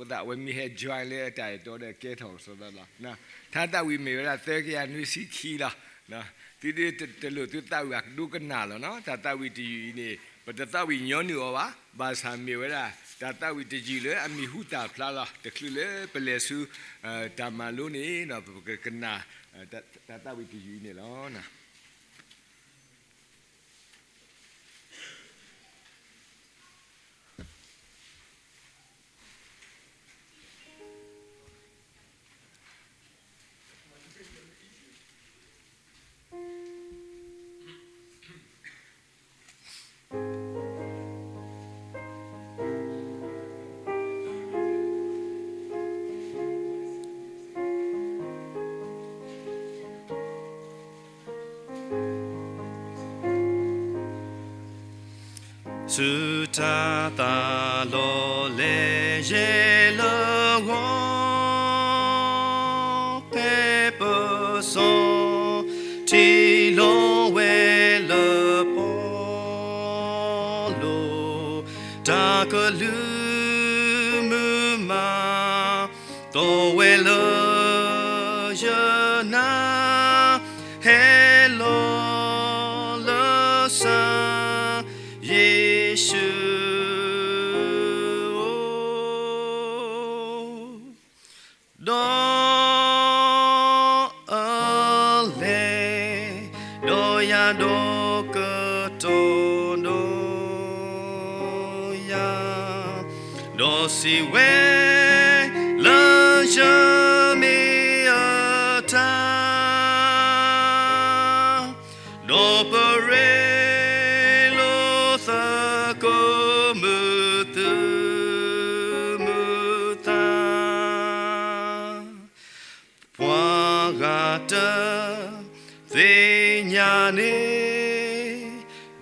အဝဲမ့ၢ်ဟဲ join လၢအတၢ်အဲၣ်တီဒီးကဲထီၣ်ကစီၣ်သးလီၤ. တၢ်သးဝံၣ်မ့ၢ်ဝဲဒၣ်သၢကယၤနွံဆံခံလီၤ. သုတလိၣ်သုသးဝံၣ်အကဒိကနၣ်လီၤနီၤ. တၢ်သးဝံၣ်တယုၢ်အံၤန့ၣ် ပတသးဝံၣ်ညီနုၢ်အီၤဘၣ်. ဘၣ်ဆၣ်မ့ၢ်ဝဲဒၣ် တၢ်သးဝံၣ်တယုၢ်လၢအမံၤဟူသၣ်ဖျါလီၤ. တချုးလၢပလဲၤဆူ တၢ်မၤလိန့ၣ် ပကကနၣ် တၢ်သးဝံၣ်တယုၢ်အံၤန့ၣ်လီၤ. ဆူတၢ်သးလီၤလဲၤ ယဲၢ်လၢဂီၤ ဖဲပစီၤ ထံၣ်လီၤဝဲလၢပီၤလိၤ တၢ်ကလုၢ်မုာ်မး သီၣ်ဝဲလၢယနၢ် ဟဲလီၤလၢစၢၤ ယ့ၣ်ၡူး ဒီးအလဲၤ ဒီးယၤ ဒီးကတီၢ်ဒီးယၤ ဒီးစံးဝဲ လၢယမ့ၢ်အတၢ် ဒီးပရ့လိာ်သကိး မုာ်သူၣ်မုာ်သး ပှၤဂၤတသ့ၣ်ညါန့ၢ်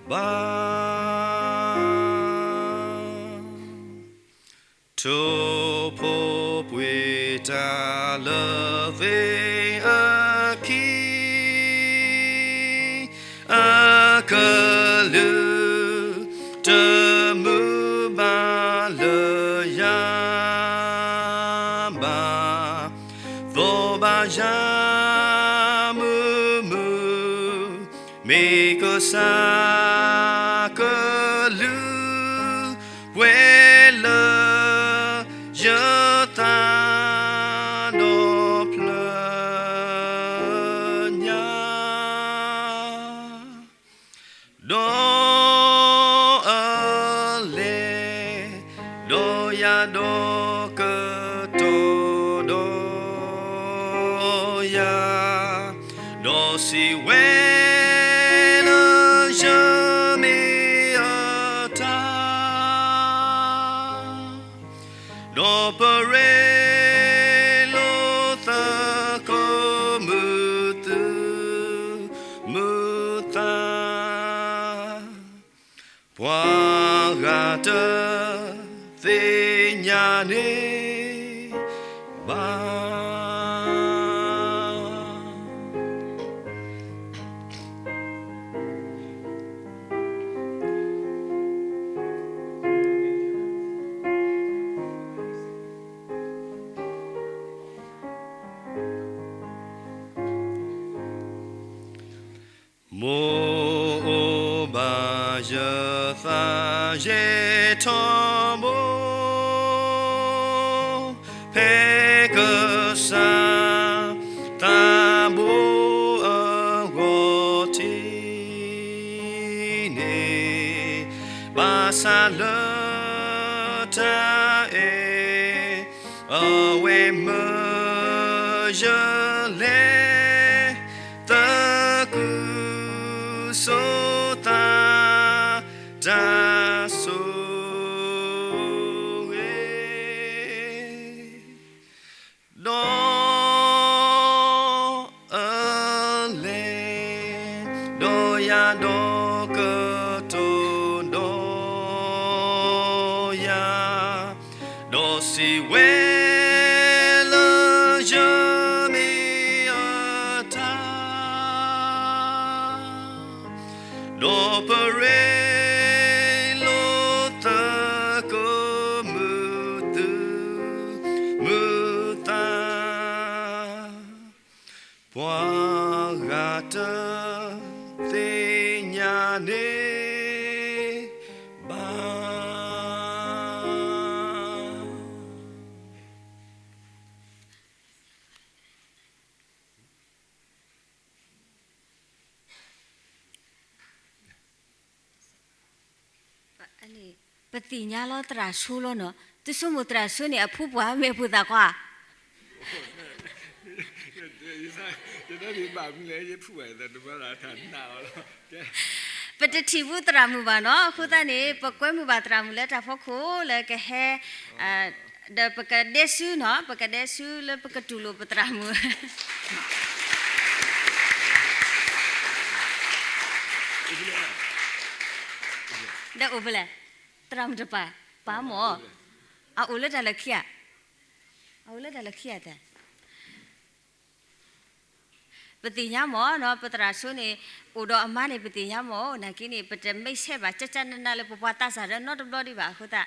ဘၣ်. ထိၣ်ဖိပှ့ၤတၢ်လၢသ့ၣ်အခံ အကလုၢ်တမုာ်ဘၣ်လၢယၤ ဘၣ်သီၣ်ဘၣ်ယၤ မုာ်မုာ် မ့ၢ်ကစၢ်ကလုၢ် ပှဲၤလၢယသး ဒီးဖျၢၣ်ညါ ဒီးအလဲၤ ဒီးယၤ ဒီးကတီၢ်ဒီးယၤ ဒီးစံးဝဲ လၢယမ့ၢ်အတၢ် ဒီးပရ့လိာ်သကိး မုာ်သူၣ်မုာ်သး ပှၤဂၤတသ့ၣ်ညါန့ၢ်ဘၣ်. မိၢ်အိၣ်ဘၣ်ယသး ယဲၢ်ထီၣ်ဘိ ဖဲကစၢ်သးဘိအဂီၢ် ထံၣ်န့ၢ်ဘၣ်ဆၣ်လၢတၢ်အဲၣ် အဝဲမၢယလဲၤ သကုၤဆိသး တၢ်ဆိၣ်ဂ့ၤ ဒီးအလဲၤ ဒီးယၤ ဒီးကတီၢ်ဒီးယၤ ဒီးစံးဝဲ လၢယမ့ၢ်အတၢ် ဒီးပရ့လိာ်သကိး မုာ်သူၣ် န့ၣ် ပသ့ၣ်ညါလီၤသရၣ်ဆိလီၤနီၤ, သုဆိကမိၣ်သရၣ်ဆိန့ၣ် အဖုပှၢ်မ့ၢ်အဖိသၣ်ခွါ ပတထံၣ်ဘူးသရၣ်မုၣ်ဘၣ်နီၤ, အဃိသတးန့ၣ် ပကွဲမုာ်ဘၣ်သရၣ်မုၣ်လၢတၢ်ဖီခိၣ်လၢကဟဲ ဒီးပကဒဲဆူနီၤ, ပကဒဲဆူလၢပကတူၢ်လိာ်ပသရၣ်မုၣ် ဒီးအိၣ်ဖဲလဲၣ်, သရၣ်မုၣ်တပၤ, ပာ်မၢ်, အအိၣ်လၢတၢ်လၢခံဧါ, အအိၣ်လၢတၢ်လၢခံဧါတဲ ပသ့ၣ်ညါမၢ်နီၤ, ပသရၣ်ဆိန့ၣ် အိၣ်ဒီးအမါန့ၣ် ပသ့ၣ်ညါမၢ်, နာ်က့န့ၣ် ပတမိတ်ဆက်ဘၣ် ကကနနလၢပပှၤသးစၢ်ဒီးနီတဘျီဒံးဘၣ်အဃိသတး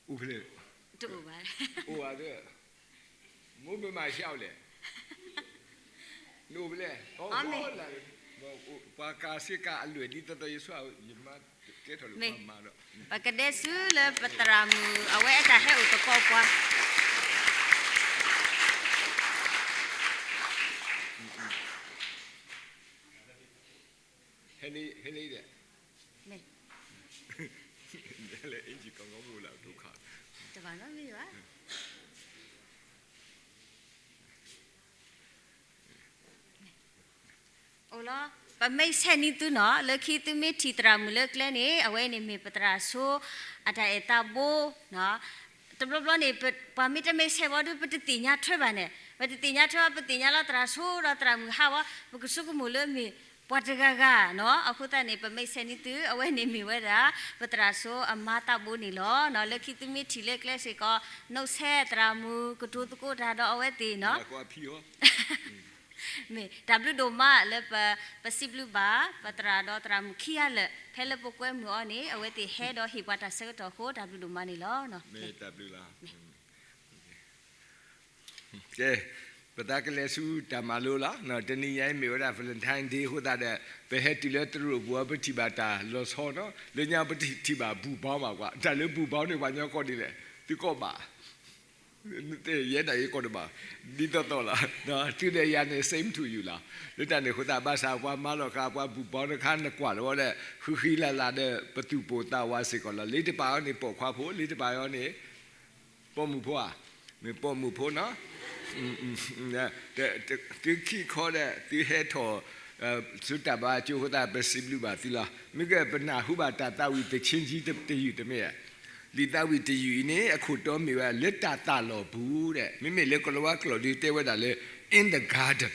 အိၣ်ဖဲလဲၣ်, တအိၣ်ဘၣ်, အိၣ်ဘၣ်, မိၢ်ပမၤဆံးလဲၣ်, နအိၣ်ဖဲလဲၣ်, ပှၤကးစ့ကၤအလွဲၢ်ဒ်သိးသိးယဆိ ယမါကဲထီၣ်လၢပှၤမၤဒီး ပကဒဲဆူလၢပသရၣ်မုၣ် အဝဲအတၢ်ဟဲအိၣ်သကိးပှၤ ဟဲန့ၣ်ဒီး မ့ၢ် လၢအ့ၣ်ကီကီမူလၢဒိခါ တဘၣ်နီတမံၤဘၣ် အိၣ်လီၤ, ပမိတ်ဆက်န့ၢ်သုနီၤ, လၢခံသုမ့ၢ်ထံၣ်သရၣ်မုၣ်လၢကျဲန့ၣ် အဝဲန့ၣ်မ့ၢ်ပသရၣ်ဆိ အတၢ်အဲၣ်သးဘိ တဘျီဘျီန့ၣ် ပှၤမ့ၢ်တမိတ်ဆက်ဘၣ်ဒီး ပတသ့ၣ်ညါထွဲဘၣ်န့ၣ်, ပတသ့ၣ်ညါထွဲဘၣ် ပသ့ၣ်ညါလီၤသရၣ်ဆိဒီးသရၣ်မုၣ်ဟးဝဲ ပကဆိကမိၣ်လၢမ့ၢ်ပှၤတဂၤဂၤနီၤ, အဃိသတးန့ၣ် ပမိတ်ဆက်န့ၢ်သု အဝဲန့ၣ်မ့ၢ်ဝဲဒၣ် ပသရၣ်ဆိအမါသးဘိန့ၣ်လီၤနီၤ, လၢခံသုမ့ၢ်ထံၣ်လၢကျဲစ့ၢ်ကီး နုတ်ဆက်သရၣ်မုၣ် ကတိၤသကိးတၢ်ဒီးအဝဲသ့ၣ်နီၤ မ့ၢ်တၢ်ဘျုးဒိၣ်မးလၢပ ပစံးဘျုးဘၣ် ပသရၣ်ဒီးသရၣ်မုၣ်ခံဂၤလၢာ် ဖဲလၢပကွဲမုာ်အီၤန့ၣ် အဝဲသ့ၣ်ဟဲဒီးဟ့ၣ်ပှၤတၢ်ဆၢကတီၢ်အဃိ တၢ်ဘျုးဒိၣ်မးန့ၣ်လီၤ. မ့ၢ်တၢ်ဘျုးလီၤ. ကဲ, ပသးကလဲၤဆူတၢ်မၤလိလီၤ. တနံၤညါအံၤမ့ၢ်ဝဲဒၣ် Valentine Day အဃိသတးဒီး ပဟဲတုၤလၢတရူးပူၤ ပထံၣ်ဘၣ်တၢ်လီၤဆီနီၤ, လၢညါပထံၣ်ဘၣ်ဘူၣ်ဘီမးကွၢ်, တၢ်လၢဘူၣ်ဘီန့ၣ် ပှၤညီကီၢ်ဒ်လဲၣ်, သုကီၢ်ဘၣ် ယဲဒၣ်ယကီၢ်တဘၣ်, ဒ်သိးသိးလီၤ, သုဒီးယၤန့ၣ် same to you လီၤ. လၢတၢ်န့ၣ်အဃိသတး ဘၣ်ဆၣ်ပှၤမၤလီၤဃာ်ပှၤဘူၣ်ဘီတခါ နကွၢ်လီၤဝဲဒီး ဃုဃံလၤလၤဒီး ပသူၣ်ပိၢ်သးဝးစ့ၢ်ကီးလီၤ. လၢတပၤအီၤန့ၣ် ပိာ်ခွါဖိ, လၢတပၤအီၤန့ၣ် ပိာ်မုၣ်ဖိဧါ, မ့ၢ်ပိာ်မုၣ်ဖိနီၤ သုခံခီဒီး သုဟဲထီၣ် ဆူတၢ်ဘါကၠိအဃိသတး ပစံးဘျုးဘၣ်သုလီၤ. မ့ၢ်ကဲ ပနၢ်ဟူဘၣ်တၢ်သးဝံၣ်တဆံတယုၢ်တမ့ၢ်ဧါ. လံာ်သးဝံၣ်တယုၢ်အံၤန့ၣ် အခိၣ်တီမ့ၢ်ဝဲလၢတၢ်သးလီၢ်ပူၤဒီး မ့မ့ၢ်လၢကလၤဝါကျိာ်ဒုးတဲဝဲဒၣ်လၢ in the garden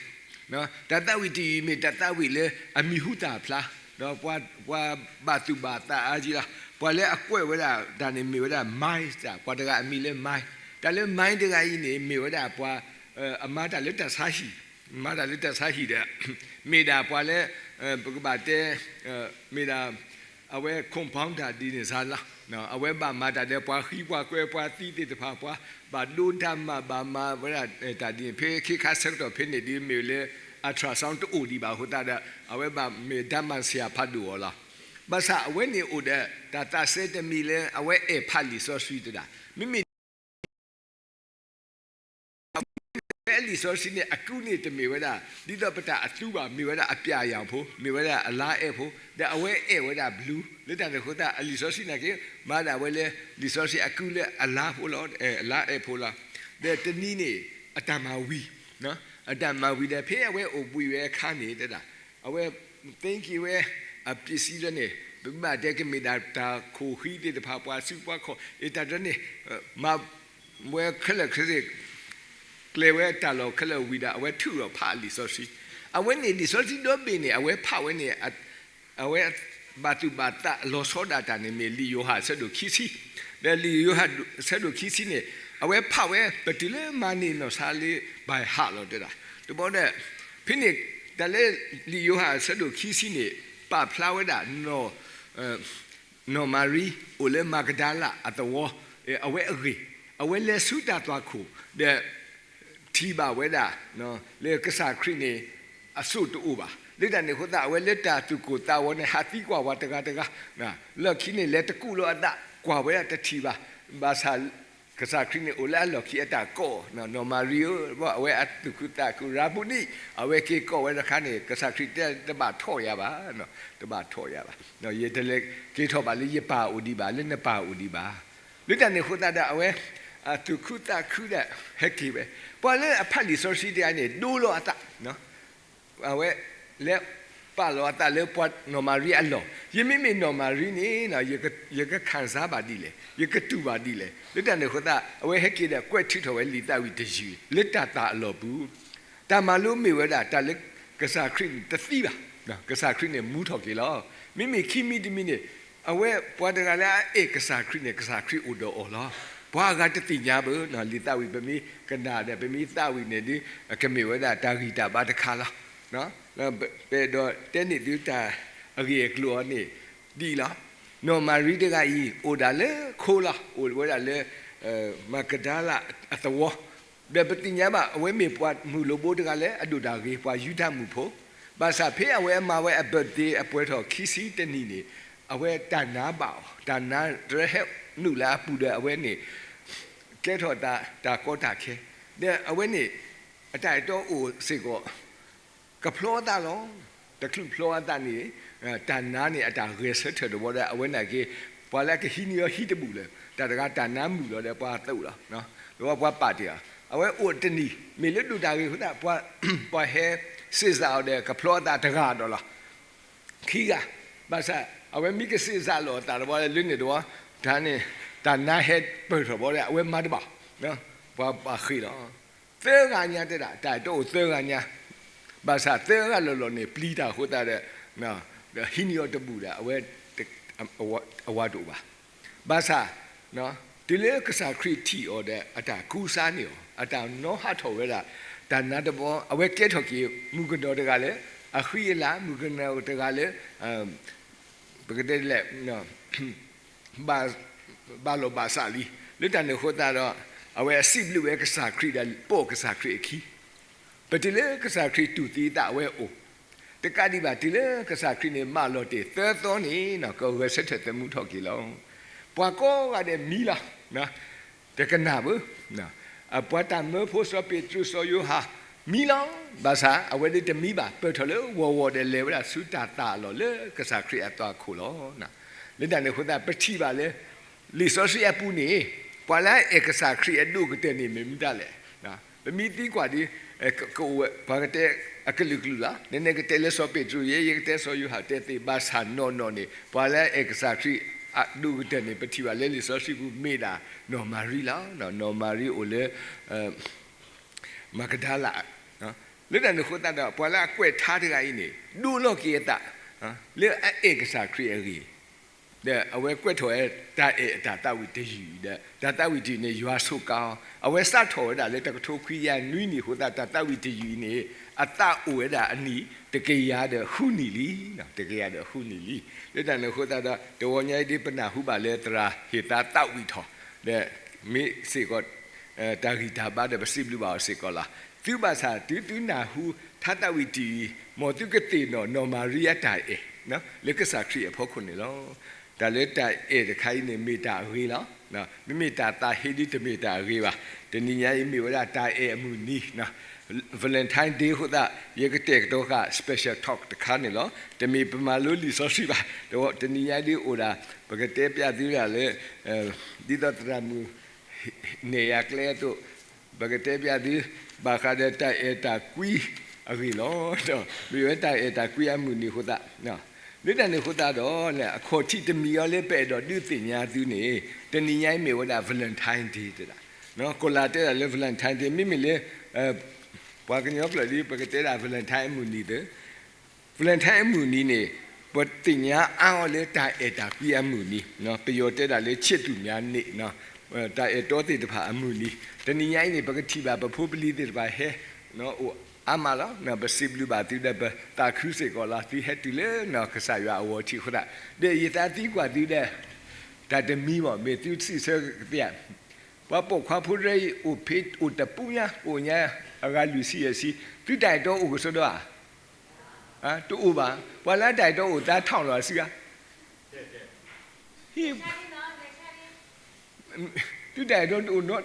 တၢ်သးဝံၣ်တယုၢ်အံၤမ့ၢ်တၢ်သးဝံၣ်လၢအမံၤဟူသၣ်ဖျါ, ဒီးပှၤဘၣ်သူၣ်ဘၣ်သးအါကံလီၤ. ပှၤလၢအကွဲးဝဲဒၣ်တၢ်န့ၣ်မ့ၢ်ဝဲဒၣ် Mike တၢ်, ပှၤတဂၤအမံၤလၢ Mike, တၢ်လၢ Mike တဂၤအံၤန့ၣ် မ့ၢ်ဝဲဒၣ်ပှၤ အမၤတၢ်လၢတၢ်ဆါဟံၣ်, မၤတၢ်လၢတၢ်ဆါဟံၣ်ဒီး မ့ၢ်ဒၣ်ပှၤလၢ ပကဘၣ်တဲ မ့ၢ်ဒၣ် အဝဲ compounder ဒ်န့ၣ်စါလီၤ. အဝဲဘၣ်မၤတၢ်ဒီးပှၤဃံပှၤကွဲပှၤသံသ့ၣ်တဖၣ် ပှၤဘၣ်ဒိတၢ်မၤဘၣ်မၤဝဲဒၣ်တၢ်ဒ်န့ၣ် ဖဲခ့ခါဆၢကတီၢ်ဖဲန့ၣ်ဒ်မ့ၢ်လၢ ultrasound တအိၣ်ဒံးဘၣ်အဃိသတးဒီး အဝဲဘၣ်မ့ၢ်ဓမ္မဆရာဖးဒိၣ်အီၤလီၤ. ဘၣ်ဆၣ်အဝဲန့ၣ်အိၣ်ဒီးတၢ်သးစဲတမံၤလၢ အဝဲအဲၣ်ဖးလံာ်စီဆှံတဒၣ် မ့မ့ၢ် အဝဲလံာ်စီဆှံန့ၣ် အကုန့ၣ်တမ့ၢ်ဝဲဒၣ် ဒ်သိးပတၢ်အသူဘၣ်, မ့ၢ်ဝဲဒၣ်အပျဲၢ်ယၢ်ဖိ, မ့ၢ်ဝဲဒၣ်အလါအဲၣ်ဖိ, ဒီးအဝဲအဲၣ်ဝဲဒၣ် blue လၢတၢ်န့ၣ်အဃိသတး အလံာ်စီဆှံနာ်က့ မၤဒၣ်ဝဲလၢ လံာ်စီဆှံအကုလၢအလါဖိလီၤ, အလါအဲၣ်ဖိလီၤ. ဒီးတနံၤန့ၣ် အတၢ်မၤဝံၤ အတၢ်မၤဝံၤဒီး ဖဲအဝဲအိၣ်ဘှံးဝဲအခါန့ၣ် တဲဒၣ် အဝဲ think ဝဲ အပျ့ၤစံလၢန့ၣ် ပကဘၣ်တဲကမ့ၢ်ဒၣ်တၢ်ခိၣ်ဃံသ့ၣ်တဖၣ် ပှၤစုပှၤခီၣ် အတၢ်တန့ၣ် မၤဝဲခဲလၢာ်ခဲဆ့ ကျဲၤဝဲတၢ်လီၢ်ခဲလၢာ်ဝံၤဒီး အဝဲထုးထီၣ်ဖးလံာ်စီဆှံ, အဝဲန့ၣ် လံာ်စီဆှံဒီဘ့ၣ်န့ၣ် အဝဲဖးဝဲန့ၣ် အဝဲဘၣ်သူၣ်ဘၣ်သးလီၤဆီဒၣ်တၢ်န့ၣ် မ့ၢ်လံာ်ယိၤဟၣ်အဆၢဒိၣ်ခံဆံ, ဒီးလံာ်ယိၤဟၣ်အဆၢဒိၣ်ခံဆံန့ၣ် အဝဲဖးဝဲ ပတုၤလၢမၤန့ၢ်နီၢ်ဆါလံ by heart လီၤတဲဒၣ်. တဘျီဒီး ဖဲန့ၣ် တၢ်လၢလံာ်ယိၤဟၣ်အဆၢဒိၣ်ခံဆံန့ၣ် ပာ်ဖျါဝဲဒၣ် နီၢ်မၤရံ အိၣ်လၢမၤကဒၤလးအသဝီ အဝဲအဂ့ၢ်, အဝဲလဲၤဆူတၢ်သွၣ်ခိၣ် ဒီး ထံၣ်ဘၣ်ဝဲဒၣ် လၢကစၢ်ခရံာ်န့ၣ် အစိၣ်တအိၣ်ဘၣ်. လၢတၢ်န့ၣ်အဃိသတး အဝဲလၢတၢ်သူၣ်ကိၢ်သးဂီၤန့ၣ် ဟးသံကွၢ်ပှၤတဂၤတဂၤ, လၢခံန့ၣ် လဲၤတကူးလီၤအသး ကွၢ်ဝဲဒၣ်တထံၣ်ဘၣ်. ဘၣ်ဆၣ် ကစၢ်ခရံာ်န့ၣ်အိၣ်လၢအလီၢ်ခံအတၢ်ကိး, နီၢ်မၤရံဧၢ, အဝဲအသူၣ်ခုသးခု ရၤဘူနံ, အဝဲက့ၤကိးဝဲတခါန့ၣ် ကစၢ်ခရံာ်တဲတဘၣ်ထီၣ်ယၤဘၣ်, တဘၣ်ထီၣ်ယၤဘၣ်, ယတလဲၤက့ၤထီၣ်ဘၣ်လၢယပၢ်အိၣ်ဒံးဘၣ်, လၢနပၢ်အိၣ်ဒံးဘၣ်. လၢတၢ်န့ၣ်အဃိသတးဒီး အဝဲအသူၣ်ခုသးခုဒီးဟဲက့ၤဝဲ, ပှၤလၢအဖးလံာ်စီဆှံတဂၤန့ၣ် ဒိလီၤအသး အဝဲလဲၤပာ်လီၤအသးလၢပှၤနီၢ်မၤရံအလီၢ်, ယမ့မ့ၢ်နီၢ်မၤရံန့ၣ် ယကခံစားဘၣ်ဒ်လဲၣ်, ယကတူၢ်ဘၣ်ဒ်လဲၣ်. လၢတၢ်န့ၣ်အဃိသတး အဝဲဟဲက့ၤဒီးကွဲးထုးထီၣ်ဝဲလံာ်သးဝံၣ်တယုၢ် လၢတၢ်သးအလီၢ်ပူၤ, တၢ်မၤလိမ့ၢ်ဝဲဒၣ်တၢ်လၢကစၢ်ခရံာ်န့ၣ်တသံဘၣ်, ကစၢ်ခရံာ်န့ၣ်မူထီၣ်က့ၤလီၤ. မ့မ့ၢ်ခံမံၤတမံၤန့ၣ် အဝဲပှၤတဂၤလၢအအဲၣ်ကစၢ်ခရံာ်န့ၣ် ကစၢ်ခရံာ်အိၣ်ဒီးအီၤလီၤ. ပှၤအဂၤတသ့ၣ်ညါဘၣ်, လံာ်သးဝံၣ်ပမ့ၢ်ကနၣ်ဒီး ပမ့ၢ်သးဝံၣ်န့ၣ်ဒီး ကမ့ၢ်ဝဲဒၣ်တၢ်ဂံၢ်တၢ်ဘါတခါလီၤ. ပအဲၣ်ဒိးတဲန့ၢ်သုတၢ်အဂ့ၢ်အကျိၤအီၤန့ၣ် ဒ်အံၤလီၤ. နီၢ်မၤရံတဂၤအံၤ အိၣ်ဒၣ်လၢခိလီၤ, အိၣ်ဝဲဒၣ်လၢ မၤကဒၤလးအသဝီ, ဒီးပသ့ၣ်ညါဘၣ် အဝဲမ့ၢ်ပှၤမုၢ်လိၣ်ဘိတဂၤလၢအဒိၣ်တၢ်ဂ့ၤ ပှၤယူဒၤမုၣ်ဖိ, ဘၣ်ဆၣ်ဖဲအဝဲအမၤဝဲအ birthday အပှဲၤထီၣ်ခံဆံတနံၣ်န့ၣ် အဝဲတၢ်နါဘၣ်အီၤ, တၢ်နါတရၢဟဲနုာ်လၢအပူၤဒီး အဝဲန့ၣ် ကဲထီၣ်တၢ်ကီတၢ်ခဲ, ဒီးအဝဲန့ၣ် အတၢ်အဲၣ်တီအိၣ်စ့ၢ်ကီး ကဖျီအသးလီၤ. တချုးဖျီအသးန့ၣ် တၢ်နါန့ၣ်အတၢ်ဂဲၤဆၢထၢၣ်တဘျီဒီး အဝဲန့ၣ်က့ ပှၤလၢအကဟံးန့ၢ်အီၤဟံးတဘူၣ်လၢၤ, တၢ်တဂၤတၢ်နါမုာ်လီၤဒီးပှၤသးအိၣ်လီၤ, ဒီးပှၤပာ်တ့ၢ်အီၤ, အဝဲအိၣ်တနံၤ မ့ၢ်လၢဒိၣ်တၢ်ဂ့ၤအဃိသတး ပှၤဟဲစ့ၣ်စးအီၤဒီး ကဖျီအသးတဂၤဒီးလီၤ. ခံဂၤ, ဘၣ်ဆၣ် အဝဲမ့ၢ်ကစ့ၣ်စးလီၤအသးတဘျီလၢန့ၣ်တဘျီ, တၢ်န့ၣ် တၢ်နါဟဲပၢၢ်ထီၣ်ဘျီဒီး အဝဲမၤတဘၣ်, ပှၤဘၣ်ဃ့ၢ်လီၤ. သၢဂၤညါတဲဒၣ် တၢ်အဲၣ်တီအိၣ်သၢဂၤညါ, ဘၣ်ဆၣ်သၢဂၤလီၤလီၤန့ၣ် ပျံၤတၢ်အဃိသတးဒီး ဒီးဟံးန့ၢ်အီၤတဘူၣ်ဒီး အဝဲ အဝၤတအိၣ်ဘၣ်. ဘၣ်ဆၣ် တုၤလၢကစၢ်ခရံာ်ထံၣ်အီၤဒီး အတၢ်ကူစါန့ၢ်အီၤ, အတၢ်နီၣ်ဟးထီၣ်ဝဲဒၣ် တၢ်နါတဘျီ အဝဲကဲထီၣ်က့ၤ မုၣ်ကနီၤတဂၤလၢ အဃံအလၤ, မုၣ်ကနီၤတဂၤလၢ ပကတဲလဲၣ် ဘၣ်လီၢ်ဘၣ်စးလံ. လၢတၢ်န့ၣ်အဃိသတးဒီး အဝဲအစံးဘျုးဝဲကစၢ်ခရံာ်ဒီး ပိာ်ကစၢ်ခရံာ်အခံ, ပတုၤလၢကစၢ်ခရံာ်တူၢ်သံအသးအဝဲအိၣ်, တကးဒံးဘၣ် တုၤလၢကစၢ်ခရံာ်န့ၣ်မၢလီၤတ့ၢ်သၢသီန့ၣ် ကဂဲၤဆၢထၢၣ်သမူထီၣ်က့ၤလီၤ. ပှၤကိးဂၤဒဲးမံလီၤ. တကနၣ်ဘၣ်, အပှၤတၢ်မၢဖိ စီၤပ့းတရူး စီၤယိၤဟၣ် မံလီၤ. ဘၣ်ဆၣ်အဝဲသ့ၣ်တမံဘၣ်, ပၢၢ်ထီၣ်လၢဂီၤဂီၤဒီး လဲၤဝဲဒၣ်ဆူတၢ်သးအလီၢ်လၢကစၢ်ခရံာ်အသွၣ်ခိၣ်လီၤ. လၢတၢ်န့ၣ်အဃိသတး ပထံၣ်ဘၣ်လၢ လံာ်စီဆှံအပူၤန့ၣ် ပှၤလၢအအဲၣ်ကစၢ်ခရံာ်အဒိၣ်ကတၢၢ်န့ၣ် မ့ၢ်မတၤလဲၣ်. ပမ့ၢ်သံကွၢ်ဒီး ကအိၣ်ဝဲ ပှၤကတဲအကလုာ်ကလုာ်လီၤ. နနဲကတဲလၢစီၤပ့းတရူးယဲ, ယကတဲစီၤယိၤဟၣ်တဲသ့, ဘၣ်ဆၣ်နီၢ်နီၢ်န့ၣ် ပှၤလၢအအဲၣ်ကစၢ်ခရံာ်အဒိၣ်ကတၢၢ်န့ၣ် ပထံၣ်ဘၣ်လၢလံာ်စီဆှံပူၤ မ့ၢ်ဒၣ်နီၢ်မၤရံလီၤ. နီၢ်မၤရံအိၣ်လၢ မၤကဒၤလး, လၢတၢ်န့ၣ်အဃိသတးဒီး ပှၤလၢအကွဲးထါတဂၤအံၤန့ၣ် ဒိလီၤက့ၤအသး လၢအအဲၣ်ကစၢ်ခရံာ်အဂ့ၢ်, ဒီးအဝဲကွဲးထီၣ်ဝဲတၢ်အဲၣ်အတၢ်သးဝံၣ်တယုၢ်အံၤဒီး တၢ်သးဝံၣ်တယုၢ်န့ၣ် ယွၤစူးကါအီၤ, အဝဲစးထီၣ်ဝဲဒၣ်လၢတကထိခွံကယၤနွံနံၣ်အဃိသတး တၢ်သးဝံၣ်တယုၢ်အံၤန့ၣ် အသးအိၣ်ဝဲဒၣ်အနံၣ် တကယၤဒီးဃုနံၣ်လံ, တကယၤဒီးဃုနံၣ်လံ. လၢတၢ်န့ၣ်အဃိသတးဒီး တဂီၤညါအံၤဒ်ပနၢ်ဟူဘၣ်လၢသရၣ်ဟ့ၣ်သါသးဝံၣ်ထီၣ် ဒီးမ့ၢ်စ့ၢ်ကီး တၢ်ဂံၢ်တၢ်ဘါဒီး ပစံးဘျုးဘၣ်အီၤစ့ၢ်ကီးလီၤ. သုဘၣ်ဆၣ် တုၤသုနၢ်ဟူထါသးဝံၣ်တယုၢ်အံၤ မ်သုကသ့ၣ်နီၣ်နီၢ်မၤရံအတၢ်အဲၣ် လၢကစၢ်ခရံာ်အဖီခိၣ်န့ၣ်လီၤ. တၢ်လၢတၢ်အဲၣ်တခါအံၤန့ၣ် မ့ၢ်တၢ်အဂ့ၤလီၤ. မ့မ့ၢ်တၢ်သးဟ့ဒ်တမ့ၢ်တၢ်အဂ့ၤဘၣ်. တနံၤညါအံၤမ့ၢ်ဝဲဒၣ်တၢ်အဲၣ်အမုၢ်နံၤ Valentine Day အဃိသတး ယကတဲာ်ကတီၤဃာ် special talk တခါန့ၣ်လီၤ. တမ့ၢ်ပမၤလိလံာ်စီဆှံဘၣ်. တနံၤညါဒ်အိၣ်ဒၣ် ပကတဲပျးသုဒၣ်လၢ ဒ်သိးသရၣ်မုၣ် နဲၣ်ယၤကျဲအသိး ပကတဲပျးသု ဘၣ်ဃးဒီးတၢ်အဲၣ်တၢ်ကွံအဂ့ၢ်လီၤ. ဒီးမ့ၢ်ဝဲတၢ်အဲၣ်တၢ်ကွံအမုၢ်နံၤအဃိသတး လၢတၢ်န့ၣ်အဃိသတးဒီး အခီၣ်ထံးတမံၤအံၤလၢပအဲၣ်ဒိးဒုးသ့ၣ်ညါသုန့ၣ် တနံၤညါအံၤမ့ၢ်ဝဲဒၣ် Valentine Day တဲဒၣ်. ကီၤလၤတဲဒၣ်လၢ Valentine Day မ့မ့ၢ်လၢ ပှၤကညီကျိာ်ဒီး ပကတဲဒၣ် Valentine အမုၢ်နံၤသ့ Valentine အမုၢ်နံၤန့ၣ် ပသ့ၣ်ညါအါအီၤလၢတၢ်အဲၣ်တၢ်ကွံအမုၢ်နံၤ, ပယီၤတဲဒၣ်လၢ ချစ်သူများနေ့ တၢ်အဲၣ်တီသ့ၣ်တဖၣ်အမုၢ်နံၤ. တနံၤညါအံၤန့ၣ် ပကထံၣ်ဘၣ်ပဖိပလံၤသ့ၣ်တဖၣ်ဟဲ အိၣ်အါမးလီၤ. ပစံးဘျုးဘၣ်သုဒီး ပသးခုစ့ၢ်ကီးလီၤ. သုဟဲတုၤလၢ ကစၢ်ယွၤအဝီၤထံးအဃိသတး ဒီးယသးသံကွၢ်သုဒီး တၢ်တမံၤဘၣ် မ့ၢ်သုစံးဆၢကသ့ဧါ. ပှၤပိာ်ခွါဖိတဖၣ်အံၤ အိၣ်ဖဲအိၣ်တပူၤညါ အိၣ်ညါအဂၤလွံၢ်ဆံယဲၢ်ဆံ သုတၢ်အဲၣ်တီအိၣ်ကစီဒီဧါ. တအိၣ်ဘၣ်. ပှၤလၢတၢ်အဲၣ်တီအိၣ်သါထီၣ်လီၤအစုဧါ. ဟံၣ် သုတၢ်အဲၣ်တီတအိၣ်နီ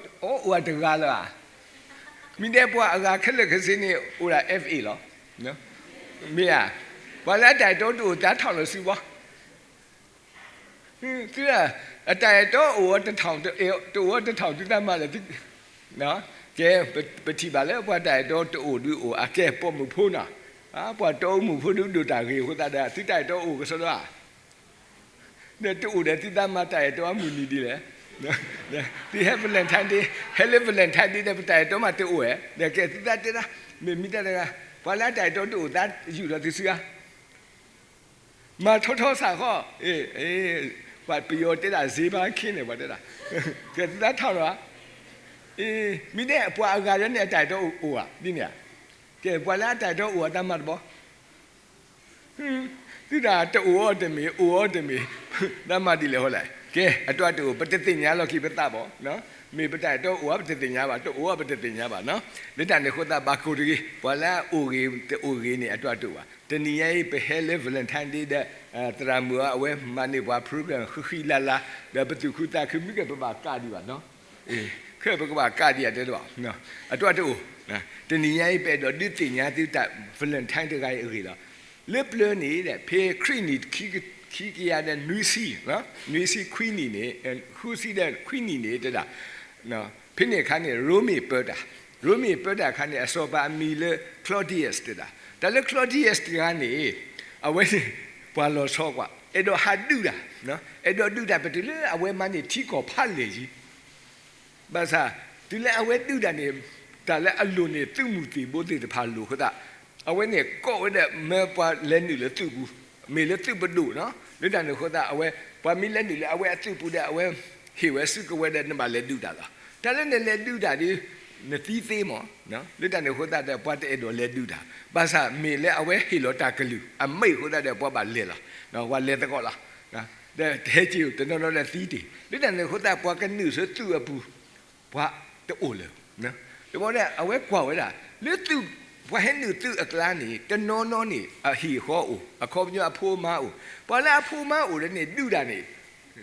တဂၤလၢၤဧါ. မ့ၢ်ဒဲပှၤအဂၤခဲလၢာ်ခဲဆ့န့ၣ် အိၣ်ဒၣ် F A လီၤ. မ့ၢ်ဧါ. ပှၤလၢအတၢ်အဲၣ်တီတအိၣ် တၢ်ထီၣ်လီၤစုဘီ. သု အတၢ်အဲၣ်တီအိၣ်အီၤတထီၣ်, တအိၣ်အီၤတထီၣ် သုသးမၤလဲၣ်. ကဲ, ပထံၣ်ဘၣ်လၢပှၤတၢ်အဲၣ်တီတအိၣ်ဒုးအိၣ် အကဲပိာ်မုၣ်ဖိနီၤ. ပှၤတီအူမုၣ်ဖိဒုးဒိၣ်တၢ်ဂ့ၤအဃိသတးဒီး သုတၢ်အဲၣ်တီအိၣ်ကစီဒီဧါ. ဒီးတအိၣ်ဒီးသုသးမၤတၢ်အဲၣ်တီအမုၢ်နံၤဒ်လဲၣ်. သုဟဲ Valentine Day, ဟဲလၢ Valentine Day ဒီး ပတၢ်အဲၣ်တီမးတအိၣ်ဧါ. ဒီးကဲသုသးတဲဒၣ်, မ့ၢ်မ့ၢ်တၢ်တဂၤ, ပှၤလၢအတၢ်အဲၣ်တီတအိၣ် သးယူၢ်ထီၣ်သုစုဧါ. မၤထီထီစးဃီ, ပှၤပယီၤတဲဒၣ် စ့ဘါခ့န့ၣ် ပှၤတဲဒၣ်, ကဲသုသးထီၣ်လီၤဧါ. မ့ၢ်ဒဲပှၤအဂၤလၢန့ၣ် အတၢ်အဲၣ်တီအိၣ်ဧါ ဒ်န့ၣ်ဧါ. ကဲပှၤလၢအတၢ်အဲၣ်တီအိၣ်အသးမၤတဘီ သုတၢ်တအိၣ်အီၤတမ့ၢ် အိၣ်အီၤတမ့ၢ်, သးမၤဒ်လဲၣ်ဟီလဲၣ်. ကဲအတၢ်တအိၣ် ပတသ့ၣ်ညါလီၤက့ၤပသးဘၣ်. မ့ၢ်ပတၢ်အဲၣ်တီအိၣ်ဧါ ပတသ့ၣ်ညါဘၣ်, တအိၣ်ဧါ ပတသ့ၣ်ညါဘၣ်နီၤ. လၢတၢ်န့ၣ်အဃိသတး ဘၣ်ကိၢ်တဂ့ၤ, ပှၤလၢအအိၣ်ဂ့ၤတအိၣ်ဂ့ၤန့ၣ် အတၢ်တအိၣ်ဘၣ်. တနံၤညါအံၤ ပဟဲလၢ Valentine Day ဒီး သရၣ်မုၣ်အီၤ အဝဲမၤန့ၢ်ပှၤ program ဃံဃံလၤလၤ, ဒီးပသူၣ်ခုသးခု မ့ၢ်ကဲပဘၣ်ကးဒံးဘၣ်နီၤ. ခဲပကဘၣ်ကးဒံးဧါတဲတဘၣ်, အတၢ်တအိၣ်. တနံၤညါအံၤ ပအဲၣ်ဒိးဒုးသ့ၣ်ညါသုတၢ် Valentine တဂၤအံၤအဂ့ၢ်လီၤ. လၢပျၢၤန့ၣ် ဖဲခရံာ်နံၣ်ခံကယၤဒီးနွံဆံ, နွံဆံခွံနံၣ်န့ၣ်, ဃုဆံဒီးခွံနံၣ်န့ၣ်တဲဒၣ်, ဖဲန့ၣ်အခါန့ၣ် ရိမ့ၤပၢတၢ်, ရိမ့ၤပၢတၢ်အခါန့ၣ် အစီၤပၤအမံၤလၢ Claudius တဲဒၣ်. တၢ်လၢ Claudius တဂၤန့ၣ် အဝဲန့ၣ် ပှၤလီၤဆီကွၢ် အဲၣ်ဒိးဟးဒုးတၢ်, အဲၣ်ဒိးဒုးတၢ် ပတုၤလၢအဝဲမၤန့ၢ်ထံကီၢ်ဖးလဲၢ်ယံၤ ဘၣ်ဆၣ် တုၤလၢအဝဲဒုးတၢ်န့ၣ် တၢ်လၢအလိၤန့ၣ် သုးမုၢ်သံၣ်ဘိသ့ၣ်တဖၣ်လိၣ်အဃိသတး အဝဲန့ၣ်ကိးဝဲဒီး မၢပှၤလဲၤနုာ်လၢသုးပူၤ, မ့ၢ်လၢသုးပဒိၣ်နီၤ. လၢတၢ်န့ၣ်အဃိသတး အဝဲ ပှၤမ့ၢ်လဲၤနုာ်လၢအဝဲအသုးပူၤဒီး အဝဲဟ့ၣ်ဝဲစုကဝဲၤဒီး နဘၣ်လဲၤဒုးတၢ်လီၤ. တၢ်လၢနလဲၤဒုးတၢ်ဒီး နသံသ့မး, လၢတၢ်န့ၣ်အဃိသတးဒီး ပှၤတအဲၣ်ဒိးလဲၤဒုးတၢ်, ဘၣ်ဆၣ်မ့ၢ်လၢအဝဲဟ့ၣ်လီၤတၢ်ကလုၢ် အမိန့်အဃိသတးဒီး ပှၤဘၣ်လဲၤလီၤ, ပှၤလဲၤသကိးလီၤ. ဒီးတဟဲက့ၤ တနီၤနီၤဒီးသံတ့ၢ်, လၢတၢ်န့ၣ်အဃိသတး ပှၤကနုာ်ဆူသုးအပူၤ ပှၤတအိၣ်လၢၤ. တဘျီဒီး အဝဲကွၢ်ဝဲဒၣ် လၢသုး ပှၤဟဲနုာ်သုးအကျါန့ၣ် တနီၤနီၤန့ၣ် အဟံၣ်အဃီအိၣ်, အခီပညီအဖိအမါအိၣ်, ပှၤလၢအဖိအမါအိၣ်ဒီးန့ၣ် ဒုးတၢ်န့ၣ်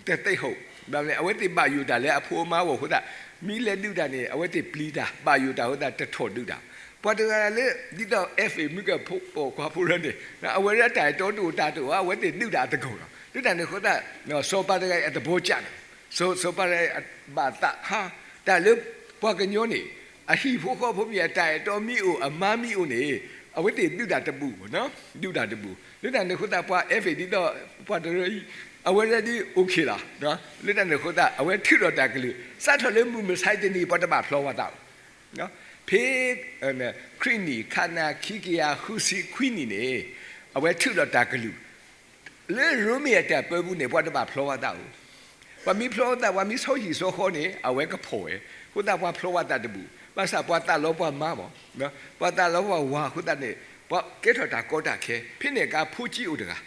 တသ့ၣ်ဟိး, ဘၣ်မနုၤလဲၣ် အဝဲသ့ၣ်ဘၣ်ယိၣ်တၢ်လၢအဖိအမါအဂီၢ်အဃိသတး မ့ၢ်လဲၤဒုးတၢ်န့ၣ် အဝဲသ့ၣ်ပျံၤတၢ် ဘၣ်ယိၣ်တၢ်အဃိသတး တထီၣ်ဒုးတၢ်. ပှၤတဂၤလၢ ဒ်သိး F A မုၢ်ကဲၣ်ဖိ ပိာ်ခွါဖိလၢန့ၣ် အဝဲဒၣ်တၢ်အဲၣ်တီတအိၣ်တၢ်တအိၣ် အဝဲသ့ၣ်ဒုးတၢ်အသကိးလီၤ. လၢတၢ်န့ၣ်အဃိသတး စီၤပၤတဂၤအံၤအသဘီကၢ်န့ၣ် စီၤပၤတဂၤအံၤဘၣ်သးဟါ, တၢ်လၢပှၤကညီန့ၣ် အဟံၣ်ဖိဃီဖိမ့ၢ် အတၢ်အဲၣ်တီမ့ၢ်အိၣ် အမါမ့ၢ်အိၣ်န့ၣ် အဝဲသ့ၣ်ဒုးတၢ်တဘူး, ဒုးတၢ်တဘူး. လၢတၢ်န့ၣ်အဃိသတး ပှၤ F A ဒ်သိး ပှၤတရၢအံၤ အဝဲဒၣ်ဒ်အိၣ်ခ့လီၤ. လၢတၢ်န့ၣ်အဃိသတး အဝဲထုးထီၣ်တၢ်ကလုၢ် စးထီၣ်လၢမုၢ်မဆါတနံၤ ပှၤတဘၣ်ဖျီဝဲသးအိၣ် ဖဲ ခရံာ်နံၣ် ခနၣ် ခံကယၤဃုဆံခွံနံၣ်န့ၣ် အဝဲထုးထီၣ်တၢ်ကလုၢ် လၢရိမ့ၤအတၢ်ပၢပူၤန့ၣ် ပှၤတဘၣ်ဖျီဝဲသးအိၣ်. ပှၤမ့ၢ်ဖျီဝဲသး ပှၤမ့ၢ်ဆီဟံၣ်ဆီဃီန့ၣ် အဝဲကဖီၣ်ဝဲ, အဃိသတးပှၤဖျီဝဲသးတဘူး, ဘၣ်ဆၣ်ပှၤသးလီပှၤမါဘၣ်, ပှၤသးလီပှၤဝၤအဃိသတးန့ၣ် ပှၤကဲထီၣ်တၢ်ကီတၢ်ခဲ. ဖဲန့ၣ်အခါဖိကၠံအိၣ်တဂၤ,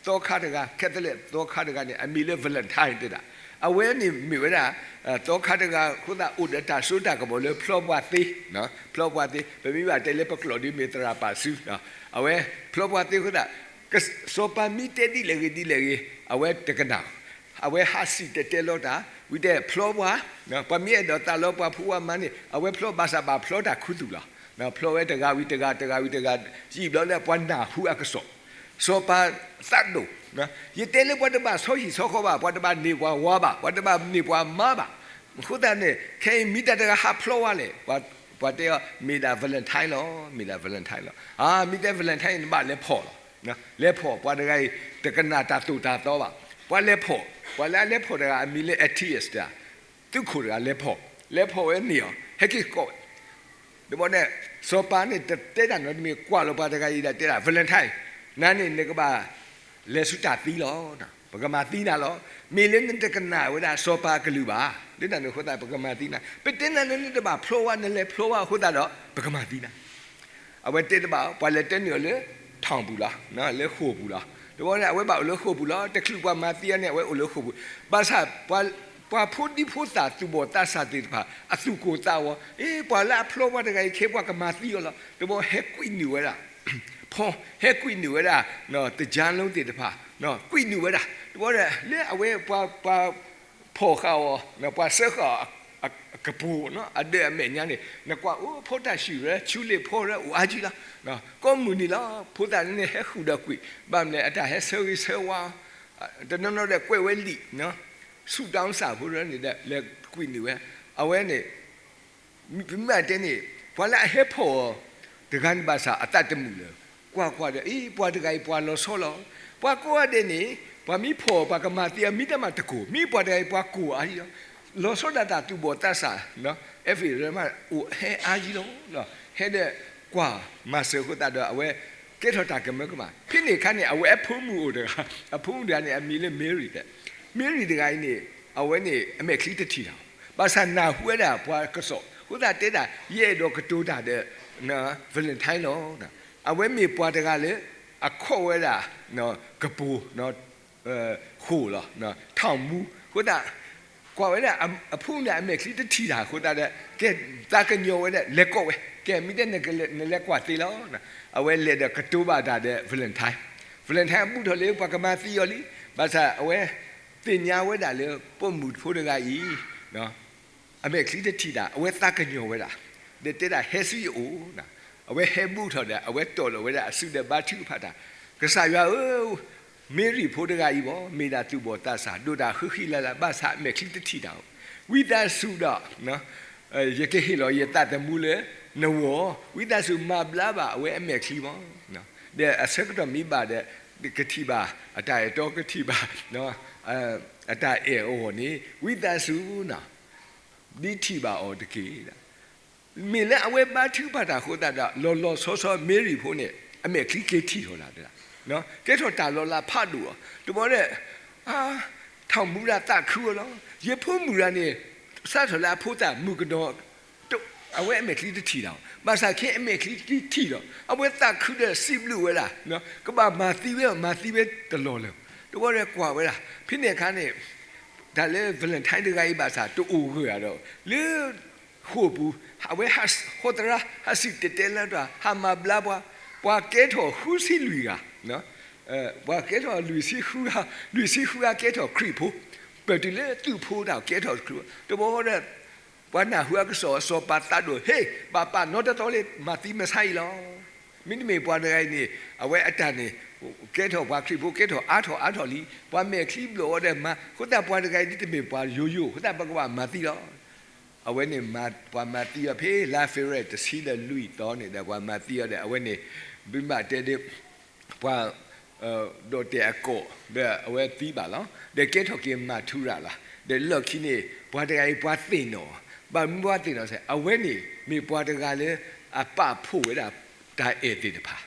သီခါတဂၤ, Catholic သီခါတဂၤန့ၣ် အမံၤလၢ Valentine တဲဒၣ်. အဝဲန့ၣ်မ့ၢ်ဝဲဒၣ် သီခါတဂၤအဃိသတး အိၣ်ဒီးတၢ်စိတၢ်ကမီၤလၢဖျီပှၤသ့, ဖျီပှၤသ့, ပမ့ၢ်ဘၣ်တဲလၢပကျိာ်ဒ်မ့ၢ်သရၣ်ပာ်စု, အဝဲဖျီပှၤသ့အဃိသတး စီၤပၤမ့ၢ်တဲဒ်လဲၣ်ဂ့ၤဒ်လဲၣ်ဂ့ၤ အဝဲတကနၣ်, အဝဲဟးစံၣ်တဲၤတဲလီၤတၢ် ဝံၤတဲဖျီပှၤ, ပှၤမ့ၢ်အဲၣ်ဒိးသးလီပှၤဖိပှၤမါန့ၣ် အဝဲဖျီဘၣ်ဆၣ်ဘၣ်ဖျီတၢ်ခူသူၣ်လီၤ. ဖျီဝဲတဂၤဝံၤတဂၤ တဂၤဝံၤတဂၤ, ယံာ်ဘျီလၢပှၤနၢ်ဟူအကစီၣ်, စီၤပၤသးဒိၣ်, ယတဲလၢပှၤတဘၣ်ဆီဟံၣ်ဆီဃီဘၣ်, ပှၤတဘၣ်န့ၢ်ပှၤဝၤဘၣ်, ပှၤတဘၣ်န့ၢ်ပှၤမါဘၣ်, အဃိသတးန့ၣ် ခဲအံၤမ့ၢ်တၢ်တဂၤဟးဖျီဝဲလဲၣ်, ပှၤတဲအီၤ မ့ၢ်ဒၣ် Valentine လီၤ, မ့ၢ်ဒၣ် Valentine လီၤ. မ့ၢ်တဲ Valentine နဘၣ်လဲၤဖီၣ်လီၤ, လဲၤဖီၣ် ပှၤတဂၤအံၤ တကနၣ်တၢ်သိၣ်တၢ်သီဘၣ်, ပှၤလဲၤဖီၣ်, ပှၤလၢအလဲၤဖီၣ်တဂၤအမံၤလၢ Attius တဂၤ, သုးခိၣ်တဂၤလဲၤဖီၣ်, လဲၤဖီၣ်ဝဲန့ၢ်အီၤ ဟဲက့ၤကိးဝဲ တဘျီန့ၣ် စီၤပၤန့ၣ်တတဲတၢ်နီတမံၤ ကွၢ်လီၤပှၤတဂၤအံၤဒီးတဲဒၣ် Valentine နၤန့ၣ် နကဘၣ်လဲၤဆူတၢ်သံလီၤ, ပကမၤသံနၤလီၤ. မ့ၢ်လၢနတကနၣ်ဝဲဒၣ်စီၤပၤအကလုၢ်ဘၣ်, လၢတၢ်န့ၣ်အဃိသတး ပကမၤသံနၤ, ပတဲနၤလၢနတဘၣ်ဖျီဝဲ နလဲၤဖျီဝဲအဃိသတးဒီး ပကမၤသံနၤ အဝဲတဲတဘၣ် ပှၤလဲၤတဲနုာ်အီၤလၢ ထီၣ်ပူၤလီၤ, လၢဃိာ်ပူၤလီၤ. တဘျီန့ၣ် အဝဲဘၣ်အိၣ်လၢဃိာ်ပူၤလီၤ, တချုးပှၤမၤသံအီၤန့ၣ် အဝဲအိၣ်လၢဃိာ်ပူၤ, ဘၣ်ဆၣ် ပှၤဖိဒံဖိသၣ်သူၣ်ဘီၣ်သးစၢ်သ့ၣ်တဖၣ် အသူၣ်ကိၢ်သးဂီၤ, အ့ ပှၤလၢအဖျီပှၤတဂၤအံၤ ခဲပှၤကမၤသံအီၤလီၤ. တဘျီဟဲကွံာ်နုာ်ဝဲဒၣ် ဖီ ဟဲကွံာ်နုာ်ဝဲဒၣ် တကၠါလိသ့ၣ်တဖၣ် ကွံာ်နုာ်ဝဲဒၣ်, တဘျီဒီး လၢအဝဲပှၤ ပှၤ ဖီၣ်ဃာ်အီၤ, ပှၤစၢဃာ်အီၤအကပူၤ, အဒၢးအမဲာ်ညါန့ၣ် နကွၢ်အိၣ်ဖိတၢ်ဆံၣ်ရၢ ဆူလ့ၣ်ဖီရၢ အိၣ်အါကံလီၤ. ကိးမုၢ်နံၤလီၤ ဖိသၣ်န့ၣ်ဟဲဃုာ်ဒီးကွံာ်, ဘၣ်မနုၤလဲၣ် အတၢ်ဟဲဆၢဂ့ၤဆၢဝါ, တနီၤနီၤဒီးကွဲးဝဲလံာ်, ဆူၣ်တၢ်စၢ်ဖိရၢန့ၣ်ဒီး လဲၤကွံာ်နုာ်ဝဲ, အဝဲန့ၣ် မ့ၢ်တဲန့ၣ် ပှၤလၢအဟဲဖီၣ်အီၤတဂၤန့ၣ်ဘၣ်ဆၣ် အသးတမုာ်လၢၤ, ကွၢ်ကွၢ်ဒီး အံၤ ပှၤတဂၤအံၤပှၤလီၤဆီလီၤ. ပှၤကိးဂၤဒဲးန့ၣ် ပှၤမ့ၢ်ဖီၣ်အီၤ ပှၤကမၤသံအီၤ မ့ၢ်တၢ်မၤတကိၢ်, မ့ၢ်ပှၤတဂၤအံၤပှၤကိၢ်အါယံလီၤ. လီၤဆီဒၣ်တၢ်သူၣ်ဘီၣ်သးစၢ်, အဲၣ်ဖ့းရၢမး အိၣ်ဟဲအါယံလီၤ. ဟဲဒီးကွၢ်မၤစၢၤအဃိသတးဒီး အဝဲကဲထီၣ်တၢ်ကမၢကမၣ်. ဖဲန့ၣ်အခါန့ၣ် အဝဲအဖိမုၣ်အိၣ်တဂၤ, အဖိမုၣ်တဂၤန့ၣ် အမံၤလၢ Mary ဒီး Mary တဂၤအံၤန့ၣ် အဝဲန့ၣ် အမဲာ်ချံတထံၣ်တၢ်, ဘၣ်ဆၣ်နၢ်ဟူဝဲဒၣ်ပှၤကစီၣ်အဃိသတးတဲဒၣ် ယအဲၣ်ဒိးကတိၤတၢ်ဒီး Valentine လီၤ. အဝဲမ့ၢ်ပှၤတဂၤလၢ အခီၣ်ဝဲဒၣ် ကပိၤ ဃိၣ်လီၤ, ထီၣ်မူ အဃိသတး ကွၢ်ဝဲဒၣ်အဖိမုၣ်န့ၣ် အမဲာ်ချံတထံၣ်တၢ်အဃိသတးဒီး ကဲသးကညီၤဝဲဒၣ် လဲၤကိးဝဲ, ကဲမ့ၢ်တဲ နလဲၤကွၢ်သ့လီၤ. အဝဲလဲၤဒီးကတိၤဘၣ်တၢ်ဒီး Valentine, Valentine အဘူးထီၣ်လၢပှၤကမၤသံအီၤလံ, ဘၣ်ဆၣ်အဝဲသ့ၣ်ညါဝဲဒၣ်လၢ ပိာ်မုၣ်ဖိတဂၤအံၤ အမဲာ်ချံတထံၣ်တၢ် အဝဲသးကညီၤဝဲဒၣ်, ဒီးတဲဒၣ်ဟဲဆူယအိၣ်, အဝဲဟဲဘူးထီၣ်ဒီး အဝဲတီၢ်လီၤဝဲဒၣ်အစုဒီးဘါထုကဖၣ်တၢ်, ကစၢ်ယွၤဧၢ, Mary ဖိတဂၤအံၤဘၣ် မ့ၢ်ဒၣ်သူၣ်ဘီၣ်သးစၢ် ဒိၣ်တၢ်ဃံဃံလၤလၤ ဘၣ်ဆၣ်အမဲာ်ချံတထံၣ်တၢ်, ဝံသးစူၤဒီး ယကဟ့ၣ်လီၤယသးသမူလၢနဂီၢ်, ဝံသးစူၤမၤဘျါဘၣ်အဝဲအမဲာ်ချံမး, ဒီးအဆၢကတီၢ်မ့ၢ်ဘၣ်ဒီး ကထံၣ်ဘၣ်အတၢ်အဲၣ်တီ ကထံၣ်ဘၣ် အတၢ်အဲၣ်အဂီၢ်န့ၣ် ဝံသးစူၤ ဒ်ထံၣ်ဘၣ်အီၤတက့ၢ်. မ့ၢ်လၢအဝဲဘါထုကဖၣ်တၢ်အဃိသတးဒီး လီၤလီၤဆီဆီ Mary ဖိန့ၣ် အမဲာ်ချံက့ၤထံၣ်ထီၣ်ဒၣ်, ကဲထီၣ်တၢ်လီၤလးဖးဒိၣ်အီၤ, တဘျီဒီး ထီၣ်မူဒၣ်သးခုအီၤလီၤ. ယဖိမုၣ်တဂၤန့ၣ် စးထီၣ်လၢအဖိသၣ်မုၣ်ကနီၤ အဝဲအမဲာ်ချံတထံၣ်တၢ်, ဘၣ်ဆၣ်ခဲအမဲာ်ချံတထံၣ်ဒီး အဝဲသးခုဒီးစံးဘျုးဝဲဒၣ်, ကဘၣ်မၤသံဝဲ မၤသံဝဲတလီၢ်လၢၤ, တဘျီဒီးကွၢ်ဝဲဒၣ် ဖဲန့ၣ်အခါန့ၣ် တၢ်လၢ Valentine တဂၤအံၤဘၣ်ဆၣ် တအိၣ်ဂၢၢ်ဒီး လၢဃိာ်ပူၤ အဝဲဟးဃီသရၣ် ဟးစံၣ်တဲၤတဲလၢတၢ် ဟးမၤဘျါပှၤ, ပှၤကဲထီၣ်ဃုဆံလွံၢ်ဂၤ, ပှၤကဲထီၣ်လွံၢ်ဆံဃုဂၤ, လွံၢ်ဆံဃုဂၤကဲထီၣ်ခရံာ်ဖိ, ပတုၤလၢသူၣ်ဖိတၢ်ကဲထီၣ်ခရံာ်ဖိ, တဘျီဒီး ပှၤနၢ်ဟူအကစီၣ်အစီၤပၤသးဒိၣ် ဟ့ၣ် ဘၣ်ပာ်နီတတီလၢ မၤသံမဆါအံၤလီၤ. မ့တမ့ၢ်ပှၤတဂၤအံၤန့ၣ် အဝဲအတၢ်န့ၣ် ကဲထီၣ်ပှၤခရံာ်ဖိ ကဲထီၣ်အါထီၣ်အါထီၣ်လံ, ပှၤမဲာ်ချံဘျီၣ်အီၤဒီးမၤ အဃိသတးပှၤတဂၤအံၤဒ်တမ့ၢ်ပှၤယိယိ အဃိသတးပကဘၣ်မၤသံလီၤ. အဝဲန့ၣ် ပှၤမၤသံအီၤဖဲ လါဖ့ၤဘြူၤအါရံၤ တဆံဒီးလွံၢ်သီန့ၣ်ဒီး ပှၤမၤသံအီၤဒီး အဝဲန့ၣ် ဘၣ်တဲဒ် ပှၤ ဒီးတဲာ်အကိး ဒီးအဝဲသံဘၣ်လီၤ. ဒီးကဲထီၣ်က့ၤမၤထူရၤလီၤ. ဒီးလီၢ်ခံန့ၣ် ပှၤတဂၤအံၤပှၤသ့ၣ်နီၣ်, ဘၣ်မနုၤပှၤသ့ၣ်နီၣ်စဲ အဝဲန့ၣ် မ့ၢ်ပှၤတဂၤလၢ အပာ်ဖှိၣ်ဝဲဒၣ် တၢ်အဲၣ်သ့ၣ်တဖၣ်,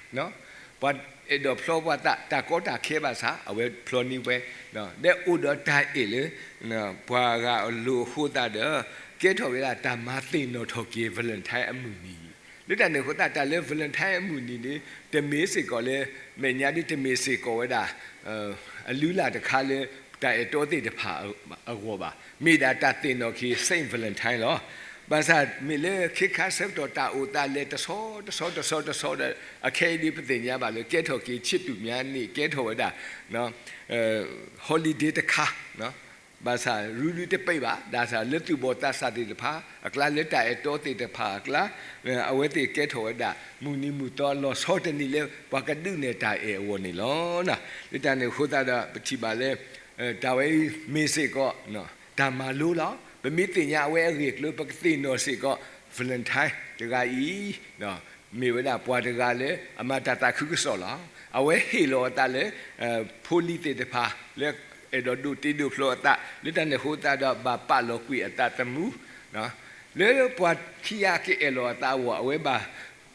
ပှၤအဲၣ်ဒိးဖျီပှၤသး တၢ်ကီတၢ်ခဲဘၣ်ဆၣ် အဝဲဖျီန့ၢ်ဝဲ, ဒီးအိၣ်ဒီးတၢ်အဲၣ်လၢ ပှၤဂၤအလိၤအဃိသတးဒီး ကဲထီၣ်ဝဲဒၣ်တၢ်မၤသ့ၣ်နီၣ်ထီၣ်က့ၤ Valentine အမုၢ်နံၤ လၢတၢ်န့ၣ်အဃိသတး တၢ်လၢ Valentine အမုၢ်နံၤန့ၣ် တမ့ၢ်စ့ၢ်ကီးလၢ မဲာ်ညါဒ်တမ့ၢ်စ့ၢ်ကီးဝဲဒၣ် အလုၢ်အလၢ်တခါလၢ တၢ်အဲၣ်တီသ့ၣ်တဖၣ်အဂီၢ်ဘၣ်. မ့ၢ်ဒၣ်တၢ်သ့ၣ်နီၣ်က့ၤ Saint Valentine လီၤ. ဘၣ်ဆၣ်မ့ၢ်လၢခဲခါဆၢကတီၢ်တၢ်အိၣ်သးလဲၤတဆီတဆီတဆီတဆီဒီး အခဲအံၤဒ်ပသ့ၣ်ညါဘၣ်လၢ ကဲထီၣ်က့ၤ ချစ်သူများနေ့ ကဲထီၣ်ဝဲဒၣ် holiday တခါ ဘၣ်ဆၣ် ရူရူတပ့ၢ်ဘၣ်, ဘၣ်ဆၣ်လၢသူၣ်ဘီၣ်သးစၢ်သ့ၣ်တဖၣ်အကျါ လၢတၢ်အဲၣ်တီသ့ၣ်တဖၣ်အကျါ အဝဲသ့ၣ်ကဲထီၣ်ဝဲဒၣ် မုၢ်နံၤမုၢ်သီလီၤဆီတနံၤလၢ ပှၤကဒုးနဲၣ်တၢ်အဲၣ်အဂီၢ်န့ၣ်လီၤ. လၢတၢ်န့ၣ်အဃိသတးဒီး ပထံၣ်ဘၣ်လၢ တၢ်ဝဲအံၤမ့ၢ်စ့ၢ်ကီး တၢ်မၤလိလီၤ. ပမ့ၢ်သ့ၣ်ညါအဝဲအဂ့ၢ်အကျိၤ ပကသ့ၣ်နီၣ်စ့ၢ်ကီး Valentine တဂၤအံၤ မ့ၢ်ဝဲဒၣ်ပှၤတဂၤလၢအမၤတၢ်သးခုကစီၣ်လီၤ. အဝဲဟ့ၣ်လီၤအသးလၢ ဖိလံၤသ့ၣ်တဖၣ် လၢအဲၣ်ဒိးဒိးတ့ဒိးဖျီအသး လၢတၢ်န့ၣ်အဃိသတးဒီး ဘၣ်ပာ်လီၤကွံာ်အသးသမူ လၢပှၤခံဂၤကအဲၣ်လီၤအသးအဂီၢ် အဝဲဘၣ်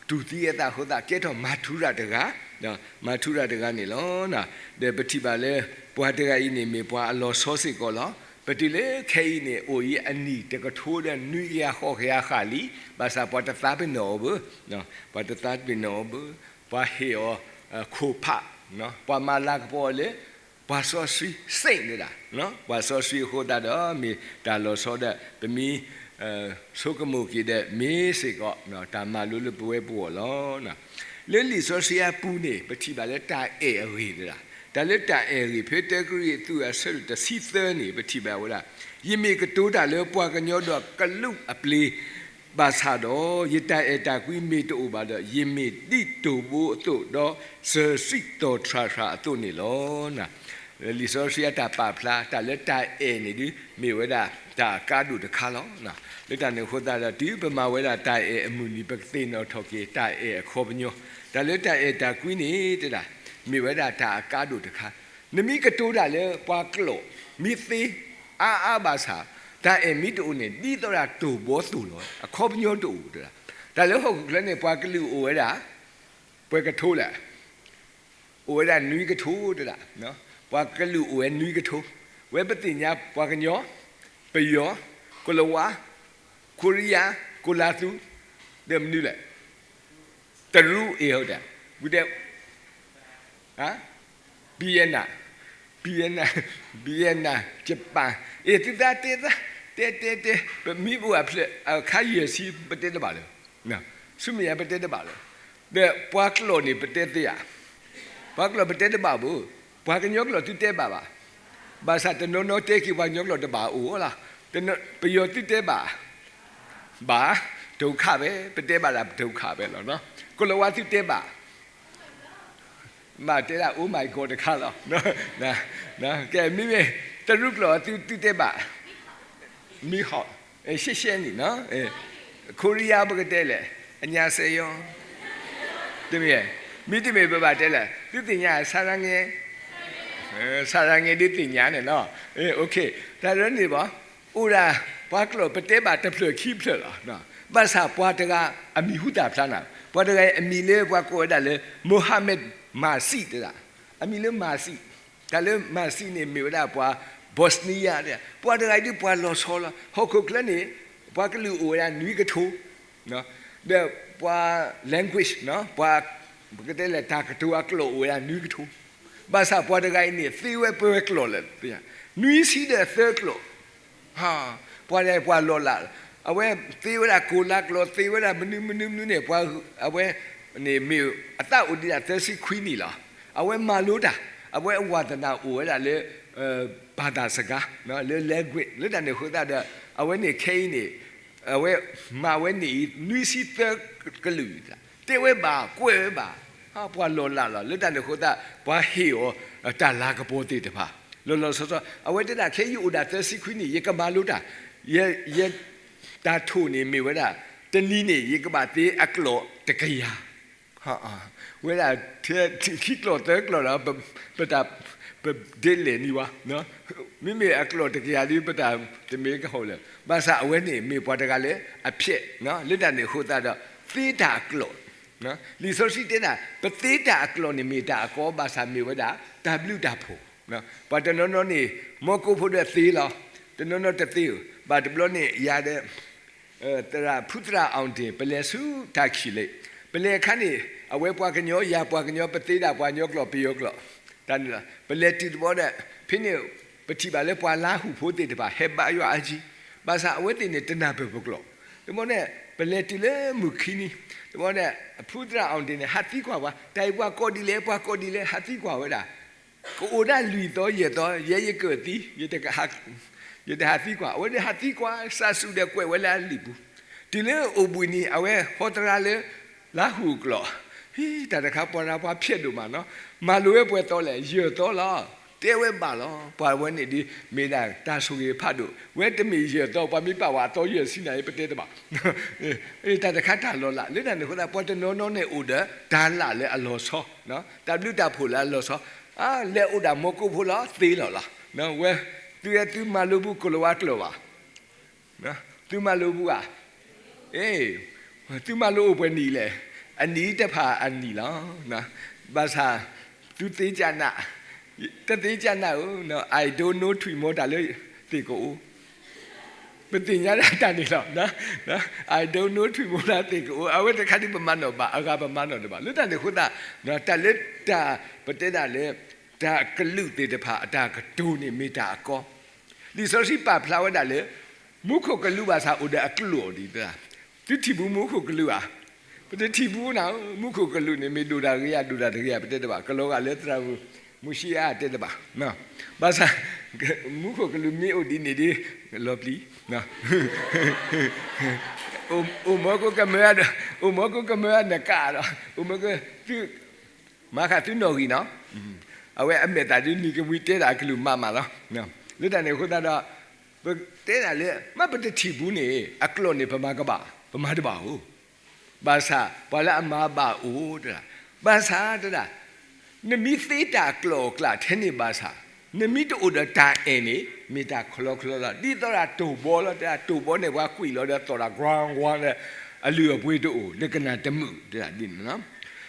တူၢ်သံအသးအဃိသတး ကဲထီၣ်မၤထူရၤတဂၤ မၤထူရၤတဂၤန့ၣ်လီၤ. ဒီးပထံၣ်ဘၣ်လၢ ပှၤတဂၤအံၤန့ၣ်မ့ၢ်ပှၤအလီၤဆီစ့ၢ်ကီးလီၤ. ပတုၤလၢခဲအံၤန့ၣ် အိၣ်အံၤအနံၣ်တကထိဒီးနွံကယၤဃိးကယၤဃၣ်လံ, ဘၣ်ဆၣ်ပှၤတသးပ့ၤနီၣ်အီၤဘၣ်, ပှၤတသးပ့ၤနီၣ်အီၤဘၣ်, ပှၤဟ့ၣ်အီၤခိၣ်ဖး, ပှၤမၤလၤကပီၤအီၤလၢ ပှၤစီဆှံ saint န့ၣ်ဒၣ်, ပှၤစီဆှံအဃိသတးဒီး မ့ၢ်တၢ်လီၤဆီဒီး ပမ့ၢ် ဆိကမိၣ်က့ၤဒီး မ့ၢ်စ့ၢ်ကီး တၢ်မၤလိလၢပဝဲပဂီၢ်လီၤ. လၢလံာ်စီဆှံအပူၤန့ၣ် ပထံၣ်ဘၣ်လၢတၢ်အဲၣ်အဂ့ၢ်န့ၣ်ဒၣ် တၢ်လၢတၢ်အဲၣ်အဂ့ၢ် ဖဲတၢကရံၣ်သူးအဆၢဒိၣ်တဆံသၢန့ၣ် ပထံၣ်ဘၣ်ဝဲဒၣ်, ယမ့ၢ်ကတိၤတၢ်လၢပှၤကညီဒီးကလူးအပျ့ၤဘၣ်ဆၣ်ဒီး, ယတၢ်အဲၣ်တၢ်ကွံမ့ၢ်တအိၣ်ဘၣ်ဒီး, ယမ့ၢ်ဒ်တိၢ်ဘိအသိး, ဒီးစၢၤစံးတီၣ်ထြၣ်ထြၣ်အသိးန့ၣ်လီၤ. လံာ်စီဆှံအတၢ်ပာ်ဖျါ တၢ်လၢတၢ်အဲၣ်န့ၣ်ဒီး မ့ၢ်ဝဲဒၣ်တၢ်အကါဒိၣ်တခါလီၤ. လၢတၢ်န့ၣ်အဃိသတးဒီး တုၤပမၤဝဲဒၣ်တၢ်အဲၣ်အမုၢ်နံၤ ပကသ့ၣ်နီၣ်ထီၣ်က့ၤ တၢ်အဲၣ်အခီပညီ, တၢ်လၢတၢ်အဲၣ်တၢ်ကွံန့ၣ်တဒၣ်, မ့ၢ်ဝဲဒၣ်တၢ်အကါဒိၣ်တခါ, နမ့ၢ်ကတိၤတၢ်လၢပှၤကျိာ် မ့ၢ်သ့အါအါဘၣ်ဆၣ်, တၢ်အဲၣ်မ့ၢ်တအိၣ်န့ၣ် ဒ်သိးဒၣ်တိၢ်ဘီသိးလီၤ, အခီပညီတအိၣ်တဒၣ်. တၢ်လၢဟီၣ်ခိၣ်ချၢန့ၣ် ပှၤကလုာ်အိၣ်ဝဲဒၣ် ပှဲၤကထိလဲၣ်, အိၣ်ဝဲဒၣ်နွံကထိတဒၣ်, ပှၤကလုာ်အိၣ်ဝဲနွံကထိ, ဝဲပသ့ၣ်ညါပှၤကညီ, ပယီၤ, ကိၣ်လၤဝါ, ခိရံယါ, ကိၣ်လၤသူ, ဒီးမနုၤလဲၣ်, တရူး, အ့ၣ် ဝံၤတဲ Vienna, Vienna, Vienna, Japan, အ့ၣ် သုသးတဲသး, တဲတဲတဲ, ပမ့ၢ်အိၣ်အဖျၢၣ်အခါယဲၢ်ဆံ ပတဲတဘၣ်လၢၤ, ဆူမဲာ်ညါပတဲတဘၣ်လၢၤ, ဒီးပှၤကျိာ်န့ၣ် ပတဲသ့ဧါ, ပှၤကျိာ်ပတဲတဘၣ်ဘၣ်, ပှၤကညီကျိာ်သုတဲဘၣ်ဘၣ်, ဘၣ်ဆၣ်တနီၤနီၤတဲက့ၤပှၤကညီကျိာ်တဘၣ်အိၣ်လီၤ, ပယီၤသုတဲဘၣ် ဘၣ်, ဒုက္ခပဲ, ပတဲဘၣ်ဒၣ်ဒုက္ခပဲလီၤ, ကိၣ်လၤဝါသုတဲဘၣ် မ့ၢ်တဲဒၣ် Oh my God တခါလီၤ, ကဲ မ့မ့ၢ် တရူးကျိာ်သုသုတဲဘၣ်, မံဟီၣ်, ရှဲရှဲန့ၣ်, ခိရံယါပကတဲလဲၣ်, အညါစဲယီၤ, တမ့ၢ်, မ့တမ့ၢ်ပဘၣ်တဲလဲၣ် သုသ့ၣ်ညါ ဆရငဲ, ဆရငဲဒ်သ့ၣ်ညါန့ၣ်လီၤ, တၢ်လၢန့ၣ်ဘၣ် အိၣ်ဒၣ် ပှၤကျိာ်ပတဲဘၣ်တဖျၢၣ်ခံဖျၢၣ်လီၤ, ဘၣ်ဆၣ်ပှၤတဂၤအမံၤဟူသၣ်ဖျါနၤ, ပှၤတဂၤအံၤအမံၤလၢပှၤကိးဝဲဒၣ်လၢ Mohammad Masih တဒၣ်, အမံၤလၢ Masih, တၢ်လၢ Masih န့ၣ် မ့ၢ်ဝဲဒၣ်ပှၤ Bosnia တဒၣ်, ပှၤတဂၤအံၤဒ်ပှၤလီၤဆီလီၤ, ဟီၣ်ခိၣ်ချၢန့ၣ် ပှၤကလုာ်အိၣ်ဝဲဒၣ်နွံကထိ ဒီးပှၤ language ပှၤ ပကတဲလဲၣ် တၢ်ကတိၤအကျိာ်အိၣ်ဝဲဒၣ်နွံကထိ, ဘၣ်ဆၣ်ပှၤတဂၤအံၤန့ၣ် သ့ဝဲပှဲၤကျိာ်လဲၣ်, နွံဆံဒီးသၢကျိာ်, ပှၤဒၣ်ပှၤလီၤလး, အဝဲသ့ဝဲဒၣ်ကိၣ်လၤကျိာ် သ့ဝဲဒၣ်မနုၤမနုၤမနုၤန့ၣ်, အဝဲန့ၣ်မ့ၢ်အသးအိၣ်ဒံးဒၣ်သၢဆံခွံနံၣ်လီၤ, အဝဲမၤလိတၢ်, အဝဲအဝၤသနာ်အိၣ်ဝဲဒၣ်လၢ ဘၣ်သးစကါ လၢ language လၢတၢ်န့ၣ်အဃိသတးဒီး အဝဲန့ၣ်ခဲအံၤန့ၣ် အဝဲမၤဝဲန့ၣ်အံၤ နွံဆံသၢကလုာ်, တဲဝဲဘၣ် ကွဲးဝဲဘၣ်, ပှၤလီၤလးလီၤ, လၢတၢ်န့ၣ်အဃိသတး ပှၤဟ့ၣ်အီၤတၢ်လၤကပီၤသ့ၣ်တဖၣ် လီၤလီၤဆီဆီ, အဝဲတဲဒၣ် ခဲအံၤယအိၣ်ဒၣ်သၢဆံခွံနံၣ် ယကမၤလိတၢ်, ယ ယတၢ်ထိၣ်န့ၣ်မ့ၢ်ဝဲဒၣ် တနံၤန့ၣ် ယကဘၣ်သ့အကျိာ်တကယၤ ဝဲဒၣ် ခံကျိာ်သၢကျိာ်ဒီး ပတၢ် ပဒ်လဲၣ်နံၤဝဲ, မ့မ့ၢ်အကျိာ်တကယၤဒီး ပတၢ်တမ့ၢ်ကဟီၣ်လၢၤ, ဘၣ်ဆၣ်အဝဲန့ၣ်မ့ၢ်ပှၤတဂၤလၢအဖျဲး, လၢတၢ်န့ၣ်အဃိသတးဒီး သ့တၢ်အကျိာ်, လံာ်စီဆှံတဲဒၣ် ပသ့တၢ်အကျိာ်န့ၣ်မ့ၢ်တၢ်အကီ ဘၣ်ဆၣ်မ့ၢ်ဝဲဒၣ် တၢ်ဘျုးတၢ်ဖှိၣ်, ပှၤတနီၤနီၤန့ၣ် မီကိးဖိဒီးသ့လီၤ, တနီၤနီၤတသ့ဧိၤ, ဘၣ်တဘျီန့ၣ် ယၤဒီး သရၣ်ဖုသရၣ် အောင်တင် ပလဲၤဆူတၢ်ခံးလ့း, ပလဲၤအခါန့ၣ် အဝဲပှၤကညီ ယၤပှၤကညီ ပသ့ဒၣ်ပှၤကညီကျိာ် ပယီၤကျိာ်, တၢ်န့ၣ်လီၤ, ပလဲၤတုၤတဘျီဒီး ဖဲန့ၣ် ပထံၣ်ဘၣ်လၢပှၤလါဟူဖိသ့ၣ်တဖၣ် ဟဲဘါယွၤအါကံ, ဘၣ်ဆၣ်အဝဲသ့ၣ်န့ၣ် တနၢ်ပၢၢ်ပကျိာ်, တဘျီန့ၣ် ပလဲၤတုၤလၢမုၢ်ခံနံၤ, တဘျီန့ၣ် ဖုသရၣ် အောင်တင် န့ၣ် ဟးသံကွၢ်ပှၤ တၢ်အံၤပှၤကိးဒ်လဲၣ် ပှၤကိးဒ်လဲၣ် ဟးသံကွၢ်ဝဲဒၣ် ကအိၣ်ဒၣ်လွံၢ်သီယဲၢ်သီ ယဲယကၢၢ်သံ ယတဟးသံကွၢ်, အဝဲဒၣ်ဟးသံကွၢ် စးစူၤဒီးကွဲးဝဲလၢအလံာ်ပူၤ, တုၤလၢအိၣ်ဘှံးနံၤ အဝဲဟီသရၣ်လၢ လါဟူအကျိာ်, ဟံ တၢ်တခါပှၤရၤပှၤဖျဲးဒိၣ်မးနီၤ, မၤလိာ်ဝဲပှဲၤသီလဲၣ် ယဲၢ်သီလီၤ, တဲဝဲဘၣ်လီၤ, ပှၤဝဲန့ၣ်ဒ်မ့ၢ်ဒၣ်တၢ်ဆိၣ်ဂ့ၤဖးဒိၣ်, ဝဲတမ့ၢ်ယဲၢ်သီ ပှၤမ့ၢ်ပာ်ဝဲအသီယဲၢ်ဆံနၤအံၤ ပတဲတဘၣ် တၢ်တခါတၢ်လီၤလး လၢတၢ်န့ၣ်အဃိသတး ပှၤတနီၤနီၤန့ၣ်အိၣ်ဒီး တၢ်လၢအလီၤဆီ, တၢ်ဘျုးတၢ်ဖှိၣ်လၢအလီၤဆီ, အါ လဲၤအိၣ်ဒၣ်မီကိးဖိလီၤ သ့လီၤလီၤ, ဝဲ သုဝဲသုမၤလိပူၤကိၣ်လၤဝါကျိာ်ဘၣ်, သုမၤလိပူၤဧါ, အ့ သုမၤလိအိၣ်ပှဲၤနံၣ်လဲၣ်, အနံၣ်တဖၣ်အနံၣ်လီၤ, ဘၣ်ဆၣ် သုသ့ကနၣ်, တသ့ကနၣ်ဧိၤ, I don't know ထွံၣ်မီတၢ်လၢသ့ၣ်ကအိၣ် ပသ့ၣ်ညါဒၣ်တၢ်န့ၣ်လီၤ, I don't know ထွံၣ်မီတၢ်သ့ၣ်ကအိၣ်, အဝဲတခါဒ်ပမၤနီၣ်ဘၣ်, အဂၤပမၤနီၣ်တဘၣ်, လၢတၢ်န့ၣ်အဃိသတး တၢ်လၢတၢ် ပတဲဒၣ်လၢ တၢ်ကလုာ်သ့ၣ်တဖၣ်အတၢ်ကတိၤန့ၣ်မ့ၢ်တၢ်အကီ, လံာ်စီဆှံပာ်ဖျါဝဲဒၣ်လၢ မူခိၣ်ကလူးဘၣ်ဆၣ်အိၣ်ဒီးအကျိာ်ဒ်သၣ်, သုထံၣ်ဘူးမူခိၣ်ကလူးဧါ, ပတထံၣ်ဘူးနၤ, မူခိၣ်ကလူးန့ၣ် မ့ၢ်ဒိၣ်တၢ်ဂ့ၤဧါ ဒိၣ်တၢ်တဂ့ၤဧါ ပတဲတဘၣ်, ကလီၤဂာ်လၢသရၣ်မုၣ် မူၢ်ဆံးအါတဲတဘၣ်, ဘၣ်ဆၣ် မူခိၣ်ကလူးမ့ၢ်အိၣ်ဒ်န့ၣ်ဒီး လီၤပျံၤ, အိၣ်မီကိကမၢ, အိၣ်မီကိကမၢနကးဒီး အိၣ်မီကသု မၤဃာ်သုနီၣ်ဂံၢ်နီၤ, အဝဲအမဲာ်သးဒ်နံၤကမှံတဲတၢ်အကလုၢ်မးမးလီၤ. လၢတၢ်န့ၣ်အဃိသတးဒီး ပတဲဒၣ်လၢ မ့ၢ်ပတထံၣ်ဘူးန့ၣ် အကျိာ်န့ၣ် ပမၤကဘၣ်, ပမၤတဘၣ်ဧိၤ, ဘၣ်ဆၣ် ပှၤလၢအမၤဘၣ်အိၣ်တဒၣ်, ဘၣ်ဆၣ်တဒၣ် နမ့ၢ်သ့တၢ်ကျိာ်အကျါထဲန့ၣ်ဘၣ်ဆၣ် နမ့ၢ်တအိၣ်ဒီးတၢ်အဲၣ်န့ၣ် မ့ၢ်တၢ်ခီလီခီလီလီၤ. ဒ်သိးဒၣ်တိၢ်ဘီလီၤ, တၢ်တိၢ်ဘီန့ၣ် ပှၤကွံာ်လီၤဒီးသီၣ်တၢ် ကွၢ်ကွၢ်ဒီး အလုၢ်အပှ့ၤတအိၣ် နကနၣ်တမုာ်တဒၣ်ဒ်န့ၣ်လီၤ.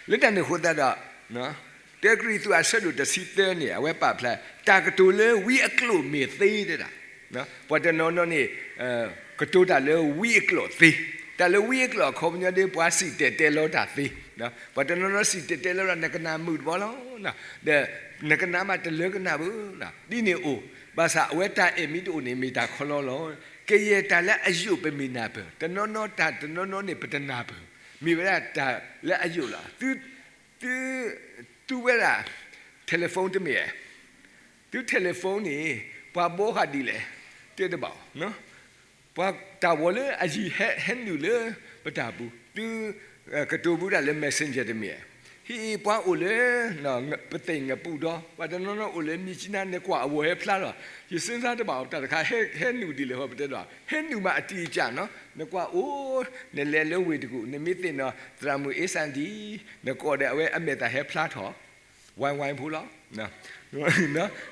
လၢတၢ်န့ၣ်အဃိသတးဒီး တၢကရံၣ်သူးအဆၢဒိၣ်တဆံသၢန့ၣ် အဝဲပာ်ဖျါ တၢ်ကတိၤလၢဝံအကျိာ်မ့ၢ်သ့တဒၣ်, ပှၤတနီၤနီၤန့ၣ် ကတိၤတၢ်လၢဝံအကျိာ်သ့, တၢ်လၢဝံအကျိာ်အခီပညီဒီး ပှၤစံၣ်တဲၤတဲလီၤတၢ်သ့, ပှၤတနီၤနီၤစံၣ်တဲၤတဲလီၤတၢ် နကနၣ်မုာ်တဘျီလီၤ, ဒီးနကနၣ်မးတလၢကနၣ်ဘၣ်, ဒ်န့ၣ်အိၣ်, ဘၣ်ဆၣ်အဝဲတၢ်အဲၣ်မ့ၢ်တအိၣ်န့ၣ် မ့ၢ်တၢ်ခီလီလီၤ. ကယဲၢ်တၢ်လၢအယိာ်ပမ့ၢ်နၢ်ပၢၢ်, တနီၤနီၤတၢ်တနီၤနီၤန့ၣ် ပတနၢ်ပၢၢ်, မ့ၢ်ဝဲဒၣ်တၢ်လၢအယိာ်လီၤ. သု သု သုဝဲဒၣ် telephone တမ့ၢ်ဧါ, သု telephone န့ၣ် ပှၤဘှီဃာ်ဒ်လဲၣ် တဲတဘၣ်အီၤ, ပှၤတၢ်ဝီၤလၢအယံၤဟဲ ဟဲနုာ်လၢပတၢ်ပူၤ, သု ကတိၤဘူးတၢ်လၢ messenger တမ့ၢ်ဧါ, ဟံၣ်ပှၤအိၣ်လၢ ပသ့ၣ်ညါပူၤဒီး ပှၤတနီၤနီၤအိၣ်လၢမၠံးကၠံနါ နကွၢ်အဝီၤဟဲဖျါလီၤ, ယစ့စါတဘၣ်အီၤ တၢ်တခါ ဟဲနုာ်ဒ်လဲၣ်ဃီ ပတဲဒီး ဟဲနုာ်မးအတံၢ်အကၢ်နီၤ, နကွၢ်အိၣ် နလဲၤလၢဝ့ၢ်တကူၣ် နမ့ၢ်သ့ၣ်နီၣ် သရၣ်မုၣ်အ့စၣ်ဒံ နကိးဒီးအဝဲအမဲာ်သၣ်ဟဲဖျါထီၣ် ဝဲဝဲဖိလီၤ.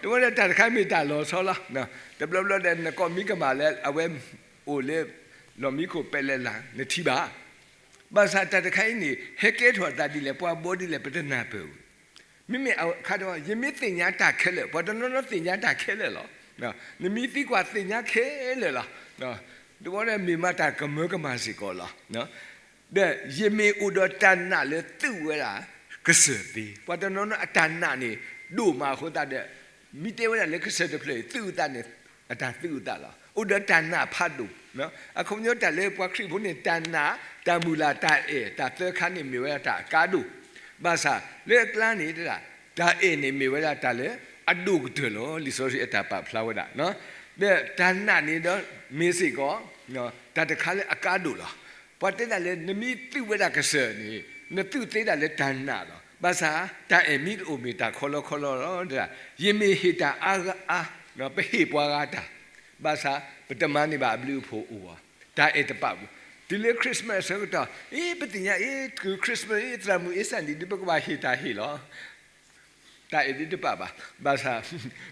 တဝဲဒီးတၢ်တခါမ့ၢ်တၢ်လီၤဆီလီၤ. တဘျီဘျီဒီး နကိးမံကမၣ်လၢအဝဲအိၣ်လၢ လီၢ်မံခိၣ်ပဲာ်လဲၣ်လၢ် နထံၣ်ဘၣ်. ဘၣ်ဆၣ်တၢ်တခါအံၤန့ၣ် ဟဲကဲထီၣ်သးဒ်လဲၣ် ပှၤဘှီဒ်လဲၣ် ပတနၢ်ပၢၢ်ဝဲ. မ့မ့ၢ်အခါဒီး ယမ့ၢ်သ့ၣ်ညါတၢ်ခဲလၢာ် ပှၤတနီၤနီၤသ့ၣ်ညါတၢ်ခဲလၢာ်လီၤ. နမ့ၢ်သံကွၢ်သ့ၣ်ညါခဲလၢာ်လီၤ. တဝဲဒီးမ့ၢ်မးတၢ်ကမၢကမၣ်စ့ၢ်ကီးလီၤ. ဒီးယမ့ၢ်အိၣ်ဒီးတၢ်နာ်လၢသုးဝဲဒၣ်ကစၢၢ်သ့, ပှၤတနီၤနီၤအတၢ်နာ်န့ၣ် ဒိၣ်မးအဃိသတးဒီး မ့ၢ်တဲဝဲဒၣ်လၢကစၢၢ်တဖျၢၣ်အံၤ သုးအသးန့ၣ် အတၢ်သုးအသးလီၤ. အိၣ်ဒီးတၢ်နာ်ဖးဒိၣ်, အခီပညီတၢ်လၢပှၤခရံာ်ဖိန့ၣ် တၢ်နာ် တၢ်မုၢ်လၢ် တၢ်အဲၣ် တၢ်သၢခါန့ၣ် မ့ၢ်ဝဲဒၣ်တၢ်အကါဒိၣ်, ဘၣ်ဆၣ်လၢအကျါန့ၣ် တၢ်အဲၣ်န့ၣ်မ့ၢ်ဝဲဒၣ်တၢ်လၢအဒိၣ်ကတၢၢ်လီၤ. လံာ်စီဆှံအတၢ်ပာ်ဖျါဝဲဒၣ် ဒီးတၢ်နာ်န့ၣ်ဒီးမ့ၢ်စ့ၢ်ကီး တၢ်တခါလၢအကါဒိၣ်လီၤ. ပှၤတဲဒၣ်လၢ နမ့ၢ်သုးဝဲဒၣ်ကစၢၢ်န့ၣ် နသုးသ့ဒၣ်လၢတၢ်နာ်လီၤ. ဘၣ်ဆၣ် တၢ်အဲၣ်မ့ၢ်တအိၣ်မ့ၢ်တၢ်ခီလီခီလီလီၤ. ယမ့ၢ်ဟ့ၣ်တၢ်အါဂၤအါ, ပဟ့ၣ်ပှၤဂၤတၢ်, ဘၣ်ဆၣ် ပတမၤန့ၢ်ဘၣ်အဘျုးအဖှိၣ်အိၣ်ဘၣ်. တၢ်အဲၣ်တပာ်ပူၤ, တုၤလၢ Christmas အဆၢကတီၢ် အ့ ပသ့ၣ်ညါအ့ တုၤ Christmas အံၤ သရၣ်မုၣ်အ့စၣ်ဒံး ဒ်ပကဘၣ်ဟ့ၣ်တၢ်ဟ့ၣ်လီၤ. တၢ်အဲၣ်ဒ်တပာ်ဘၣ်, ဘၣ်ဆၣ်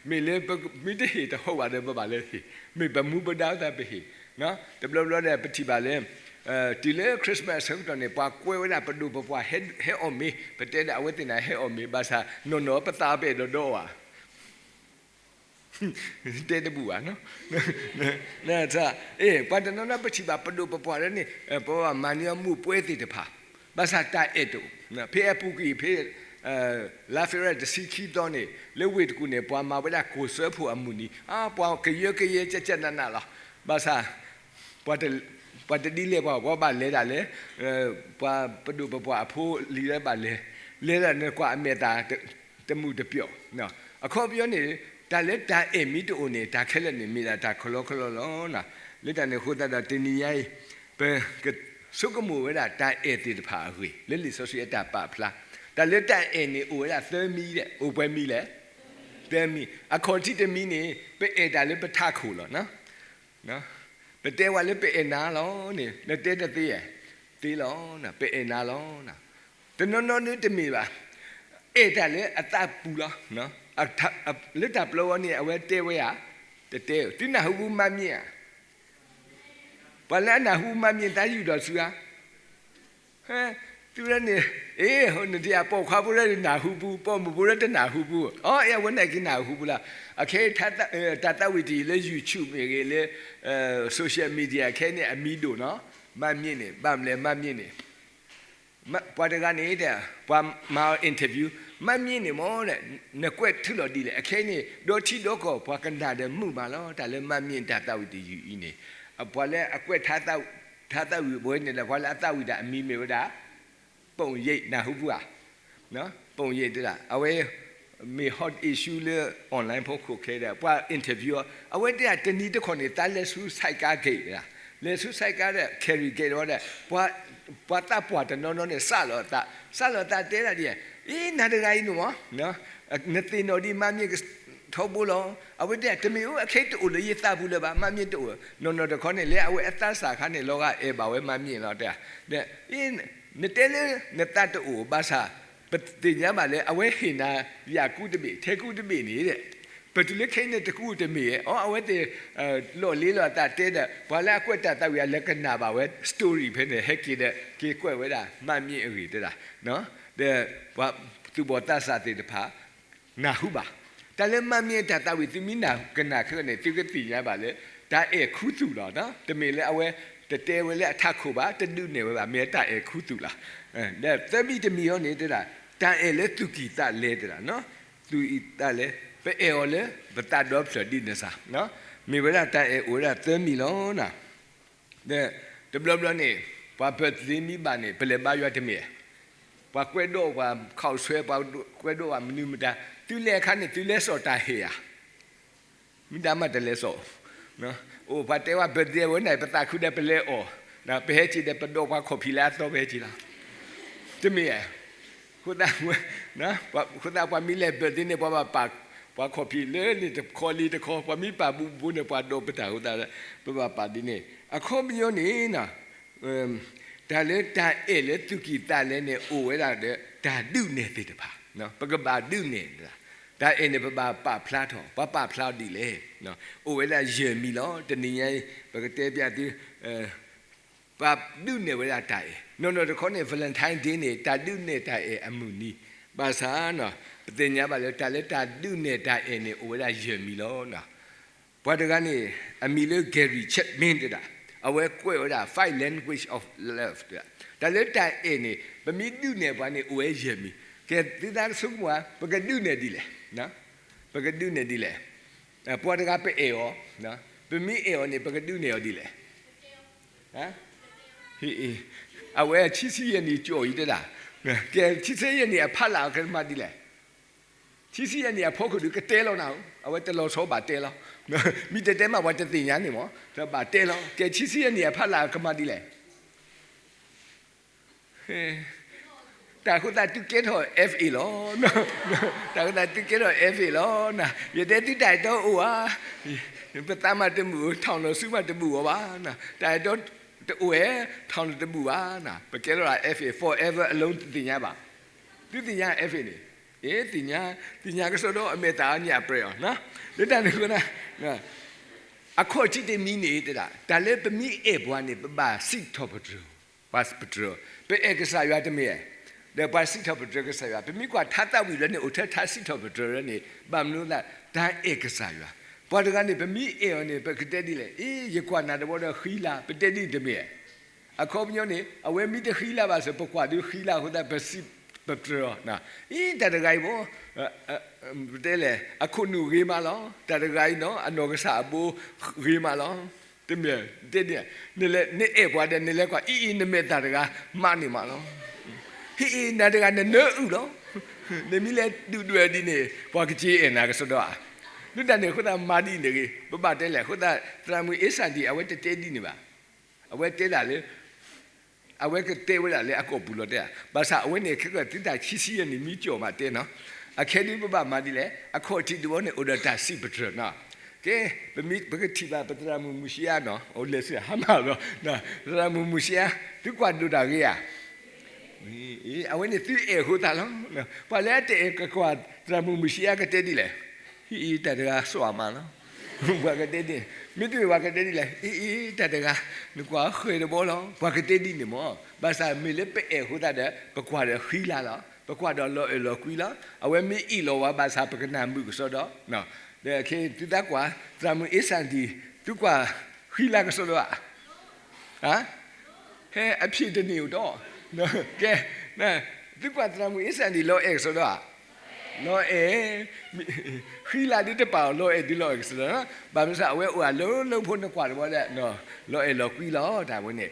မ့ၢ်လၢပမ့ၢ်တဟ့ၣ်တဟီၣ်ဘၣ်ဒီး ပဘၣ်လၢဟ့ၣ်, မ့ၢ်ပမူပဒါသးပဟ့ၣ်, တဘျီဘျီဒီးပထံၣ်ဘၣ်လၢ တုၤလၢ Christmas အဆၢကတီၢ်န့ၣ် ပှၤကွဲဝဲဒၣ်ပဒိၣ်ပပှၢ် ဟဲအီၣ်မ့ၤ, ပတဲဒၣ်အဝဲသ့ၣ်န့ၣ် ဟဲအီၣ်မ့ၤ ဘၣ်ဆၣ် နီၢ်နီၢ်ပသးပအဲၣ်ဒိးဒီးအီၤဧါ တဲတဘူၣ်ဘၣ်နီၤ, အ့ ပှၤတနီၤနီၤပထံၣ်ဘၣ်ပဒိၣ်ပပှၢ်လၢန့ၣ် ပဘၣ်မၤန့ၢ်အီၤမူးပွဲသ့ၣ်တဖၣ်, ဘၣ်ဆၣ်တၢ်အဲၣ်တအိၣ်, ဖဲအပူၤကွံာ်ဖဲ လါဖ့ၤဘြူၤအါရံၤတဆံခံသီန့ၣ် လၢဝ့ၢ်တကူၣ်န့ၣ် ပှၤမၤဝဲဒၣ်ကိၣ်စၢဖှိၣ်အမုၢ်နံၤ, အါ ပှၤကယၢကယဲကၠၢ်ကၠၢ်နးနးလီၤ, ဘၣ်ဆၣ် ပှၤတဒ်လဲၣ်ပှၤ ပှၤဘၣ်လဲၤဒၣ်လဲၣ်, ပှၤပဒိၣ်ပပှၢ်အဖိလံၤလၢဘၣ်လဲၤ, လဲၤဒၣ်နကွၢ်အမဲာ်သၣ် တမုာ်တပျီၢ်, အခီပညီန့ၣ် တၢ်လၢတၢ်အဲၣ်မ့ၢ်တအိၣ်န့ၣ် တၢ်ခဲလၢာ်န့ၣ် မ့ၢ်ဒၣ်တၢ်ခီလီခီလီလီၤ. လၢတၢ်န့ၣ်အဃိသတးဒီး တနံၤညါအံၤ ပကဆိကမိၣ်ဝဲဒၣ်တၢ်အဲၣ်သ့ၣ်တဖၣ်အဂ့ၢ် လၢလံာ်စီဆှံအတၢ်ပာ်ဖျါ, တၢ်လၢတၢ်အဲၣ်န့ၣ် အိၣ်ဝဲဒၣ်သၢမံၤဒီး အိၣ်ပှဲၤမံၤလဲၣ်, သၢမံၤ, အခီၣ်ထံးတမံၤန့ၣ် ပအဲၣ်တၢ်လၢပထးခိၣ်လီၤ. ပတဲဝဲလၢပအဲၣ်နၤလီၤန့ၣ် နတဲတသ့ဧါ, သ့လီၤ, ပအဲၣ်နၤလီၤ. တနီၤနီၤဒ်တမ့ၢ်ဘၣ်, အဲၣ်တၢ်လၢအသးပူၤလီၤ. လၢတၢ်ပျီဝဲန့ၣ် အဝဲတဲဝဲဧါ, တတဲ, သုနၢ်ဟူပူၤ မးမြ့ၣ်ဧါ, ပှၤလၢအနၢ်ဟူပူၤ မးမြ့ၣ် သးယူၢ်ထီၣ်ဆူဧါ, သုဝဲန့ၣ်, အ့ နတယၢ်ပိာ်ခွါဖိလၢနၢ်ဟူပူၤ ပိာ်မုၣ်ဖိလၢတနၢ်ဟူပူၤ, အီ အဝဲန့ၣ်က့ၤနၢ်ဟူပူၤလီၤ. အခဲအံၤ တၢ်သးဝံၣ်တယုၢ် လၢ YouTube မ့ၢ်ဂ့ၤ လၢ social media ခဲအံၤန့ၣ် အမံၤဒိၣ်နီၤ, မးမြ့ၣ်န့ၣ်, ဘၣ်မလဲၣ် မးမြ့ၣ်န့ၣ် ပှၤတဂၤန့ၣ် ပှၤမၤအီၤ interview, မးမြ့ၣ်န့ၣ်မ့ၢ် နကွဲးထုးလီၤဒ်လဲၣ်. အခဲအံၤန့ၣ် ဒီထံဒီကီၢ် ပှၤကနၣ်ဒီးမုာ်မးလီၤ. တၢ်လၢမးမြ့ၣ်တၢ်သးဝံၣ်တယုၢ်အံၤန့ၣ်, ပှၤလၢအကွဲးထါသးဝံၣ်ဘၣ်ဝဲန့ၣ်ဒီး ပှၤလၢအသးဝံၣ်တၢ်အမံၤမ့ၢ်ဝဲဒၣ် ပိာ်ယ့ၣ် နၢ်ဟူပူၤဧါ, ပိာ်ယ့ၣ်တဒၣ် အဝဲ မ့ၢ် hot issue လၢ online ဖီခိၣ်ခဲဒီး ပှၤ interview အီၤ အဝဲတဲဒၣ်တနံၤတခီန့ၣ် သးလဲၤဆူ Saikat Gate ဒၣ်, လဲၤဆူ Saikat ဒီး Carry Gate ဝဲဒၣ် ပှၤသးပှၢ်တနီၤနီၤန့ၣ် စးလီၤအသး, စးလီၤအသးတဲဒၣ်ဒ်အံၤ, အံၤ နၤတဂၤအံၤန့ၣ်မ့ၢ် နသ့ၣ်နီၣ်ဒံးမၤမ့ၢ်ထီဘိလီၤ. အဝဲတဲ တမ့ၢ်ဧိၤ အခဲအံၤတအိၣ်လၢယသးပူၤလၢၤဘၣ်, မၤမ့ၢ်တအိၣ်, နီၢ်နီၢ်တခီန့ၣ် လၢအဝဲအသးစၢ်အခါန့ၣ် လီၤဂာ်အဲၣ်ဘၣ်ဝဲမၤမ့ၢ်လီၤတဲ, နတဲလၢနသးတအိၣ်ဘၣ်ဆၣ် ပသ့ၣ်ညါဘၣ်လၢ အဝဲဟ့ၣ်နၤယၣ်ကူတဘ့ၣ် ထဲကူတဘ့ၣ်န့ၣ်, ပတုၤလၢခဲအံၤန့ၣ်တကူတမ့ၢ်, အဝဲသ့ၣ် လီၢ်လ့လီၤအသးတဲဒီး ပှၤလၢအကွဲးတၢ်သးဝံၣ်အလဲၤကနၣ်ဘၣ်ဝဲ story ဖဲန့ၣ် ဟဲက့ၤဒီး က့ၤကွဲးဝဲဒၣ် မၤမ့ၢ်အဂ့ၢ်တဲဒၣ်, ဒီးပှၤသူၣ်ဘီၣ်သးစၢ်သ့ၣ်တဖၣ် နၢ်ဟူဘၣ်. တၢ်လၢမၤမ့ၢ်အတၢ်သးဝံၣ် သုမ့ၢ်နၢ်ကနၣ်ခဲအံၤန့ၣ် သုကသ့ၣ်ညါဘၣ်လၢ တၢ်အဲၣ်ခူသူၣ်လီၤ. တမ့ၢ်လၢအဝဲတတဲဝဲလၢအထးခိၣ်ဘၣ်, တဒုးနဲၣ်ဝဲဘၣ်, မ့ၢ်တၢ်အဲၣ်ခူသူၣ်လီၤ. ဒီးသၢမံၤတမံၤအံၤန့ၣ်တဲဒၣ် တၢ်အဲၣ်လၢသူၣ်ကံၢ်သးလဲတဲဒၣ်, သူၣ်ကံၢ်သးလဲ, ပအဲၣ်အီၤလၢပသးဒီဖျၢၣ်ဒ်န့ၣ်စ့ၢ်, မ့ၢ်ဝဲဒၣ်တၢ်အဲၣ်အိၣ်ဝဲဒၣ်သၢမံၤလီၤ. ဒီးတဘျီဘျီန့ၣ် ပှၤ birthday မ့ၢ်ဘၣ်န့ၣ် ပလဲၤဘါယွၤတမ့ၢ်, ပှၤကွဲးဒိးပှၤ ခီၣ်ဆွဲ ပှၤကွဲးဒိးပှၤမနုၤမတၤ, သုလဲၤအခါန့ၣ် သုလဲၤစိာ်တၢ်ဟ့ၣ်ဧါ, မ့ၢ်တၢ်မၤတလဲၤစိာ်, အိၣ်ပှၤတဲဝဲ birthday ဝဲန့ၣ် ပသးခုဒီးပလဲၤအီၣ်, ပဟဲက့ၤဒီးပဒိးပှၤခီၣ်ဖံးလၢအသီပဟဲက့ၤလီၤ, တမ့ၢ်ဧါ, အဃိသတး အဃိသတးပှၤမ့ၢ်လဲၤ birthday န့ၣ် ပှၤဘၣ်ပာ် ပှၤခီၣ်ဖံးလၢန့ၣ်တခီလံတခီ, ပှၤမ့ၢ်ပာ်ဘူးဘူးန့ၣ် ပှၤဒိးပတၢ်အဃိသတး ပဘၣ်ပာ်ဒ်န့ၣ်, အခီပညီန့ၣ် တၢ်လၢတၢ်အဲၣ်လၢသူၣ်ကံၢ်သးလဲန့ၣ် အိၣ်ဝဲဒၣ်ဒီးတၢ်ဒုးနဲၣ်သ့ၣ်တဖၣ်, ပကဘၣ်ဒုးနဲၣ်, တၢ်အဲၣ်န့ၣ် ပဘၣ်ပာ်ဖျါထီၣ်, ပှၤပာ်ဖျါအီၤဒ်လဲၣ်, အိၣ်ဝဲဒၣ်ယဲၢ်မံၤလီၤ. တနံၤညါအံၤ ပကတဲပျးသု ပှၤဒုးနဲၣ်ဝဲဒၣ်တၢ်အဲၣ်, နီၢ်နီၢ်တခီန့ၣ် Valentine Day န့ၣ် တၢ်ဒုးနဲၣ်တၢ်အဲၣ်အမုၢ်နံၤ, ဘၣ်ဆၣ် ပသ့ၣ်ညါဘၣ်လၢ တၢ်လၢတၢ်ဒုးနဲၣ်တၢ်အဲၣ်န့ၣ် အိၣ်ဝဲဒၣ်ယဲၢ်မံၤလီၤ. ပှၤတဂၤန့ၣ် အမံၤလၢ Gary Chapman တဲဒၣ်, အဝဲကွဲးဝဲဒၣ် Five Language of Love တဲဒၣ်, တၢ်လၢတၢ်အဲၣ်န့ၣ် ပမ့ၢ်ဒုးနဲၣ်ပှၤန့ၣ် အိၣ်ဝဲယဲၢ်မံၤ, ကဲသုသးဆိကမိၣ်ဧါ, ပကဒုးနဲၣ်ဒ်လဲၣ်, ပကဒုးနဲၣ်ဒ်လဲၣ်, ပှၤတဂၤပအဲၣ်အီၤ, ပမ့ၢ်အဲၣ်အီၤန့ၣ် ပကဒုးနဲၣ်အီၤဒ်လဲၣ် အဝဲဆံဆံယဲၢ်နံၣ်ကၠီၣ်အံၤတဲဒၣ်, ကဲဆံဆံယဲၢ်နံၣ်အဖီလာ်အကမၤဒ်လဲၣ်, ဆံဆံယဲၢ်နံၣ်အဖီခိၣ်ဒီးကတဲလီၤနၤဧၢ, အဝဲတလီၤဆီဘၣ်တဲလီၤ, မ့ၢ်တတဲမးပှၤတသ့ၣ်ညါန့ၣ်မး, တဘၣ်တဲလီၤ, ကဲဆံဆံယဲၢ်နံၣ်အဖီလာ်အကမၤဒ်လဲၣ် တၢ်အဃိသတးသုကဲထီၣ် F A လီၤ, တၢ်အဃိသတးသုကဲထီၣ် F A လီၤ, ယတဲသုတၢ်အဲၣ်တီအိၣ်ဧါ, ပသးမးတမုာ်ဧိၤ ထောင်တော်စုမးတဘူးအီၤဘၣ်, တၢ်အဲၣ်တီတအိၣ်ဧဲ ထောင်တော်တဘူးဘၣ်, ပကဲထီၣ်ဒၣ် F A forever alone သုသ့ၣ်ညါဘၣ်, သုသ့ၣ်ညါ F A န့ၣ်, အ့ သ့ၣ်ညါ, သ့ၣ်ညါကစီဒီအမဲာ်သၣ်အညၣ်ပြဲအီၤ, လၢတၢ်န့ၣ်အဃိ အခီၣ်ထံးတမံၤန့ၣ်တဲဒၣ် တၢ်လၢပမ့ၢ်အဲၣ်ပှၤန့ၣ် ပဘၣ်စံးထီၣ်ပတြၢၤ, ပှၤပတြၢၤ, ပအဲၣ်ကစၢ်ယွၤတမ့ၢ်ဧါ, ဒီးပှၤစံးထီၣ်ပတြၢၤကစၢ်ယွၤ, ပမ့ၢ်ကွၢ်ထါသးဝံၣ်လၢန့ၣ် အိၣ်ထဲထါစံးထီၣ်ပတြၢၤလၢန့ၣ် ဘၣ်မနုၤသး တၢ်အဲၣ်ကစၢ်ယွၤ, ပှၤတဂၤန့ၣ် ပမ့ၢ်အဲၣ်အီၤန့ၣ် ပကတဲဒ်လဲၣ်, အ့ ယကွၢ်နၤတဘျီဒီးဃံလၤ ပတဲဒ်န့ၣ်တမ့ၢ်ဧါ, အခီပညီန့ၣ် အဝဲမ့ၢ်တဃံလၤဘၣ်စ့ၢ် ပကွၢ်ဒုးဃံလၤအဃိသတး ပစံးပတြၢၤအီၤ, အ့ တၢ်တဂၤအံၤဘၣ် ပတဲလဲၣ် အခိၣ်နူာ်ဂ့ၤမးလီၤ, တၢ်တဂၤအံၤနီၤ အနီၢ်ကစၢ်အဘိဂ့ၤမးလီၤ, တမ့ၢ်တဲဒ်, နအဲၣ်ပှၤဒီး နလဲၤကွၢ် အံၤအံၤ နမဲာ်သၣ်တဂၤ မးန့ၢ်မးလီၤ, ဟ့ၣ်အံၤ နၤတဂၤနနၢအုၣ်လီၤ, နမ့ၢ်လဲၤဒုၣ်ဒွဲၣ်ဒ်န့ၣ် ပှၤကက့ၤအဲၣ်နၤကစီဒီဧါ, လၢတၢ်န့ၣ်အဃိသတးမၤဒ်န့ၣ်ဂ့ၤ, ပဘၣ်တဲလဲၣ်အဃိသတး သရၣ်မုၣ်အ့စၣ်ဒံၣ် အဝဲတတဲဒ်န့ၣ်ဘၣ်, အဝဲတဲဒၣ်လၢ အဝဲကတဲဝဲဒၣ်လၢအကိာ်ပူၤလီၤတဲ, ဘၣ်ဆၣ်အဝဲန့ၣ်ခဲကၢၢ်သုတၢ်ဆံဆံယဲၢ်နံၣ်မံကၠီၣ်မးတဲနီၤ, အခဲဒုးပဘၣ်မၤဒ်လဲၣ်, အခီၣ်ထံးတဘျီန့ၣ် အိၣ်ဒီးတၢ်စံးပတြၢၤနီၤ, ကဲ ပမ့ၢ်ပကထံၣ်ဘၣ်ပသရၣ်မုၣ်မုၢ်ဆံးအါနီၤ အိၣ်လဲၤဆူဟါမၢ်လီၤ, သရၣ်မုၣ်မုၢ်ဆံးအါ သုကွၢ်ဒိၣ်တၢ်ဂ့ၤဧါ အဝဲန့ၣ်သုအဲၣ်အဃိသတးလီၤ, ပှၤလၢအတအဲၣ်ကကွၢ်သရၣ်မုၣ်မုၢ်ဆံးအါကတဲဒ်လဲၣ်, ဟံၣ်အံၤတၢ်တဂၤစွၣ်မးလီၤ, ပှၤကတဲဒ်, မ့ၢ်တမ့ၢ်ပှၤကတဲဒ်လဲၣ်, ဟံၣ်အံၤတၢ်တဂၤ နကွၢ်ဃဲၤတဘီလီၤ, ပှၤကတဲဒ်န့ၣ်မး, ဘၣ်ဆၣ်မ့ၢ်လၢပအဲၣ်အဃိသတးဒီး ပကွၢ်ဒီးဃံလၤလီၤ, ပကွၢ်ဒီးလီၤအဲၣ်လီၤကွံလီၤ, အဝဲမ့ၢ်အ့ၣ်လိာ်ဝဲဘၣ်ဆၣ် ပကနၢ်မုာ်ကစီဒီ, ဒီးခဲသုသးကွၢ် သရၣ်မုၣ်အ့စၣ်ဒံၣ် သုကွၢ်ဃံလၤကစီဒီဧါ ဟဲအဖံးတန့ၢ်အိၣ်ဒီး, ကဲ, သုကွၢ်သရၣ်မုၣ်အ့စၣ်ဒံၣ်လီၤအဲၣ်ကစီဒီဧါ, လီၤအဲၣ်, ဃံလၤဒုးတပာ်အီၤလီၤအဲၣ်ဒုးလီၤအဲၣ်ကစီဒီ, ဘၣ်မနုၤအဝဲအိၣ်အလၢလၢဖိနကွၢ်တဘျီဒီး, လီၤအဲၣ်လီၤကွံလီၤတၢ်ဝဲန့ၣ်,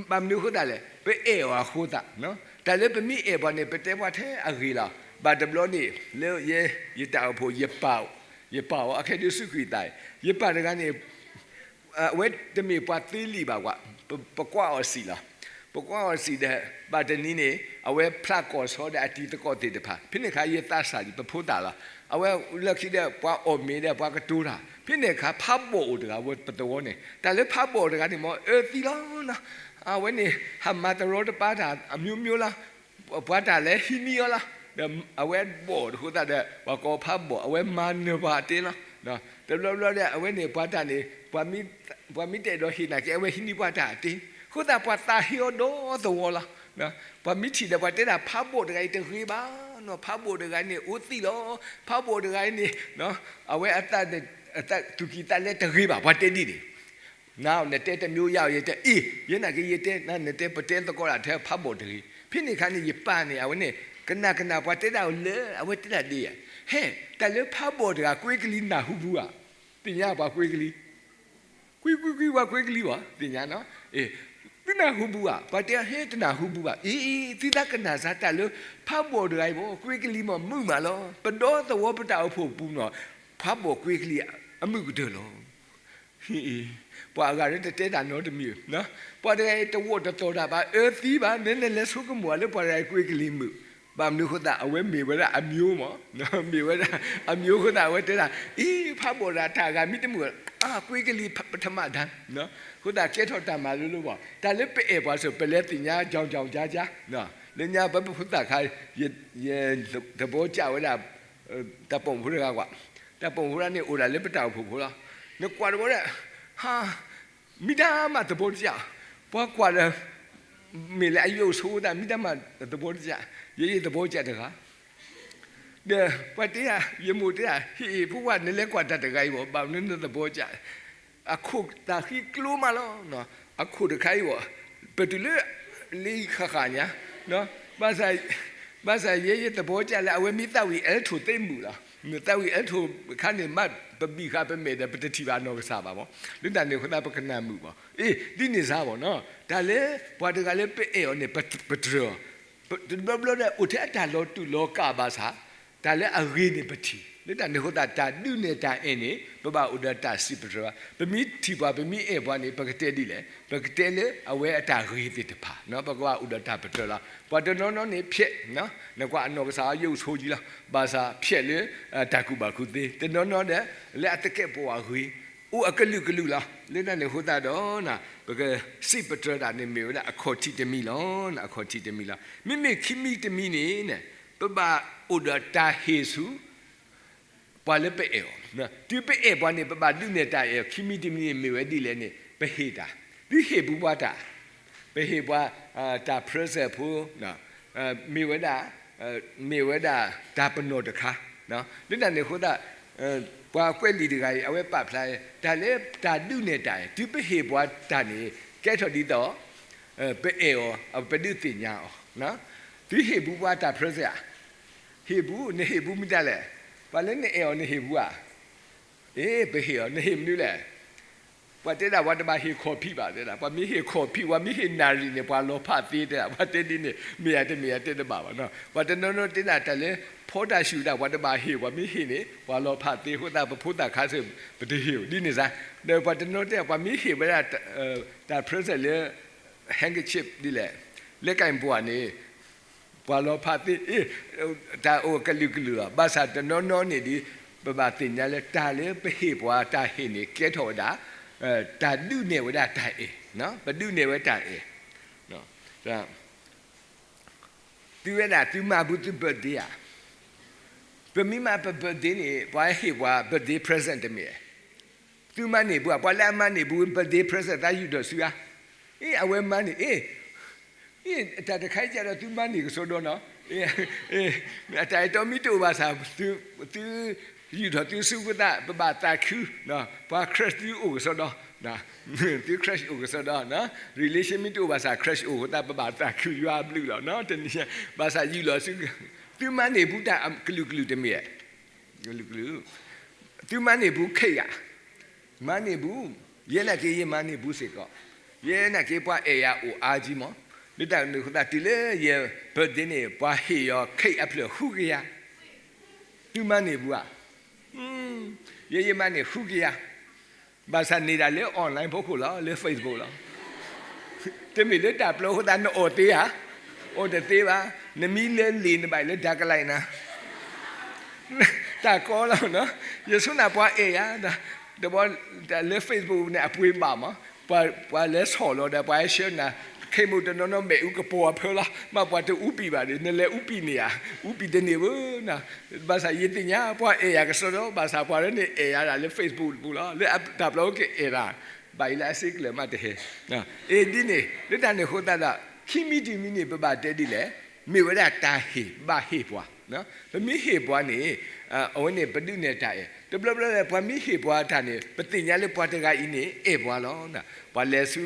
ဘၣ်မနုၤအဃိသတးလဲၣ်, ပအဲၣ်အီၤအဃိသတး, တၢ်လၢပမ့ၢ်အဲၣ်ပှၤန့ၣ် ပတဲပှၤထဲအဂ့ၤလီၤ ဘၣ်တဘျီန့ၣ် လၢယဲ ယတၢ်အိၣ်ဖှိၣ် ယပာ်အီၤ, ယပာ်အီၤ အခဲဒုးစူးကွံာ်သး, ယပာ်တဂၤန့ၣ် အဝဲတမ့ၢ်ပှၤသ့လံာ်ဘၣ်ကွၢ်, ပ, ပကွၢ်အီၤစံးလီၤ. ပကွၢ်အီၤစံးဒီး ဘၣ်တနံၤန့ၣ် အဝဲဖျးကီၢ်ဆီဒီးအတံၤသကိးသ့ၣ်တဖၣ်, ဖဲန့ၣ်အခါယသးစၢ်လံ ပဖိသၣ်လီၤ. အဝဲလၢခံဒီး ပှၤအီၣ်မ့ၤဒီးပှၤကတိၤတၢ်, ဖဲန့ၣ်အခါဖးဘီၣ်အိၣ်တဂၤ ဝဲပသဝီန့ၣ်, တၢ်လၢဖးဘီၣ်တဂၤန့ၣ် မ်အၢသံလီၤ. အဝဲန့ၣ် ဟးမၤတရီတပါတၢ်အမျိုးမျိုးလီၤ. ပှၤတၢ်လဲၤဟံးန့ၢ်အီၤလီၤ. ဒီးအဝဲဘီၣ်အဃိသတးဒီး ပှၤကိးဖးဘီၣ်, အဝဲမၤနၢၤပှၤအတ့လီၤ. တဘျီဘျီဒီး အဝဲန့ၣ်ပှၤတၢ်န့ၣ် ပှၤမ့ၢ်တအဲၣ်ဒိးဟ့ၣ်နာ်က့ အဝဲဟံးန့ၢ်ပှၤတၢ်အတ့, အဃိသတးပှၤသးဟ့အီၤဒီသဝီလီၤ. ပှၤမ့ၢ်ထံၣ်ဒီးပှၤတဲဒၣ် ဖးဘီၣ်တဂၤအံၤတဂ့ၤဘၣ်နီၤ, ဖးဘီၣ်တဂၤန့ၣ် အိၣ်သံလီၤ, ဖးဘီၣ်တဂၤအံၤန့ၣ် အဝဲအသး အသးသူၣ်ကံၢ်သးလဲတဂ့ၤဘၣ်, ပှၤတဲဒ်န့ၣ်. နၤ နတဲတမျိုး ယၤ ယတဲ အ့ၣ် ယဲနာ်က့ ယတဲ နၤ နတဲ ပတဲသကိးဒၣ်ထဲဖးဘီၣ်တဂ့ၤ. ဖဲန့ၣ်အခါန့ၣ် ယပာ်န့ၣ် အဝဲန့ၣ် ကနၣ်ကနၣ် ပှၤတဲဒၣ်အီၤလၢ အဝဲတဲဒၣ်ဒ်အံၤ, ဟဲ တၢ်လၢဖးဘီၣ်တဂၤ ကွ့ကလံၤနၢ်ဟူဘူးဧါ, သ့ၣ်ညါပှၤကွ့ကလံၤ, ကွံကွံကွံ ပှၤကွ့ကလံၤဘၣ် သ့ၣ်ညါနီၤ, အ့ၣ် သုနၢ်ဟူဘူးဧါ, ပှၤတဲ ဟဲ တနၢ်ဟူဘူးဘၣ်, အ့ၣ် သုသးကနၣ်စၢ် တၢ်လၢဖးဘီၣ်တဂၤအံၤဘၣ် ကွ့ကလံၤမ့ၢ်မုာ်မးလီၤ, ပဒီသဝီပတၢ်အိၣ်ဖှိၣ်ပူၤနီၤ ဖးဘီၣ်ကွ့ကလံၤအမုာ်ကတၢၢ်လီၤ. ပှၤအဂၤလၢတတဲတၢ်နီတမံၤ, ပှၤတဂၤအံၤတဝီၣ်တတီၤတၢ်ဘၣ် အၢသံဘၣ်, နလဲၤလဲၤဆိကမိၣ်လၢပှၤတဂၤအံၤကွ့ကလံၤမုာ်, ဘၣ်မနုၤအဃိသတး အဝဲမ့ၢ်ဝဲဒၣ်အမျိုးမး, မ့ၢ်ဝဲဒၣ်အမျိုးအဃိသတး အဝဲတဲဒၣ် အ့ၣ် ဖးဘီၣ်တဂၤ တၢ်အဂၤမ့ၢ်တမုာ် အါ ကွ့ကလံၤပထမတၢ်, အဃိသတးကဲထီၣ်တၢ်မၤလိလၢပှၤ တၢ်လၢပအဲၣ်ပှၤစ့ၢ် ပလဲၤသ့ၣ်ညါ ကၠီကၠီကၠါကၠါ, လၢညါပဖိသၣ်ခါ ယသဘီကၠၣ်ဝဲဒၣ် တၢ်ပိာ်မုၣ်ဖိတဂၤကွၢ်, တၢ်ပိာ်မုၣ်ဖိတဂၤန့ၣ်အိၣ်ဒၣ်လၢပတၢ်အိၣ်ဖှိၣ်ဖိလီၤ. နကွၢ်တဘျီဒီး ဟါ မ့ၢ်တၢ်မၤသဘီတကၠၣ်, ပှၤကွၢ်ဒီး မ့ၢ်လၢအယိာ်ဆိသး မ့ၢ်တၢ်မၤသဘီတကၠၣ်, ယဲယသဘီကၠၣ်တဂၤ ဒီးပှၤတဲယၤ ယမိၢ်တဲယၤ ဟ့ၣ် ဖိခွါ နလဲၤကွၢ်တၢ်တဂၤအံၤဘၣ်, ဘၣ်မနုၤနသဘီကၠၣ်, အခိၣ်သးဃံကျိမးလီၤ. အခိၣ်တခါအံၤဘၣ် ပတုၤလၢ လၢဃၣ်ဃၣ်ညါ, ဘၣ်ဆၣ် ဘၣ်ဆၣ်ယဲယသဘီကၠၣ်လၢ အဝဲမ့ၢ်သးဝံၣ်အဲလ်ထိၣ်သ့မုာ်လီၤ. သးဝံၣ်အဲလ်ထိၣ်အခါန့ၣ် မ့ၢ်ပဘံၣ်ဃာ်ပမဲာ်ဒီး ပတထံၣ်ဘၣ်အနီၢ်ကစၢ်ဘၣ်မး, လၢတၢ်န့ၣ်အဃိသတး ပကနၣ်မုာ်ဘၣ်. အ့ၣ် ဒ်န့ၣ်စ့ၢ်ဘၣ်နီၤ, တၢ်လၢပှၤတဂၤလၢပအဲၣ်အီၤန့ၣ် ပတြၢၤအီၤ တဘျီဘျီဒီး အိၣ်ထဲအတၢ်လီၤတူာ်လီၤကာ်ဘၣ်ဆၣ်, တၢ်လၢအဂ့ၤန့ၣ်ပထံၣ်, လၢတၢ်န့ၣ်အဃိသတး တၢ်ဒုးနဲၣ်တၢ်အဲၣ်န့ၣ် ပဘၣ်အိၣ်ဒီးတၢ်စံးပတြၢၤဘၣ်. ပမ့ၢ်ထံၣ်ပှၤ ပမ့ၢ်အဲၣ်ပှၤန့ၣ် ပကတဲဒ်လဲၣ်, ပကတဲလၢအဝဲအတၢ်ဂ့ၤသ့ၣ်တဖၣ်, ပကဘၣ်အိၣ်ဒီးတၢ်ပတြၢၤလီၤ. ပှၤတနီၤနီၤန့ၣ်ဖျဲး, နကွၢ်အနီၢ်ကစၢ်အယိာ်ဆိယံလီၤ, ဘၣ်ဆၣ်ဖျဲးလၢ တၢ်ကူၣ်ဘၣ်ကူၣ်သ့, တနီၤနီၤဒီး လၢအသကဲာ်ပဝးဂ့ၤ အိၣ်အကလုာ်ကလုာ်လီၤ. လၢတၢ်န့ၣ်အဃိသတးဒီး ပကစံးပတြၢၤတၢ်န့ၣ်မ့ၢ်ဝဲဒၣ်အခီၣ်ထံးတမံၤလီၤ, အခီၣ်ထံးတမံၤလီၤ. မ့မ့ၢ်ခံမံၤတမံၤန့ၣ် ပဘၣ်အိၣ်ဒီးတၢ်ဟ့ၣ်ဆူ ပှၤလၢပအဲၣ်အီၤ, တုၤပအဲၣ်ပှၤန့ၣ် ပဘၣ်ဒုးနဲၣ်တၢ်အဲၣ်အီၤ, ခံမံၤတမံၤန့ၣ်မ့ၢ်ဝဲဒ်လဲၣ်န့ၣ် ပဟ့ၣ်တၢ်, သုဟ့ၣ်ဘူးပှၤတၢ်, ပဟ့ၣ်ပှၤ တၢ် present ဖိ မ့ၢ်ဝဲဒၣ် မ့ၢ်ဝဲဒၣ်တၢ်ပနီၣ်တခါ, လၢတၢ်န့ၣ်အဃိသတး ပှၤကွဲးလံာ်တဂၤအံၤ အဝဲပာ်ဖျါ တၢ်လၢတၢ်ဒုးနဲၣ်တၢ်အံၤ တုၤပဟ့ၣ်ပှၤတၢ်န့ၣ် ကဲထီၣ်ဒ်သိး ပအဲၣ်အီၤ ပဒုးသ့ၣ်ညါအီၤ, သုဟ့ၣ်ဘူးပှၤတၢ် present ဧါ, ဟ့ၣ်ဘူး, နဟ့ၣ်ဘူးမ့ၢ်တၢ်လဲၣ်, ပှၤလၢနအဲၣ်အီၤနဟ့ၣ်ဘူးဧါ, အ့ ပဟ့ၣ်အီၤ, နဟ့ၣ်မနုၤလဲၣ် ပှၤတဲဒၣ် ပှၤတဘၣ်ဟ့ၣ်ခီၣ်ဖံးဘၣ်, တဲဒၣ် ပှၤမ့ၢ်ဟ့ၣ်ခီၣ်ဖံး ပှၤမ့ၢ်ဟ့ၣ်နၣ်ရံၣ်န့ၣ် ပှၤလီၤဖးသ့ တဲဒၣ်, ပှၤတဲဒ်န့ၣ် မ့ၢ်ယၤတမ့ၢ်ယၤတဲတဘၣ်ဘၣ်နီၤ, ပှၤတနီၤနီၤတဲဒၣ် တၢ်လၢ ဖီတၢ်ဆူၣ်တၢ် ပှၤတဘၣ်ဟ့ၣ် ပှၤမ့ၢ်ဟ့ၣ်န့ၣ် ပှၤလီၤဖးသ့ အဃိသတး ပဖိသၣ်ခါစ့ၢ် ပတဟ့ၣ်အီၤ ဒ်န့ၣ်စ့ၢ်, ဒီးပှၤတနီၤတဲ ပှၤမ့ၢ်ဟ့ၣ်ဝဲဒၣ် တၢ် present လၢ handkerchief ဒ်လဲၣ်, လၢကၣ်ပှၢ်န့ၣ် ပှၤလီၤဖးသ့ အ့ တၢ်အိၣ်ကလုာ်ကလုာ်လီၤ. ဘၣ်ဆၣ်တနီၤနီၤန့ၣ်ဒီး ပဘၣ်သ့ၣ်ညါလၢ တၢ်လၢပဟ့ၣ်ပှၤတၢ်ဟ့ၣ်န့ၣ် ကဲထီၣ်ဝဲဒၣ် တၢ်ဒုးနဲၣ်ဝဲဒၣ်တၢ်အဲၣ်, ပဒုးနဲၣ်ဝဲတၢ်အဲၣ်, သုဝဲဒၣ် သုမၤဘူးသု birthday ဧါ, ပမ့ၢ်မၤပ birthday န့ၣ် ပှၤဟ့ၣ်ပှၤ birthday present တမ့ၢ်ဧါ, သုမၤန့ၢ်ဘူးဧါ, ပှၤလၢအမၤန့ၢ်ဘူး birthday present သးယူၢ်ထီၣ်စုဧါ, အ့ အဝဲမၤန့ၢ် အ့ အ့ တၢ်တခါအံၤကဒီး သုမၤန့ၢ်ကစီဒီနီၤ, အတၢ်အဲၣ်တီမ့ၢ်တအိၣ်ဘၣ်ဆၣ် သု ယူၢ်ထီၣ်သုစုအဃိသတး ပဘၣ်သးခု, ပှၤ crush သုအိၣ်ကစီဒီ, သု crush အိၣ်ကစီဒီ, relation မ့ၢ်တအိၣ်ဘၣ်ဆၣ် crush အိၣ်အဃိသတး ပဘၣ်သးခုယွၤအဘျုးလီၤနီၤ, တနံၤ ဘၣ်ဆၣ်ယူၢ်လီၤစု, သုမၤန့ၢ်ဘူးတၢ်ကလုာ်ကလုာ်တမ့ၢ်ဧါ ကလုာ်ကလုာ်, သုမၤန့ၢ်ဘူး cake ဧါ, မၤန့ၢ်ဘူး, ယဲနာ်က့ ယမၤန့ၢ်ဘူးစ့ၢ်ကီး, ယဲနာ်က့ ပှၤအဲၣ်ယၤအိၣ်အါကံမး, လၢတၢ်န့ၣ်အဃိသတး တုၤလၢယ birthday န့ၣ် ပှၤဟ့ၣ်အီၤ cake အဖျၢၣ်ဃုကယၤ, သုမၤန့ၢ်ပူၤဧါ, ယဲယမၤန့ၢ်ဃုကယၤ, ဘၣ်ဆၣ်န့ၢ်ဒၣ်လၢ online ဖီခိၣ်လီၤ, လၢ Facebook လီၤ. တမ့ၢ်လၢတၢ်ပျီအဃိသတး နအီၣ်သ့ဧါ, အီၣ်တသ့ဘၣ်, နမံလၢလံာ်နဘၣ်လၢ dark line နၤ တၢ်ကီလီၤနီၤ, ယဆိနၤပှၤအဲၣ်ယၤ, တဘျီ လၢ Facebook န့ၣ် အပှ့ၤဘၣ်မး, ပှၤလဲၤဆီၣ်လီၤဒီး ပှၤဟဲဆှၢနၤ, ခ့မိၣ်တနီၤနီၤ မ့ၣ်အူကပီၤအဖၢလီၤ, မ့ၢ်ပှၤတအူပံာ်ဘၣ်ဒီး နလဲၤအူပံာ်န့ၢ်ဧါ, အူပံာ်တန့ၢ်ဘၣ်, ဘၣ်ဆၣ်ယသ့ၣ်ညါ ပှၤအဲၣ်ယၤကစီဒီ, ဘၣ်ဆၣ်ပှၤလၢန့ၣ်အဲၣ်ယၤဒၣ်လၢ Facebook ပူၤလီၤ, လၢတၢ်ပျီကအဲၣ်တၢ်, ဘၣ်အံၤလၢအစ့ကျၢၤမးတဟဲ, အ့ၣ်ဒ်န့ၣ် လၢတၢ်န့ၣ်အဃိသတးဒီး ခံမံၤတမံၤန့ၣ် ပဘၣ်တဲဒ်လဲၣ်, မ့ၢ်ဝဲဒၣ်တၢ်ဟ့ၣ် ပဘၣ်ဟ့ၣ်ပှၤ, ပမ့ၢ်ဟ့ၣ်ပှၤန့ၣ် အဝဲန့ၣ်ပဒုးနဲၣ်တၢ်အဲၣ်, တဘျီဘျီလၢပှၤမ့ၢ်ဟ့ၣ်ပှၤတၢ်န့ၣ် ပသ့ၣ်ညါလၢပှၤတဂၤအံၤန့ၣ် အဲၣ်ပှၤလီၤ, ပှၤလဲၤဆူ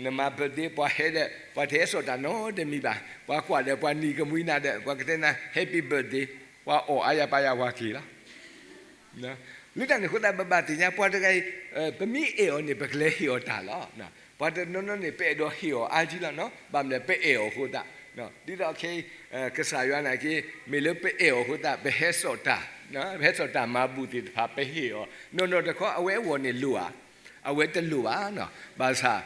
နမၤ birthday ပှၤဟဲဒီး ပှၤတဟဲစိာ်တၢ်နီတမံၤဘၣ်, ပှၤကွၢ်ဒီးပှၤနံၤကမှံနၤဒီး ပှၤကတဲနၤ Happy birthday, ပှၤအီၣ်အါယၤပာ်ယၤဝၤက့ၤလီၤ. လၢတၢ်န့ၣ်အဃိသတး ပဘၣ်သ့ၣ်ညါပှၤတဂၤအံၤ, ပမ့ၢ်အဲၣ်အီၤန့ၣ် ပကလဲၤဟ့ၣ်အီၤတၢ်လီၤ. ပှၤတနီၤနီၤန့ၣ် ပအဲၣ်ဒိးဟ့ၣ်အီၤအါကံလီၤနီၤ, ဘၣ်မနုၤလဲၣ် ပအဲၣ်အီၤအဃိသတး, ဒ်သိးခဲအံၤ ကစၢ်ယွၤနာ်က့ မ့ၢ်လၢပအဲၣ်အီၤအဃိသတး ပဟဲစိာ်တၢ်, ပဟဲစိာ်တၢ်မၤဘူၣ်သ့ၣ်တဖၣ် ပဟ့ၣ်အီၤ, နီၢ်နီၢ်တခီ အဝဲအဂီၢ်န့ၣ်လိၣ်ဧါ, အဝဲတလိၣ်ဘၣ်, ဘၣ်ဆၣ်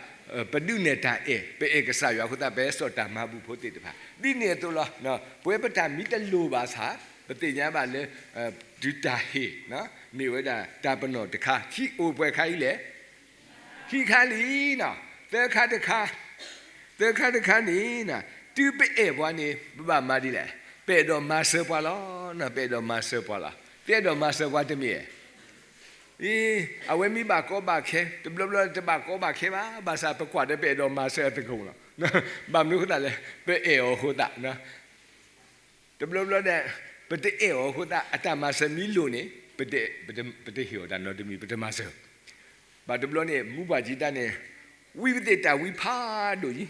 ပဒုးနဲၣ်တၢ်အဲၣ်, ပအဲၣ်ကစၢ်ယွၤအဃိသတး ပဟဲစိာ်တၢ်မၤဘူၣ်ဖိသ့ၣ်တဖၣ်, ဒ်န့ၣ်အသိးလီၤ. ပဝဲပတၢ်မ့ၢ်တလိၣ်ဘၣ်ဆၣ် ပသ့ၣ်ညါဘၣ်လၢ တုၤတၢ်ဟ့ၣ် မ့ၢ်ဝဲဒၣ်တၢ်ပနီၣ်တခါ, ခံအိၣ်ပှဲၤခါအံၤလဲၣ်, ခံခါလံနီၤ, သၢခါတခါ, သၢခါတခါန့ၣ် တုၤပအဲၣ်ပှၤန့ၣ် ပဘၣ်မၤဒ်လဲၣ်, ပအဲၣ်ဒိးမၤစၢၤပှၤလီၤ, ပအဲၣ်ဒိးမၤစၢၤပှၤလီၤ, ပအဲၣ်ဒိးမၤစၢၤပှၤတမ့ၢ်ဧါ အဝဲမ့ၢ်ဘၣ်ကီဘၣ်ခဲ, တဘျီဘျီတဘၣ်ကီဘၣ်ခဲဘၣ်, ဘၣ်ဆၣ်ပကွၢ်ဒီးပအဲၣ်ဒိးမၤစၢၤအသကိးလီၤ. ဘၣ်မနုၤအဃိသတးလဲၣ်, ပအဲၣ်အီၤအဃိသတး, တဘျီဘျီဒီး ပတအဲၣ်အီၤအဃိသတး အတၢ်မၤစၢၤမ့ၢ်လိၣ်န့ၣ် ပတဟ့ၣ်အီၤတၢ်နီတမံၤ, ပတမၤစၢၤ. ဘၣ်တဘျီန့ၣ် မူပှၢ်ကံတၢ်န့ၣ် ဝံပသ့ၣ်တၢ်ဝံဖးဒိၣ်အံၤ,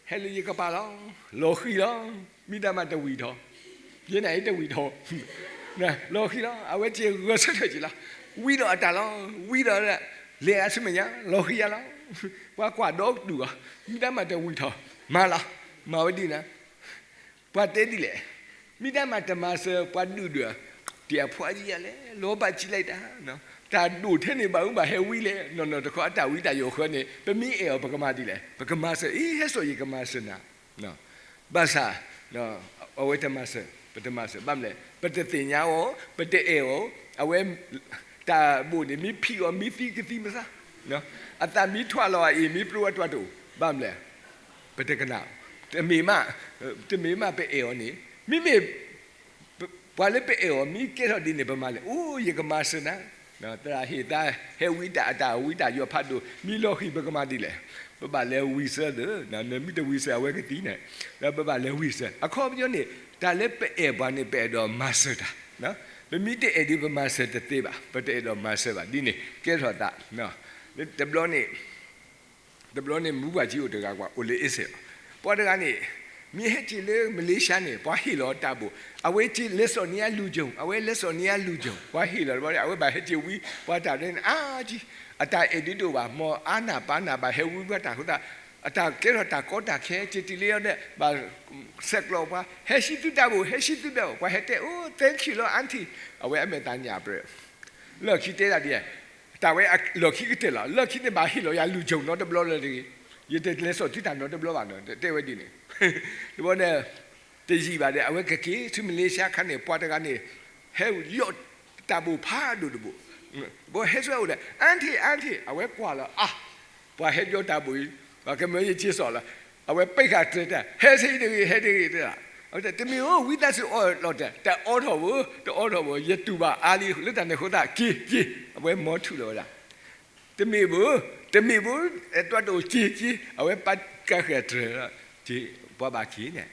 ဟဲလၢယကပၤလီၤ, လီၤဃံၤလီၤ, မ့ၢ်တၢ်မၤတဝံၤထီၣ်, ယဲန့ၣ်အံၤတဝံၤထီၣ်, လီၤဃံၤလီၤ, အဝဲစ့ၢ်ဂဲၤဆၢထၢၣ်က့ၤလီၤ, ဝံဒီးအတၢ်လီၤ, ဝံဒီး လဲၤအဆူမဲာ်ညါ လီၤဃံၤယါလီၤ, ပှၤကွၢ်ဒီတူၢ်အီၤ, မ့ၢ်တၢ်မၤတဝံၤထီၣ်, မၤလီၤ, မၤဝဲဒ်န့ၣ် ပှၤတဲဒ်လဲၣ်, မ့ၢ်တၢ်မၤတမၤစၢၤပှၤဒုၣ်ဒွဲၣ်, တၢ်အဖှီၣ်ကံယၤလဲၣ်, လီၤဘၣ်ကံလဲၣ်တၢ်, တၢ်ဒိၣ်ထဲန့ၣ်ဘၣ်အူဘၣ်ဟဲဝံလဲၣ်, နီၢ်နီၢ်တခီအတၢ်ဝံတၢ်ယိာ်ဃၢန့ၣ် ပမ့ၢ်အဲၣ်အီၤပကမၤဒ်လဲၣ်, ပကမၤစၢၤ, အ့ ဟဲစိာ်ယကမၤစၢၤနၤ, ဘၣ်ဆၣ် အဝဲတမၤစၢၤ, ပတမၤစၢၤ, ဘၣ်မနုၤလဲၣ်, ပတသ့ၣ်ညါအီၤ, ပတအဲၣ်အီၤ, အဝဲ တၢ်ဘိၣ်န့ၣ် မ့ၢ်ဖံးအီၤ မ့ၢ်သံကသံမစါ, အသးမ့ၢ်ထွးလီၤအံၤ မ့ၢ်ပျိဝဲတွၤတအိၣ်, ဘၣ်မနုၤလဲၣ်, ပတကနၣ်, တမ့ၢ်မး, တမ့ၢ်မးပအဲၣ်အီၤန့ၣ်, မ့မ့ၢ် ပှၤလၢပအဲၣ်အီၤ မ့ၢ်ကဲထီၣ်ဒ်န့ၣ် ပမၤလဲၣ်, အိၣ် ယကမၤစၢၤနၤ, သရၣ်ဟ့ၣ်သး ဟဲဝံတၢ်အတၢ်ဝံတၢ်ယိာ်ဖးဒိၣ် မ့ၢ်လီၤဃံၤ ပကမၤဒ်လဲၣ်, ပဘၣ်လဲၤဝံၤစၢၤသ့, နမ့ၢ်တဝံၤစၢၤ အဝဲကသံန့ၣ်, ဒီးပဘၣ်လဲၤဝံၤစၢၤ, အခီပညီန့ၣ် တၢ်လၢပအဲၣ်ပှၤန့ၣ် ပအဲၣ်ဒိးမၤစၢၤတၢ်, ပမ့ၢ်တအဲၣ်ဒ် ပမၤစၢၤတသ့ဘၣ်, ပတအဲၣ်ဒိးမၤစၢၤဘၣ်, ဒ်န့ၣ် ကဲထီၣ်သး, တဘျီန့ၣ် တဘျီန့ၣ် မူပှၢ်ကံအိၣ်တဂၤကွၢ် အိၣ်လၢအ့စဲးလီၤ, ပှၤတဂၤန့ၣ် မ့ၢ်ဟဲက့ၤလၢမလ့ၡါန့ၣ် ပှၤဟ့ၣ်လီၤတၢ်ဘိၣ်, အဝဲက့ၤလဲၤစိာ်န့ၢ်အလူၤကၠိၣ်, အဝဲလဲၤစိာ်န့ၢ်အလူၤကၠိၣ်, ပှၤဟ့ၣ်လီၤတဘျီန့ၣ် အဝဲဘၣ်ဟဲက့ၤဝံ ပှၤတၢ်ဒ်န့ၣ် အါကံ, အတၢ်အဲၣ်ဒ်တအိၣ်ဘၣ်, မ်အါနၢ်ပၢ်နၢ်ဘၣ်ဟဲဝံပှၤတၢ်အဃိသတး အတၢ်ကဲထီၣ်တၢ်ကီတၢ်ခဲ က့ၤတုၤလၢအီၤဒီး ဘၣ်ဆဲးကျိးပှၤ, ဟဲဟံးသုတၢ်ဘိၣ်, ဟဲဟံးသုတၢ်ဘိၣ်, ပှၤဟဲတဲ အိၣ် thank you လီၤ aunty, အဝဲအမဲာ်သးညၣ်ပြဲၢ် လီၢ်ခံတဲဒၣ်ဒ်လဲၣ်, တၢ်ဝဲလီၢ်ခံကတၢၢ်လီၤ, လီၢ်ခံန့ၣ်ဘၣ်ဟ့ၣ်လီၤယၤလူၤကၠိၣ်နီတဘျီလၢၤတဂ့ၤ, ယတလဲၤစိာ်သုတၢ်နီတဘျီဘၣ်နီၤ, တဲဝဲဒ်န့ၣ်, တဘျီန့ၣ် တယံာ်ဘၣ်ဒီး အဝဲကက့ၤဆူမလ့ၡါခါန့ၣ် ပှၤတဂၤန့ၣ် ဟဲလီၤတၢ်ဘိၣ်ဖးဒိၣ်တဘိၣ်, ဘၣ်ဟဲဆူအအိၣ်ဒီး aunty aunty အဝဲကွၢ်လီၤ အါ ပှၤဟဲလီၤတၢ်ဘိၣ်အံၤ ပှၤကမၢယက့ၤစိာ်လီၤ, အဝဲပ့ၢ်ဃာ်တြဲၤတၢ် ဟဲဆ့တဂ့ၤ ဟဲတဂ့ၤတၢ်, အဝဲတဲ တမ့ၢ်ဧိၤ ဝံသးစူၤအီၣ်လီၤတၢ် တအီထီၣ်ဘၣ်, တအီထီၣ်ဘၣ်, ယတူၢ်ဘၣ်အါလံ လၢတၢ်န့ၣ်အဃိသတး က့ၤ က့ၤ, အဝဲမီထူၣ်လီၤဝဲဒၣ်, တမ့ၢ်ဘၣ်, တမ့ၢ်ဘၣ်, အဲ တွၤတအိၣ် က့ၤ က့ၤ, အဝဲပာ်ကဃာ်တြဲၤ ပှၤဘၣ်က့ၤန့ၣ်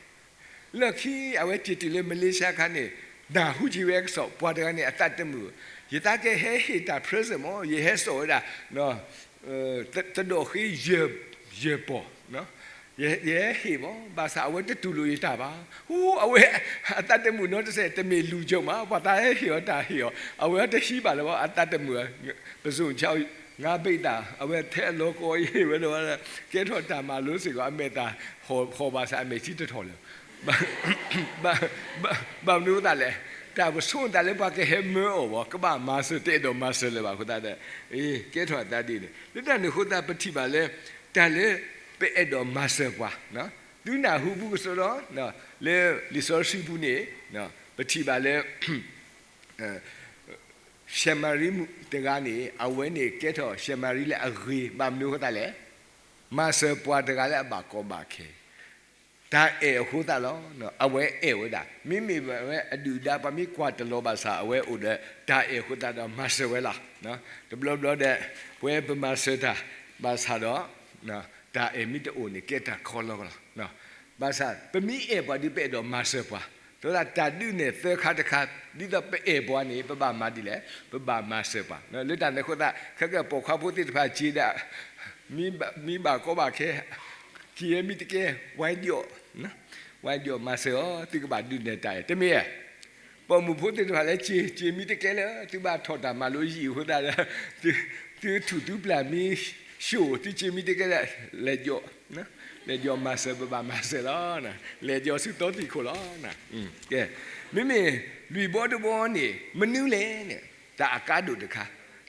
လီၢ်ခံအဝဲက့ၤတုၤလၢမလ့ၡါခါန့ၣ် နၢ်ဟူက့ၤဝဲကစီၣ် ပှၤတဂၤန့ၣ် အသးတမုာ်, ယသးကဲဟဲဟ့ၣ်တၢ် present မး ယဟဲစိာ်ဝဲဒၣ် သဒိၣ်ဃ့ ယဲၢ်ပီၢ်, ယဟဲဟ့ၣ်မး ဘၣ်ဆၣ်အဝဲတတူၢ်လိာ်ယတၢ်ဘၣ်, ဟူ အဝဲအသးတမုာ်နီတစဲး တမ့ၢ်လူၤကၠိၣ်မး ပှၤသးဟဲဟ့ၣ်အီၤတၢ်ဟ့ၣ်အီၤ အဝဲတဟံးဘၣ်လၢၤဘၣ် အသးတမုာ်, ပစိၤဆါ ငါဘိတ်တၢ် အဝဲထဲအလီၤကီအံၤဝဲဒီး ကဲထီၣ်တၢ်မၤလိစ့ၢ်ကီး အမဲာ်သၣ်ဟီၣ်ဘၣ်ဆၣ် အမဲာ်ထံတထီၣ်လၢၤ ဘၣ်မနုၤအဃိသတးလဲၣ်. တၢ်ပဆိမိၣ်သးလၢပှၤကဟဲမၢအီၤဘၣ် ကဘၣ်မၤစၢၤ တအဲၣ်ဒိးမၤစၢၤလၢၤဘၣ်အဃိသတးဒီး ကဲထီၣ်အသးဒ်န့ၣ် လၢတၢ်န့ၣ်အဃိသတး ပထံၣ်ဘၣ်လၢ တၢ်လၢပအဲၣ်ဒိးမၤစၢၤပှၤ သုနၢ်ဟူပူၤကစီဒီ လၢလံာ်စီဆှံပူၤန့ၣ် ပထံၣ်ဘၣ်လၢ ၡမၤရံမုၣ်တဂၤန့ၣ် အဝဲန့ၣ်ကဲထီၣ်ၡမၤရံလၢအဂ့ၤ ဘၣ်မနုၤအဃိသတးလဲၣ်. မၤစၢၤပှၤတဂၤလၢအဘၣ်ကီဘၣ်ခဲ တၢ်အဲၣ်အဃိသတးလီၤ. အဝဲအဲၣ်ဝဲဒၣ် မ့မ့ၢ်ဝဲအဒုၣ်ဒါ ပှၤမ့ၢ်ကွၢ်တလီၤဘၣ်ဆၣ် အဝဲအိၣ်ဒီးတၢ်အဲၣ်အဃိသတးဒီး မၤစၢၤဝဲလီၤ. တဘျီဘျီဒီး ပဝဲပမၤစၢၤတၢ်ဘၣ်ဆၣ်ဒီး တၢ်အဲၣ်မ့ၢ်တအိၣ်န့ၣ် ကဲတၢ်ကီလီၤလီၤ. ဘၣ်ဆၣ် ပမ့ၢ်အဲၣ်ပှၤဒီး ပအဲၣ်ဒိးမၤစၢၤပှၤ တဲဝဲဒၣ်တၢ်ဒုးနဲၣ်သၢခါတခါ ဒ်သိးပအဲၣ်ပှၤန့ၣ် ပဘၣ်မၤဒ်လဲၣ် ပဘၣ်မၤစၢၤပှၤ လၢတၢ်န့ၣ်အဃိသတး ခဲကဲပိာ်ခွါဖိသ့ၣ်တဖၣ်စ့ဒၣ် မ့ၢ်ဘၣ်ကီဘၣ်ခဲ က့ၤမ့ၢ်တကဲ ဝဲဒၣ် ဝဲဒၣ်မၤစၢၤအီၤ သုကဘၣ်ဒုးနဲၣ်တၢ်အဲၣ် တမ့ၢ်ဧါ. ပိာ်မုၣ်ဖိသ့ၣ်တဖၣ်လၢစ့ စ့မ့ၢ်တကဲလၢ သုဘၣ်ထီၣ်တၢ်မၤလိယံာ်အဃိသတးဒီး သုထူၣ်သုပျၢ်မ့ၢ် ၡိၣ် သုစ့မ့ၢ်တကဲလၢ လဲၤ လဲၤဒိးမၤစၢၤ ပဘၣ်မၤစၢၤလီၤ. လဲၤဒိးဆူသီသံၣ်ခိၣ်လီၤ. မ့မ့ၢ်လွံၢ်ဘီတဘီန့ၣ် မနုၤလဲၣ်န့ၣ် တၢ်အကါဒိၣ်တခါ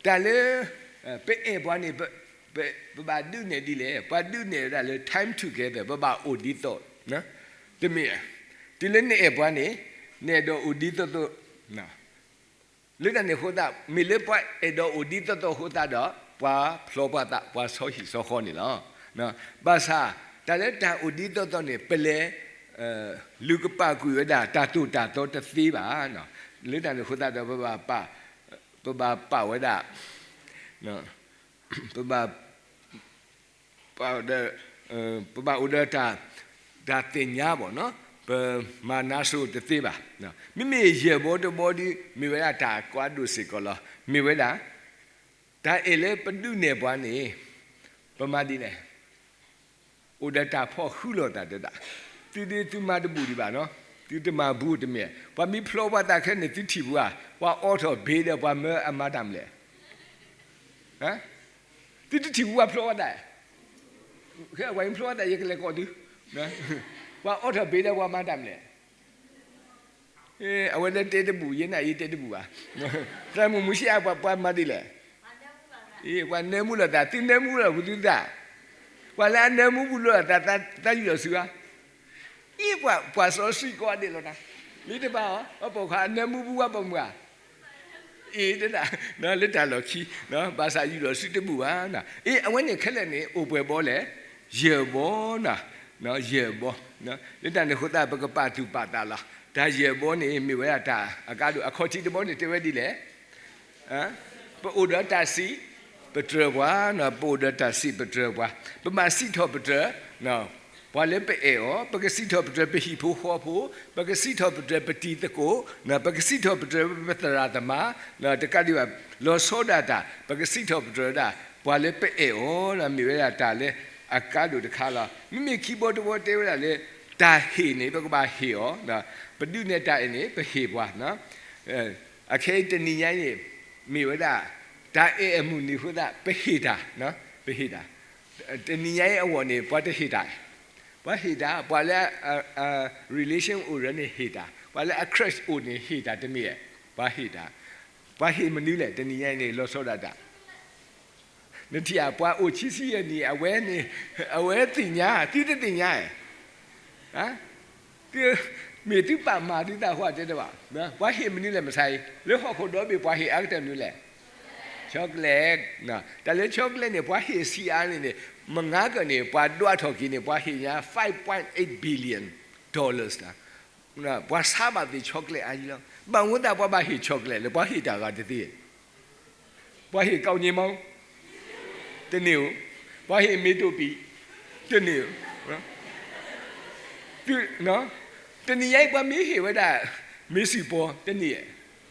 တၢ်လၢ ပအဲၣ်ပှၤန့ၣ် ပဘၣ်ဒုးနဲၣ်ဒ်လဲၣ် ပှၤဒုးနဲၣ်ဝဲဒၣ်လၢ time together ပဘၣ်အိၣ်ဒ်သိး တမ့ၢ် တုၤလၢနအဲၣ်ပှၤန့ၣ် နအဲၣ်ဒိးအိၣ်ဒ်သိးသိး လၢတၢ်န့ၣ်အဃိသတး မ့ၢ်လၢပှၤအဲၣ်ဒိးအိၣ်ဒ်သိးသိးအဃိသတးဒီး ပှၤဖျီပှၤသး ပှၤဆီဟံၣ်ဆီဃီန့ၣ်လီၤ. ဘၣ်ဆၣ် တၢ်လၢတၢ်အိၣ်ဒ်သိးသိးန့ၣ် ပလဲၤ လူၤကပာ်ကွံာ်ဝဲဒၣ် တၢ်သိၣ်တၢ်သီတသ့ဘၣ်. လၢတၢ်န့ၣ်အဃိသတးဒီး ပဘၣ်ပာ်ဝဲဒၣ် ပဘၣ် ပဘၣ်အိၣ်ဒီး တၢ်သ့ၣ်ညါဘၣ်နီၤ ပမၤနါစိၤတသ့ဘၣ်. မ့မ့ၢ်ယဲၢ်ဘီတဘီဒီး မ့ၢ်ဝဲဒၣ်တၢ်ကွၢ်ဒိၣ်စ့ၢ်ကီးလီၤ. မ့ၢ်ဝဲဒၣ် တၢ်အဲၣ်လၢပဒုးနဲၣ်ပှၤန့ၣ် ပမၤဒ်လဲၣ် အိၣ်ဒီးတၢ်ဖီၣ်ဃုလိာ်သးတဒၣ်. သုဒ့သုမၤတဘူၣ်ဒံးဘၣ်နီၤ သုတမၤဘူၣ်တမ့ၢ် ပှၤမ့ၢ်ဖျီပှၤသးခဲန့ၣ် သုထံၣ်ပူၤဧါ ပှၤအိးထီၣ်ဘ့ဒီးပှၤမၢအမၤတၢ်မနုၤလဲၣ် သုတထံၣ်ပူၤပှၤဖျီပှၤသး ခဲပှၤမ့ၢ်ဖျီပှၤသး ယကလဲၤကိးသု ပှၤအိးထီၣ်ဘ့ဒီးပှၤမၤတၢ်မနုၤလဲၣ် အဝဲလၢတဲတဘူၣ် ယဲန့ၣ်ယတဲတဘူၣ်ဘၣ်. သရၣ်မုၣ်မူၡ့အပှၤမၤဒ်လဲၣ် ပှၤနၢမူလိာ်သး သုနၢမူလိာ်ပူၤသုသး ပှၤလၢအနၢမူပူၤလိာ်သး သးယူၢ်လီၤစုဧါ အ့ ပှၤစီဆှံကိးဂၤဒဲးလီၤတၢ် မ့ၢ်တဘၣ်အီၤ ပှၤပိာ်ခွါအနၢမူပူၤပှၤပိာ်မုၣ်ဧါ အ့ တဒၣ် လၢတၢ်လီၢ်ခံ ဘၣ်ဆၣ်ယူၢ်လီၤစုတဘူၣ်ဘၣ်. အ့ အဝဲန့ၣ်ခဲလၢာ်န့ၣ် အိၣ်ပှဲၤဘီလဲၣ် ယဲၢ်ဘီ ယဲၢ်ဘီ လၢတၢ်န့ၣ်အဃိသတး ပကပာ်သူၣ်ပာ်သးလီၤ. တၢ်ယဲၢ်ဘီန့ၣ် မ့ၢ်ဝဲဒၣ်တၢ်အကါဒိၣ် အခီၣ်ထံးတဘီန့ၣ် တဲဝဲဒ်လဲၣ် ပအိၣ်ဒီးတၢ်စံးပတြၢၤပှၤ, ပအိၣ်ဒီးတၢ်စံးပတြၢၤပှၤ, ပဘၣ်စံးထီၣ်ပတြၢၤ ပှၤလၢပအဲၣ်အီၤ, ပကစံးထီၣ်ပတြၢၤပဟံၣ်ဖိဃီဖိ, ပကစံးထီၣ်ပတြၢၤပတံၤသကိး, ပကစံးထီၣ်ပတြၢၤပသရၣ်သမါ, တကးဒံးဘၣ် လီၤဆီဒၣ်တၢ် ပကစံးထီၣ်ပတြၢၤဒၣ် ပှၤလၢပအဲၣ်အီၤ မ့ၢ်ဝဲဒၣ်တၢ်လၢအကါဒိၣ်တခါလီၤ. မ့မ့ၢ်ခံဘီတဘီတဲဝဲဒၣ်လၢ တၢ်ဟ့ၣ်န့ၣ် ပကဘၣ်ဟ့ၣ်အီၤ, ပဒုးနဲၣ်တၢ်အဲၣ်န့ၣ် ပဟ့ၣ်ပှၤ အခဲအံၤတနံၤညါအံၤန့ၣ် မ့ၢ်ဝဲဒၣ် တၢ်အဲၣ်အမုၢ်နံၤအဃိသတး ပဟ့ၣ်တၢ်, ပဟ့ၣ်တၢ်, တနံၤညါအံၤအဂီၢ်န့ၣ် ပှၤတဟ့ၣ်တၢ်, ပှၤဟ့ၣ်တၢ်, ပှၤလၢအ relation အိၣ်ဒီးန့ၣ်ဟ့ၣ်တၢ်, ပှၤလၢအ crush အိၣ်န့ၣ်ဟ့ၣ်တၢ်တမ့ၢ်ဧါ, ပှၤဟ့ၣ်တၢ်, ပှၤဟ့ၣ်မနုၤလဲၣ် တနံၤညါအံၤန့ၣ် လီၤဆီဒၣ်တၢ် နထံၣ်ဧါ ပှၤအိၣ်ဆံဆံယဲၢ်နံၣ် အဝဲန့ၣ် အဝဲသ့ၣ်ညါ သုတသ့ၣ်ညါဧါ, မ့ၢ်သုပာ်မၤသုသးဃိတဲတဘၣ်, ပှၤဟ့ၣ်မနုၤလဲၣ် မဆါအံၤ လၢဟီၣ်ခိၣ်ဒီဘ့ၣ် ပှၤဟ့ၣ်အါကတၢၢ်မနုၤလဲၣ်, chocolate, တၢ်လၢ chocolate န့ၣ် ပှၤဟ့ၣ်ဆံးအါန့ၣ်န့ၣ် မုၢ်နၤကၢၢ်န့ၣ် ပှၤဒွးထီၣ်က့ၤန့ၣ် ပှၤဟ့ၣ်ညါ five point eight billion dollars တၢ် ပှၤဆါဘၣ်သ့ၣ် chocolate အါယံၤလီၤ. ဘၣ်မနုၤသးပှၤဘၣ်ဟ့ၣ် chocolate လဲၣ်, ပှၤဟ့ၣ်တၢ်ဂၤတသ့, ပှၤဟ့ၣ် ကောက်ငြိမ်းမောင်း တန့ၢ်ဧိၤ, ပှၤဟ့ၣ် မေးတူးပီး တန့ၢ်ဧိၤ, တနံၤညါအံၤ ပှၤမ့ၢ်ဟ့ၣ်ဝဲဒၣ် မ့ၢ်စံၣ်ပီ တန့ၢ်,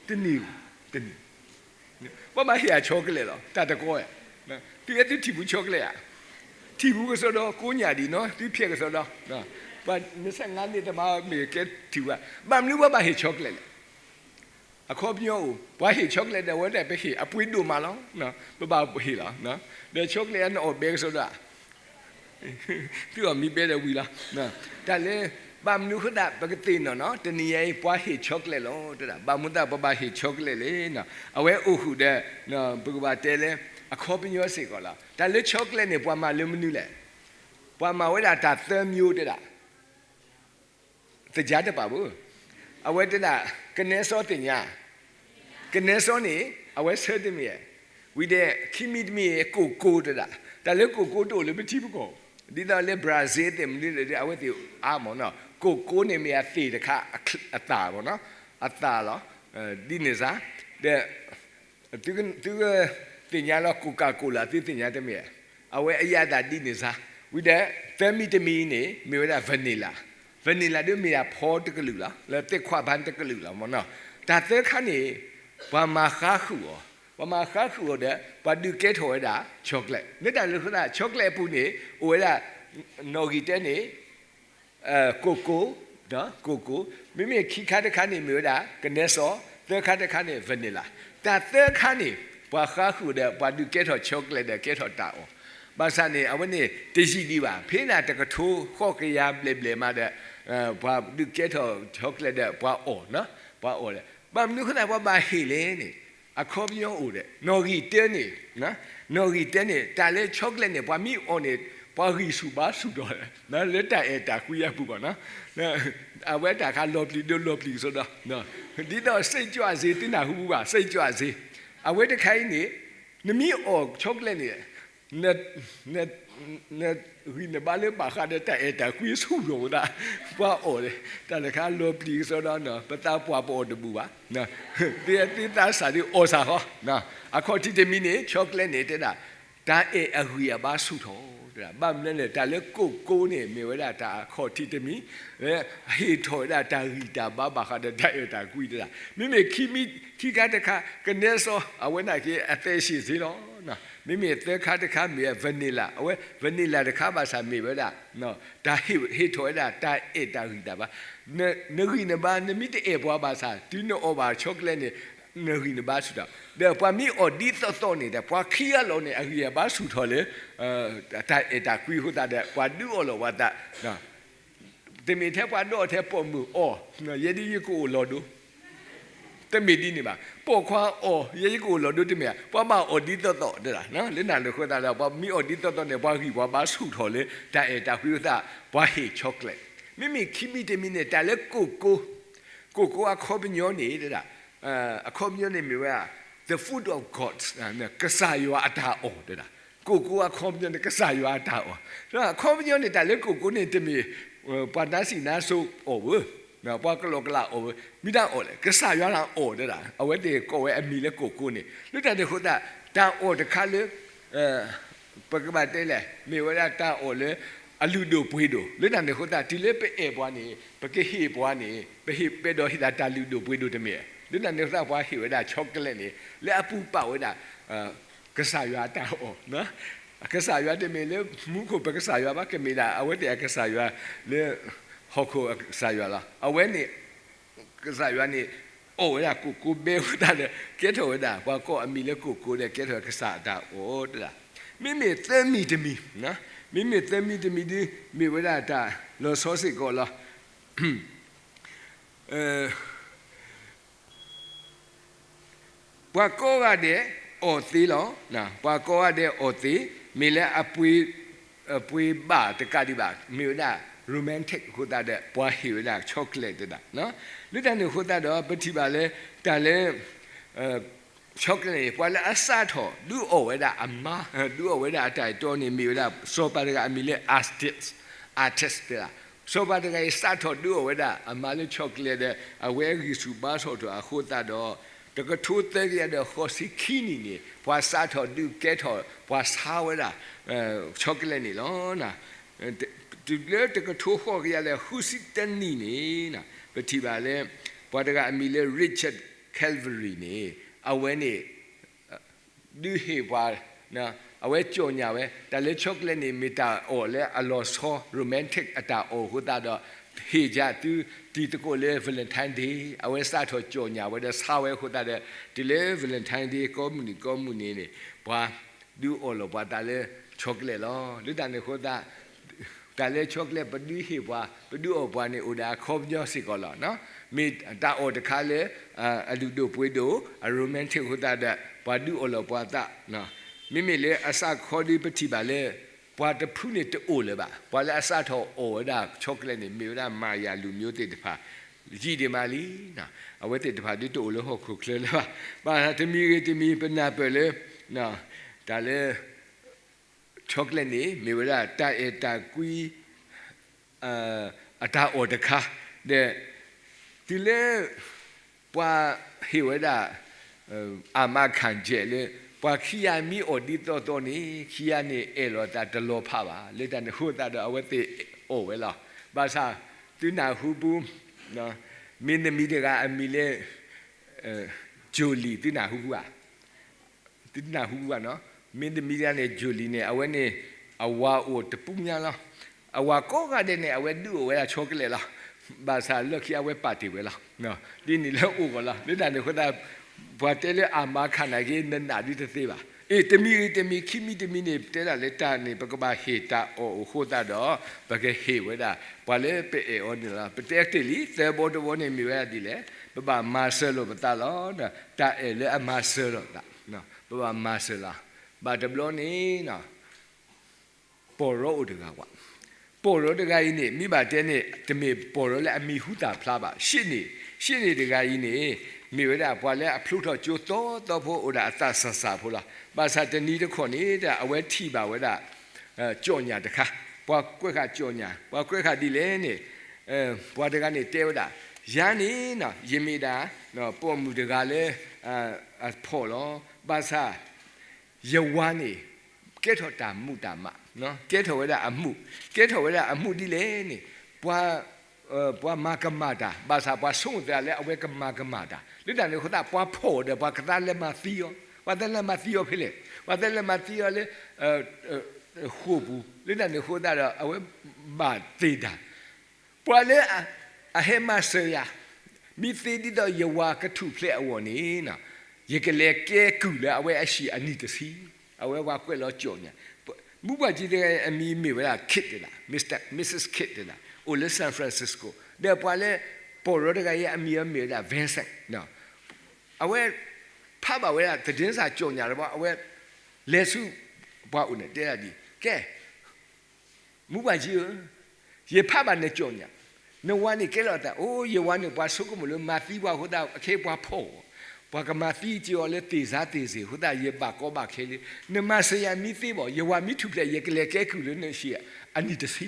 တန့ၢ်ဧိၤ, တန့ၢ် ပှၤဘၣ်ဟ့ၣ်အ chocolate လီၤ တၢ်တကီဧါ, သုအဲၣ်သုထံၣ်ပူၤ chocolate ဧါ, ထံၣ်ပူၤကစီဒီ ကိးညၣ်ဒံးနီၤ သုဖျဲးကစီဒီ, ပှၤ နှစ်ဆယ့်ငါးနှစ် တမၤမ့ၢ်ကဲထံၣ်ပူၤဧါ, ဘၣ်မနုၤပှၤဘၣ်ဟ့ၣ် chocolate လဲၣ် အခီပညီအိၣ်, ပှၤဟ့ၣ် chocolate ဒီး အဝဲဒၣ်ပဟ့ၣ်အပှ့ၤဒိၣ်မးလီၤ. ပဘၣ်ဟ့ၣ်လီၤ. ဒီး chocolate အနအီၣ်ဘဲကစီဒီး သုအီၣ်မံဘဲဒီးဝံၤလီၤ. တၢ်လၢ ဘၣ်မနုၤအဃိသတး ပကသ့ၣ်နီၣ်နီၣ် တနံၤညါအံၤ ပှၤဟ့ၣ် chocolate လီၤ. တဒၣ် ဘၣ်မနုၤသတး ပဘၣ်ဟ့ၣ် chocolate လဲၣ်. အဝဲအိၣ်ဃုာ်ဒီး ပကဘၣ်တဲလၢ အခီပညီစ့ၢ်ကီးလီၤ. တၢ်လၢ chocolate န့ၣ် ပှၤမၤလၢမနုၤလဲၣ်. ပှၤမၤဝဲဒၣ်တၢ်သၢမျိုးတဒၣ် သ့ၣ်ညါတပာ်ဘၣ်. အဝဲတဒၣ် ကနဲစီသ့ၣ်ညါ, ကနဲစီန့ၣ် အဝဲဆၢတမံၤ, ဝံၤဒီး ခံမံၤတမံၤ ကိၣ်ကိတဒၣ်, တၢ်လၢကိၣ်ကိတအိၣ်လၢပထံပကီၢ်, ဒ်သိးလၢ Brazil သ့ၣ်မနုၤလဲၣ် အဝဲသ့ၣ်အါမးနီၤ, ကိၣ်ကိန့ၣ်မ့ၢ်အသ့ၣ်တခါ အသၣ်မးနီၤ, အသၣ်လီၤ, ဒ်န့ၣ်စ့ၢ်, ဒီး သုကသ့ၣ်ညါလီၤ Coca-Cola သုသ့ၣ်ညါတမ့ၢ်ဧါ, အဝဲအယၤအသၣ်ဒ်န့ၣ်စ့ၢ်, ဝံၤဒီး သၢမံၤတမံၤန့ၣ် မ့ၢ်ဝဲဒၣ် vanilla, vanilla ဒ်မ့ၢ်ဒၣ်ဖီတကလုာ်လီၤ, လၢသ့ၣ်ခွါဖၣ်တကလုာ်လီၤမးနီၤ, တၢ်သၢခါန့ၣ် ပှၤမၤဃါဃုာ်အီၤ, ပှၤမၤဃါဃုာ်အီၤဒီး ပှၤဒုးကဲထီၣ်ဝဲဒၣ် chocolate, လၢတၢ်လၢအဃိသတး chocolate အပူၤန့ၣ် အိၣ်ဝဲဒၣ် နီၣ်ဂံၢ်တၢန့ၣ် ကိၣ်ကိ, ကိၣ်ကိ, မ့မ့ၢ်ခံခါတခါန့ၣ်မ့ၢ်ဝဲဒၣ် ကနဲစီ, သၢခါတခါန့ၣ် vanilla, တၢ်သၢခါန့ၣ် ပှၤဃါဃုာ်ဒီး ပှၤဒုးကဲထီၣ် chocolate ဒီးကဲထီၣ်တၢ်အီၣ်, ဘၣ်ဆၣ်န့ၣ် အဝဲန့ၣ်တယံာ်ဒံးဘၣ်, ဖဲန့ၣ်တကထိဃိးကယၤဘျဲၣ်ဘျဲၣ်မးဒီး ပှၤဒုးကဲထီၣ် chocolate ဒီးပှၤအီၣ်, ပှၤအီၣ်ဒီး ဘၣ်မနုၤအဃိသတး ပှၤဘၣ်ဟ့ၣ်လဲၣ်န့ၣ် အခီပညီအိၣ်ဒီး နီၣ်ဂံၢ်တၢန့ၣ်, နီၣ်ဂံၢ်တၢန့ၣ် တၢ်လၢ chocolate န့ၣ် ပှၤမ့ၢ်အီၣ်န့ၣ် ပှၤဂံၢ်ဆူၣ်ဘါဆူၣ်ထီၣ် လၢတၢ်အဲၣ်တၢ်ကွံအပူၤဘၣ်နီၤ, အဝဲတၢ်ခါလီၤပျံၤဒိလီၤပျံၤကစီဒီ, ဒ်သိး စိတ်ကြွဆေး သုနၢ်ဟူဘၣ် စိတ်ကြွဆေး, အဝဲတခါအံၤန့ၣ် နမ့ၢ်အီၣ် chocolate န့ၣ် နဂံၢ်နဘါလၢဘၣ်ဃးဒီးတၢ်အဲၣ်တၢ်ကွံဆူၣ်ထီၣ်ဝဲဒၣ်, ပှၤအီၣ် တၢ်တခါလီၤပျံၤကစီဒီ, ပသးပှၢ်ပအီၣ်တဘူၣ်ဘၣ်, သ့သးစၢ်ဒုးအီၣ်စ့ၢ်ကီး, အခီၣ်ထံးတမံၤန့ၣ် chocolate န့ၣ်တဲဒၣ် တၢ်အဲၣ်အဂံၢ်အဘါဆူၣ်ထီၣ်, ဘၣ်မနုၤလဲၣ် တၢ်လၢကိၣ်ကိန့ၣ် မ့ၢ်ဝဲဒၣ်တၢ်အခီၣ်ထံးတမံၤ ဟ့ၣ်ထီၣ်ဝဲဒၣ်တၢ်ဂံၢ်တၢ်ဘါဘၣ်ဃးဒီးတၢ်အဲၣ်တၢ်ကွံတဒၣ်, မ့မ့ၢ်ခံမံၤခံခါတခါ ကနဲစီ အဝဲန့ၣ်က့ အသဲးစ့ၢ်ကီးလီၤ, မ့မ့ၢ်သၢခါတခါမ့ၢ် vanilla, အဝဲ vanilla တခါဘၣ်ဆၣ်မ့ၢ်ဝဲဒၣ် တၢ်ဟ့ၣ်ထီၣ်ဝဲဒၣ်တၢ်အဲၣ်တၢ်ဂံၢ်တၢ်ဘါ, နဂံၢ်နဘါ နမ့ၢ်တအဲၣ်ပှၤဘၣ်ဆၣ် တုၤနအီၣ်ဘၣ် chocolate န့ၣ် နဂံၢ်နဘါဆူၣ်ထီၣ်, ဒီးပှၤမ့ၢ်အီၣ်ဒ်သိးသိးန့ၣ်ဒီး ပှၤခံဂၤလီၤန့ၣ် အဂံၢ်အဘါဆူၣ်ထီၣ်လၢ တၢ်အဲၣ်တၢ်ကွံအဃိသတးဒီး ပှၤဒုးအီၣ်လီၤပှၤသး, တမ့ၢ်ထဲပှၤဒိးအီၣ်ထဲပိာ်မုၣ်အီၣ်, ယဲဒ်ယကအိၣ်လီၤဒိ တမ့ၢ်ဒ်န့ၣ်ဘၣ်, ပိာ်ခွါအီၣ် ယဲယကအိၣ်လီၤဒိတမ့ၢ်ဧါ, ပှၤဘၣ်အီၣ်ဒ်သိးသိးတဒၣ်, လၢတၢ်န့ၣ်အဃိသတးဒီး ပှၤမ့ၢ်အီၣ်ဒ်သိးသိးန့ၣ် ပှၤဂံၢ်ပှၤဘါဆူၣ်ထီၣ်လၢ တၢ်အဲၣ်တၢ်ကွံအဃိသတး ပှၤဟ့ၣ် chocolate, မ့မ့ၢ်ခံမံၤတမံၤန့ၣ် တၢ်လၢကိၣ်ကိ, ကိၣ်ကိအခီပညီန့ၣ်တဒၣ်, အခီပညီန့ၣ်မ့ၢ်ဝဲ the food of God, ကစၢ်ယွၤအတၢ်အီၣ်တဒၣ်, ကိၣ်ကိအခီပညီန့ၣ် ကစၢ်ယွၤအတၢ်အီၣ်, အခီပညီန့ၣ် တၢ်လၢကိၣ်ကိန့ၣ်တမ့ၢ် ပှၤနါစံးနါစိၤအီၣ်ဘၣ်, ပှၤကလီကလးအီၣ်ဘၣ်, မ့ၢ်တၢ်အီၣ်လဲၣ် ကစၢ်ယွၤတၢ်အီၣ်တဒၣ်, အဝဲသ့ၣ်ကိးဝဲအမံၤလၢကိၣ်ကိန့ၣ်, လၢတၢ်န့ၣ်အဃိသတး တၢ်အီၣ်တခါလၢ ပကဘၣ်တဲလဲၣ် မ့ၢ်ဝဲဒၣ်တၢ်အီၣ်လၢ အလုၢ်ဒိၣ်ပှ့ၤဒိၣ်, လၢတၢ်န့ၣ်အဃိသတး တုၤလၢပအဲၣ်ပှၤန့ၣ် ပကဟ့ၣ်ပှၤန့ၣ် ပဟ့ၣ်ပဲဒီးဟ့ၣ်သးတၢ်လုၢ်ဒိၣ်ပှ့ၤဒိၣ်တမ့ၢ်, လၢတၢ်န့ၣ်အဃိသတး ပှၤဟ့ၣ်ဝဲဒၣ် chocolate န့ၣ် လၢအပူၤပာ်ဝဲဒၣ် ကစၢ်ယွၤအတၢ်အီၣ်, ကစၢ်ယွၤတမ့ၢ်လၢမူခိၣ်ပကစၢ်ယွၤဘၣ်, ကမ့ၢ်ဒၣ်အဝဲသ့ၣ်အကစၢ်ယွၤလၢ ဟီၣ်ခိၣ်အကစၢ်ယွၤလီၤ. အဝဲန့ၣ် ကစၢ်ယွၤန့ၣ် အီၣ်ဝဲဒၣ်ကိၣ်ကိဘဲအဃိသတးဒီး ကဲထီၣ်ဝဲဒၣ် ပှၤကိးအမံၤလၢကိၣ်ကိဒီး ကဲထီၣ်ကစၢ်အတၢ်အီၣ်တဒၣ်, မ့မ့ၢ်သၢမံၤတမံၤ, မ့မ့ၢ်သၢမံၤတမံၤဒ် မ့ၢ်ဝဲဒၣ်တၢ်လီၤဆီစ့ၢ်ကီးလီၤ. ပှၤကိးဂၤဒဲးအီၣ်သ့လီၤ. ပှၤကိးဂၤဒဲးအီၣ်သ့, မ့ၢ်လၢအပှ့ၤ, အပှ့ၤဘၣ်တကးဒံးဘၣ်, မ့ၢ်ဝဲဒၣ် romantic အဃိသတးဒီး ပှၤဟ့ၣ်ဝဲဒၣ် chocolate တဒၣ်, လၢတၢ်န့ၣ်အဃိသတးဒီး ပထံၣ်ဘၣ်လၢ တၢ်လၢ chocolate န့ၣ် ပှၤလၢအစးထီၣ်ဒုးအီၣ်ဝဲဒၣ်အမါ, ဒုးအီၣ်ဝဲဒၣ်အတၢ်အဲၣ်တီန့ၣ် မ့ၢ်ဝဲဒၣ် စီၤပၤတဂၤအမံၤလၢ artist, artist တဒၣ်, စီၤပၤတဂၤအံၤ စးထီၣ်ဒုးအီၣ်ဝဲဒၣ်အမါလၢ chocolate ဒီး အဝဲဂံၢ်ဆူၣ်ဘါဆူၣ်ထီၣ်အဃိသတးဒီး တကထိသၢကယၤဒီးဃိးဆံခံနံၣ်န့ၣ် ပှၤစးထီၣ်ဒုးကဲထီၣ် ပှၤဆါဝဲဒၣ် chocolate န့ၣ်လီၤ. တုၤလၢတကထိဃိးကယၤဒီးဃုဆံတနံၣ်န့ၣ် ပထံၣ်ဘၣ်လၢ ပှၤတဂၤအမံၤလၢ Richard Calvary န့ၣ် အဝဲန့ၣ် ဒုးဟ့ၣ်ပှၤ အဝဲကၠီၣ်ညၣ်ဝဲ တၢ်လၢ chocolate န့ၣ် မ့ၢ်တၢ်အီၣ်လၢအလီၤဆီ romantic အတၢ်အီၣ်အဃိသတးဒီး ဟ့ၣ်ယၤသု တံၤသကိးလၢ Valentine Day အဝဲစးထီၣ်ကၠီၣ်ညၣ်ဝဲဒီးဆါဝဲအဃိသတးဒီး တုၤလၢ Valentine Day ကိးမုၢ်နံၤကိးမုၢ်နံၤန့ၣ် ပှၤဒုးအီၣ်လီၤပှၤသးလၢ chocolate လီၤ. လၢတၢ်န့ၣ်အဃိသတး တၢ်လၢ chocolate ပဒုးဟ့ၣ်ပှၤ ပဒုးအီၣ်ပှၤန့ၣ် အိၣ်ဒီးအခီပညီစ့ၢ်ကီးလီၤ. မ့ၢ်တၢ်အီၣ်တခါလၢ အလုၢ်ဒိၣ်ပှ့ၤဒိၣ် အ romantic အဃိသတးဒီး ပှၤဒုးအီၣ်လီၤပှၤသး မ့မ့ၢ်လၢအစးခီဒီးပထံၣ်ဘၣ်လၢ ပှၤတဖုန့ၣ်တအိၣ်လၢၤဘၣ်. ပှၤလၢအစးထီၣ်အီၣ်ဝဲဒၣ် chocolate န့ၣ် မ့ၢ်ဝဲဒၣ် Maya လူမျိုးသ့ၣ်တဖၣ် ယံာ်ဒံးမးလံ. အဝဲသ့ၣ်တဖၣ်ဒုးတအိၣ်လၢဟီၣ်ခိၣ်ချၢလၢၤဘၣ်. ဘၣ်ဆၣ်တမံၤဂ့ၤတမံၤ ပနၢ်ပၢၢ်လၢ တၢ်လၢ chocolate န့ၣ် မ့ၢ်ဝဲဒၣ်တၢ်အဲၣ်တၢ်ကွံ အတၢ်အီၣ်တခါ ဒီး တုၤလၢ ပှၤဟ့ၣ်ဝဲဒၣ် အာမခံချက် လၢ ပှၤခံဂၤမ့ၢ်အီၣ်ဒ်သိးသိးန့ၣ် ခံဂၤန့ၣ်အဲၣ်လီၤတၢ်တလီၤဖးဘၣ်. လၢတၢ်န့ၣ်အဃိသတးဒီး အဝဲသ့ၣ်အီၣ်ဝဲလီၤ. ဘၣ်ဆၣ် သုနၢ်ဟူပူၤ မင်းသမီးတဂၤအမံၤလၢ Julie သုနၢ်ဟူပူၤဧါ. သုတနၢ်ဟူဘၣ်နီၤ, မင်းသမီးတဂၤန့ၣ် Julie န့ၣ် အဝဲန့ၣ် အဝၤအိၣ်တပူၤညါလီၤ. အဝၤကိးဂၤဒဲးန့ၣ် အဝဲဒုးအိၣ်ဝဲဒၣ် chocolate လီၤ. ဘၣ်ဆၣ်လၢခံအဝဲပာ်တ့ၢ်ဝဲလီၤ. ဒ်န့ၣ်လၢအိၣ်ဂီၢ်လီၤ. လၢတၢ်န့ၣ်အဃိသတး ပှၤတဲလၢ အာမခံ နာ်က့ နနာ်ဒ်တသ့ဘၣ်. အ့ တမံၤဂ့ၤတမံၤ ခံမံၤတမံၤန့ၣ် ပတဲဒၣ်လၢတၢ်န့ၣ် ပကဘၣ်ဟ့ၣ်တၢ်အီၣ်အဃိသတးဒီး ပကဟ့ၣ်ဝဲဒၣ် ပှၤလၢပအဲၣ်အီၤန့ၣ်လီၤ. ပတဲတ့ၢ်လံ သၢဘီတဘီန့ၣ် မ့ၢ်ဝဲဒၣ်ဒ်လဲၣ်, ပဘၣ်မၤစၢၤလိာ်ပသးလီၤ. တၢ်အဲၣ်လၢအမၤစၢၤလိာ်သး, ပဘၣ်မၤစၢၤလီၤ. ဘၣ်တဘျီန့ၣ် ပီၢ်ရီအိၣ်တဂၤဝဲ, ပီၢ်ရီတဂၤအံၤန့ၣ် မ့ၢ်ဘၣ်တဲန့ၣ် တမ့ၢ်ပီၢ်ရီလၢအမံၤဟူသၣ်ဖျါဘၣ်. ရှ့ၣ်န့ၣ်, ရှ့ၣ်န့ၣ်တဂၤအံၤန့ၣ် မ့ၢ်ဝဲဒၣ်ပှၤလၢအဖျိထီၣ်ကၠိသီသီဖိ အိၣ်ဒၣ်အသးစၢ်စၢ်ဖိလီၤ. ဘၣ်ဆၣ်တနံၤတခီန့ၣ် အဝဲထံၣ်ဘၣ်ဝဲဒၣ် ကၠီၣ်ညၣ်တခါ, ပှၤကွဲးဃာ်ကၠီၣ်ညၣ်, ပှၤကွဲးဃာ်ဒ်လဲၣ်န့ၣ် ပှၤတဂၤန့ၣ်တဲဝဲဒၣ်, ယၤန့ၣ် ယမ့ၢ်ဒၣ် ပိာ်မုၣ်တဂၤလၢ အဖှီၣ်လီၤ. ဘၣ်ဆၣ် ယဝၤန့ၣ် ကဲထီၣ်တၢ်မူးတၢ်မး, ကဲထီၣ်ဝဲဒၣ်အမူး, ကဲထီၣ်ဝဲဒၣ်အမူးဒ်လဲၣ်န့ၣ် ပှၤ ပှၤမၤကမၣ်တၢ်, ဘၣ်ဆၣ်ပှၤဆိကမိၣ်သးလၢအဝဲကမၤကမၣ်တၢ်. လၢတၢ်န့ၣ်အဃိသတး ပှၤဖှီၣ်ဒီး ပှၤကသးလဲၤမၤသံအီၤ, ပှၤသးလဲၤမၤသံအီၤဖဲလဲၣ်, ပှၤသးလဲၤမၤသံအီၤလၢ ဃိာ်ပူၤ, လၢတၢ်န့ၣ်အဃိသတးဒီး အဝဲဘၣ်သ့ၣ်တၢ် ပှၤလၢအဟဲမၤစၢၤယၤ မ့ၢ်သ့ဒ်သိးယဝၤကထူၣ်ဖျဲးအဂီၢ်န့ၣ် ယကလဲၤကဲကုၢ်လၢအဝဲအဟံၣ်အနံၣ်တဆံ. အဝဲပှၤကွဲးလီၤကၠီၣ်ညါ, မူးဘၣ်ကံၤတဂၤအမံၤမ့ၢ်ဝဲဒၣ် Kit တဒၣ်, Mister Missus Kit တဒၣ်, အိၣ်လၢ San Francisco, ဒီးပှၤလၢ ပီၢ်ရီတဂၤအံၤအမံၤအမ့ၢ်ဝဲဒၣ် Vincent. အဝဲ ဖးဘၣ်ဝဲဒၣ် သတင်းစာ ကၠီၣ်ညါတဘျီ အဝဲ လဲၤဆူ ပှၤအိၣ်န့ၣ် တဲဒၣ်ဒ်အံၤ, ကဲ မူးဘၣ်ကံၤဧၢ, ယဖးဘၣ်နကၠီၣ်ညါ, နဝၤန့ၣ်ကဲလီၤအသး, အိ ယဝၤန့ၣ် ပှၤဆိကမိၣ်လၢမၤသံပှၤအဃိသတး ခဲအံၤပှၤဖှီၣ်, ပှၤကမၤသံက့ၤအီၤလၢသ့ၣ်စါသ့ၣ်စ့ၢ်အဃိသတး ယဘၣ်ကီဘၣ်ခဲလံ, နမၤစၢၤယၤမ့ၢ်သ့ဘၣ်, ယဝၤမ့ၢ်ထူၣ်ဖျဲး ယကလဲၤကဲကုၢ်လၢနဟံၣ်အနံၣ်တဆံ.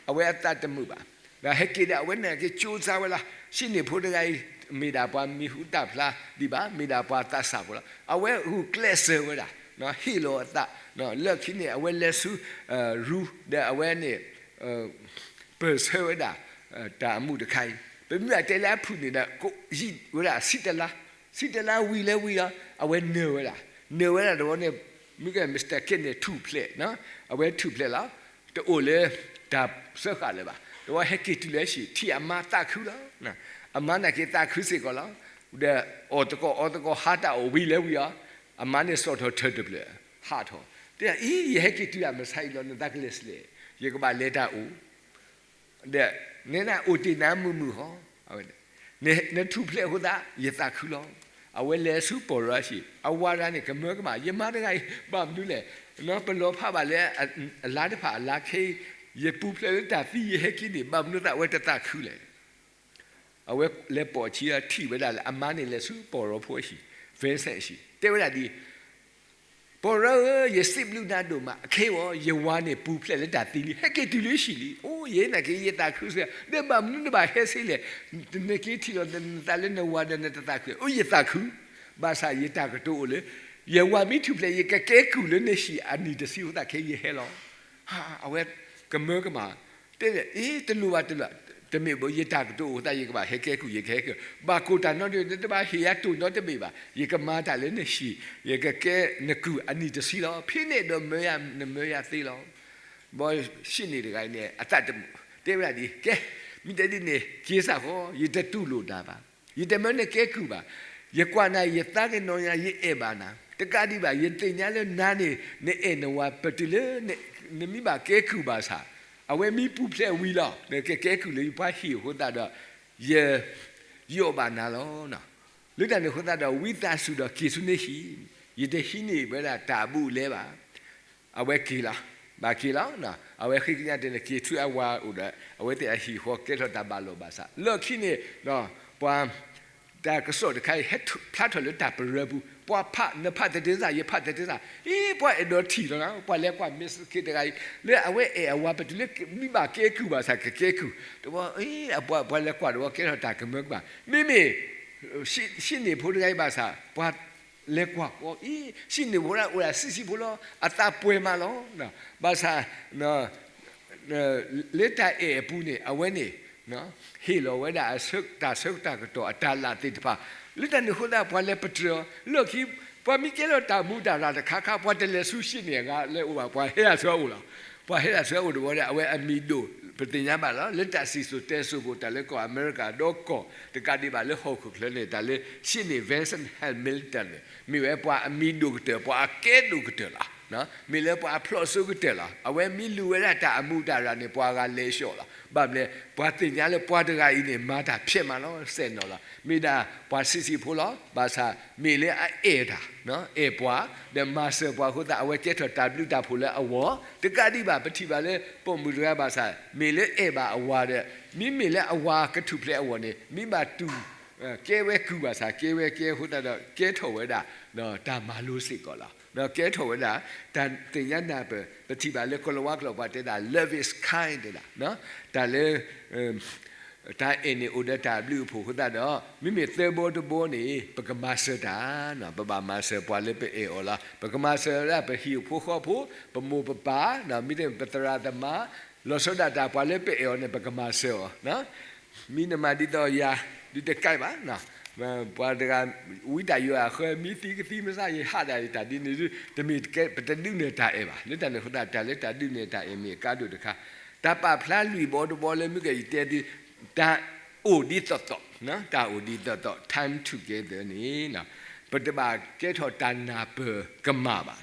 အဝဲအသးတမုာ်ဘၣ်. ဒီးဟဲက့ၤဒီး အဝဲန့ၣ်က့ၤကၠိစါဝဲလီၤ. ရှ့ၣ်န့ၣ်ဖိတဂၤအံၤ မ့ၢ်ဒၣ်ပှၤမံၤဟူသၣ်ဖျါဒံးဘၣ်, မ့ၢ်ဒၣ်ပှၤသးစၢ်ဖိလီၤ. အဝဲဂုာ်ကျဲးစၢးဝဲဒၣ်, ဟ့ၣ်လီၤအသး, လၢခံန့ၣ် အဝဲလဲၤဆူ ရူ ဒီးအဝဲန့ၣ် ပၢၢ်ဆၢဝဲဒၣ် တၢ်အမူးတခါအံၤ, ပမ့ၢ်ဘၣ်တဲလၢအဖုၣ်န့ၣ်ဒီး ယံာ်ဝဲဒၣ်ဆံတလါ, ဆံတလါဝံၤလၢဝံၤလီၤ, အဝဲနၢၤဝဲဒၣ်, နၢၤဝဲဒၣ်တဘျီန့ၣ် မ့ၢ်ကဲ Mister Kit န့ၣ် ထူၣ်ဖျဲး, အဝဲထူၣ်ဖျဲးလီၤ, တအိၣ်လၢတၢ်စၢဃာ်လၢၤဘၣ်. တဝီဟဲက့ၤတုၤလၢဟံၣ် ထံၣ်အမါသးခုလီၤ. အမါနာ်က့သးခုစ့ၢ်ကီးလီၤ. ဒီးအီၣ်သကိးအီသကိးဟါတၢ်အီၣ်ဝံၤလၢဝံၤလီၤ, အမါန့ၣ်စိာ်ထီၣ်ထၢၣ်တဖျၢၣ် ဟးထီၣ်, တဲဒၣ်အံၤ ယဟဲက့ၤတုၤဒၣ်မဆါအံၤလီၤ, နသးကလဲၤဆံးလဲၣ်, ယကဘၣ်လဲၤတၢ်အိၣ် ဒီးနဲဒၣ်အိၣ်တ့ၢ်နၤမုာ်မုာ်ဟီ, နထူၣ်ဖျဲးအဃိသတး ယသးခုလီၤ. အဝဲလဲၤဆူပီၢ်ရီဟံၣ်, အဝၤတဂၤန့ၣ် ကမၢကမၣ်, ယမါတဂၤအံၤ ဘၣ်မနုၤလဲၣ်, ပလီၤဖးဘၣ်လၢအလါတဖၣ်အလါခဲအံၤ, ယပူၤဖျဲးလၢတၢ်သံ ယဟဲက့ၤန့ၣ် ဘၣ်မနုၤသးအဝဲတသးခုလဲၣ်. အဝဲလဲၤပိာ်အခံ ထံၣ်ဝဲဒၣ်လၢအမါန့ၣ်လဲၤဆူပီၢ်ရီဖိအဟံၣ်, Vincent အဟံၣ်, တဲဝဲဒၣ်ဒ်အံၤ, ပီၢ်ရီဧၢ, ယစံးဘျုးနၤဒိၣ်မး, အခဲအံၤ ယဝၤန့ၣ်ပူၤဖျဲးလၢတၢ်သံလံ, ဟဲက့ၤတုၤလၢဟံၣ်လံ, အိ ယဲနာ်က့ ယသးခုစ့ၢ်, ဒီးဘၣ်မနုၤနဘၣ်ဟဲဆံးလဲၣ်, နက့ၤထံၣ်လီၤနသးလၢနဝၤဒီးနတသးခု, အိ ယသးခု, ဘၣ်ဆၣ်ယတၢ်ကတိၤအိၣ်လၢ ယဝၤမ့ၢ်ထူၣ်ဖျဲး ယကကဲကုၢ်လၢနဟံၣ်အနံၣ်တဆံအဃိသတးခဲအံၤယဟဲလီၤ. အဝဲကမၢကမၣ်, တဲဒၣ်အံၤ တလိၣ်ဘၣ်တလိၣ်, တမ့ၢ်ဘၣ် ယတၢ်ကတိၤအိၣ်သး ယကဘၣ်ဟဲကဲကုၢ် ယကဟဲကဲ, ဘၣ်ကိၣ်တၢ်နီတမံၤ နတဘၣ်ဟ့ၣ်ယၤတိၢ်နီတဘ့ၣ်ဘၣ်, ယကမၤတၢ်လၢနဟံၣ်, ယကကဲနကုၢ်အနံၣ်တဆံလီၤ. ဖဲန့ၣ်ဒီးမၢယၤ နမၢယၤသ့လီၤ. ဘီ ရှ့ၣ်န့ၣ်တဂၤအံၤန့ၣ် အသးတမုာ် တဲဝဲဒၣ်ဒ် ကဲ, မ့ၢ်တဲဒ်န့ၣ် က့ၤစၢ်ဃီ, ယတတူၢ်လိာ်နၤဘၣ်, ယတမၢနကဲကုၢ်ဘၣ်, ယကွၢ်နၤ ယသးကနီၤညါ ယအဲၣ်ဘၣ်နၤ, တကးဒံးဘၣ် ယသ့ၣ်ညါလၢနၤန့ၣ် နအဲၣ်နဝၤ ပတုၤလၢ နမ့ၢ်ဘၣ်ကဲကုၢ်ဘၣ်ဆၣ် အဝဲမ့ၢ်ပူၤဖျဲးဝံၤလီၤ နကကဲကုၢ်လၢယပှၤဟံၣ်အဃိသတးဒီး ယ ယီၣ်ဘၣ်နၤလီၤ. လၢတၢ်န့ၣ်အဃိသတးဒီး ဝံသးစူၤဒီးက့ၤဆူနဟံၣ်, ယတဟံးန့ၢ်ဝဲဒၣ်တၢ်အဘူးအလဲဘၣ်. အဝဲက့ၤလီၤ, ဘၣ်က့ၤလီၤ, အဝဲဃ့ကညးတဲန့ၣ် က့ၤဆူအဝၤအိၣ်ဒီး အဝဲသ့ၣ်အဟံၣ်ဃီ ကဲထီၣ်တၢ်ဘၣ်လီၤဘၣ်ဆၣ် လၢခံန့ၣ် ပှၤ တၢ်ကစီၣ်တခါအံၤ ဟဲဖျါထီၣ်လၢတၢ်ပရၢပူၤ, ပှၤဖး နဖးသဒ့စၢ် ယဖးသဒ့စၢ်, အ့ ပှၤအဲၣ်ဒိးထံၣ်လီၤ, ပှၤလဲၤကွၢ် မ့ၢ်စ့ၢ်ကီးတဂၤအံၤ လၢအဝဲအဲၣ်အဝၤ ပတုၤလၢမ့ၢ်ဘၣ်ကဲကုၢ်ဘၣ်ဆၣ် ကကဲကုၢ်, တဘျီ အပှၤ ပှၤလဲၤကွၢ်တဘျီ ကဲထီၣ်တၢ်ကမၢကမၣ်, မ့မ့ၢ် ရှ့ၣ်န့ၣ်ဖိတဂၤအံၤဘၣ်ဆၣ် ပှၤလဲၤကွၢ်ဃီ အ့ ရှ့ၣ်န့ၣ်ဖိဒၣ်အိၣ်ဒၣ်ဆံးဆံးဖိလီၤ, အသးပှဲၤမးလီၤ. ဘၣ်ဆၣ် လၢတၢ်အဲၣ်အပူၤန့ၣ် အဝဲန့ၣ် ဟ့ၣ်လီၤဝဲဒၣ်အဆၢ တၢ်ဆၢကတီၢ်အတၢ်လၢသ့ၣ်တဖၣ်, လၢတၢ်န့ၣ်အဃိသတး ပှၤလဲၤပတြၢၤအီၤ လၢခံ ပှၤမ့ၢ်ကဲထီၣ်တၢ်မူးတၢ်ရၢ်တခါခါ ပှၤတလဲၤဆူရှ့ၣ်န့ၣ်အဂၤလၢအအိၣ်ဘၣ်, ပှၤဟဲဒၣ်ဆၢအအိၣ်လီၤ. ပှၤဟဲဒၣ်ဆၢအအိၣ်တဘျီဒီး အဝဲအမံၤဒိၣ် ပသ့ၣ်ညါဘၣ်လီၤ. လၢတၢ်စံၣ်စိၤတဲစိၤဖိ တၢ်လၢကီၢ်အမဲရကၤဒီကီၢ် တကးဒံးဘၣ်လၢဟီၣ်ခိၣ်ချၢန့ၣ် တၢ်လၢရှ့ၣ်န့ၣ် Vincent Hamilton န့ၣ် မ့ၢ်ဝဲပှၤအမံၤဒိၣ်ကတၢၢ် ပှၤအကဲဒိၣ်ကတၢၢ်လီၤ. မ့ၢ်လၢပှၤအဖျိးစိကတၢၢ်လီၤ. အဝဲမ့ၢ်လူၤဝဲဒၣ်တၢ်အမူးတၢ်ရၢ်န့ၣ် ပှၤဂၤလဲၤဆှီလီၤ. ဘၣ်မနုၤလဲၣ် ပှၤသ့ၣ်ညါလၢပှၤတဂၤအံၤန့ၣ် မၤတၢ်ဖျဲးမးလီၤ စဲးနီၤလီၤ. မ့ၢ်ဒၣ်ပှၤဆံးဆံးဖိလီၤ. ဘၣ်ဆၣ် မ့ၢ်လၢအအဲၣ်တၢ် အဲၣ်ပှၤ ဒီးမၤစၢၤပှၤအဃိသတး အဝဲကဲထီၣ်တၢ်ဘျုးတၢ်ဖှိၣ်လၢအဂီၢ်, တကးဒံးဘၣ် ပထံၣ်ဘၣ်လၢပိာ်မုၣ်တဂၤဘၣ်ဆၣ် မ့ၢ်လၢအဲၣ်ဘၣ်အဝၤဒီး မ့မ့ၢ်လၢအဝၤကထူၣ်ဖျဲးအဂီၢ်န့ၣ် မ့ၢ်ဘၣ်တူၢ် ကဲဝဲကုၢ်ဘၣ်ဆၣ် ကဲဝဲကဲအဃိသတးဒီး ကဲထီၣ်ဝဲဒၣ် တၢ်မၤလိစ့ၢ်ကီးလီၤ. ကဲထီၣ်ဝဲဒၣ် တၢ်သ့ၣ်ညါနၢ်ပၢၢ် ပထံၣ်ဘၣ်လၢကီၤလၤဝါကျိာ်ပှၤတဲဒၣ် love is kind တဲဒၣ် တၢ်လၢ တၢ်အဲၣ်န့ၣ်အိၣ်ဒီးတၢ်ဘျုးအဖှိၣ်အဃိသတးဒီး မ့မ့ၢ်သၢဘီတဘီန့ၣ် ပကမၤစၢၤတၢ်, ပဘၣ်မၤစၢၤပှၤလၢပအဲၣ်အီၤလီၤ. ပကမၤစၢၤဝဲဒၣ်ပဟံၣ်ဖိဃီဖိ, ပမိၢ်ပပၢ်, မ့တမ့ၢ်ပသရၣ်သမါ, လီၤဆီဒၣ်တၢ် ပှၤလၢပအဲၣ်အီၤန့ၣ် ပကမၤစၢၤအီၤ. မ့ၢ်နမၤဒ်သိးယၤ ဒုးတကဲဘၣ်, ပှၤတဂၤ ဝံတၢ်ယွၤအဃၢ မ့ၢ်သံကသံမစၢ် ယဟးဒၣ်တၢ်ဒ်န့ၣ် တမ့ၢ်ပတဒုးနဲၣ်တၢ်အဲၣ်ဘၣ်. လၢတၢ်န့ၣ်အဃိသတး တၢ်လၢတၢ်ဒုးနဲၣ်တၢ်အဲၣ်မ့ၢ်အကါဒိၣ်တခါ, တၢ်ပာ်ဖျါလွံၢ်ဘီတဘီလၢမုၢ်ကယံၤတဲသု တၢ်အိၣ်ဒ်သိးသိး, တၢ်အိၣ်ဒ်သိးသိး time together န့ၣ် ပတဘၣ်ကဲထီၣ်တၢ်နၢ်ပၢၢ်ကမၣ်ဘၣ်.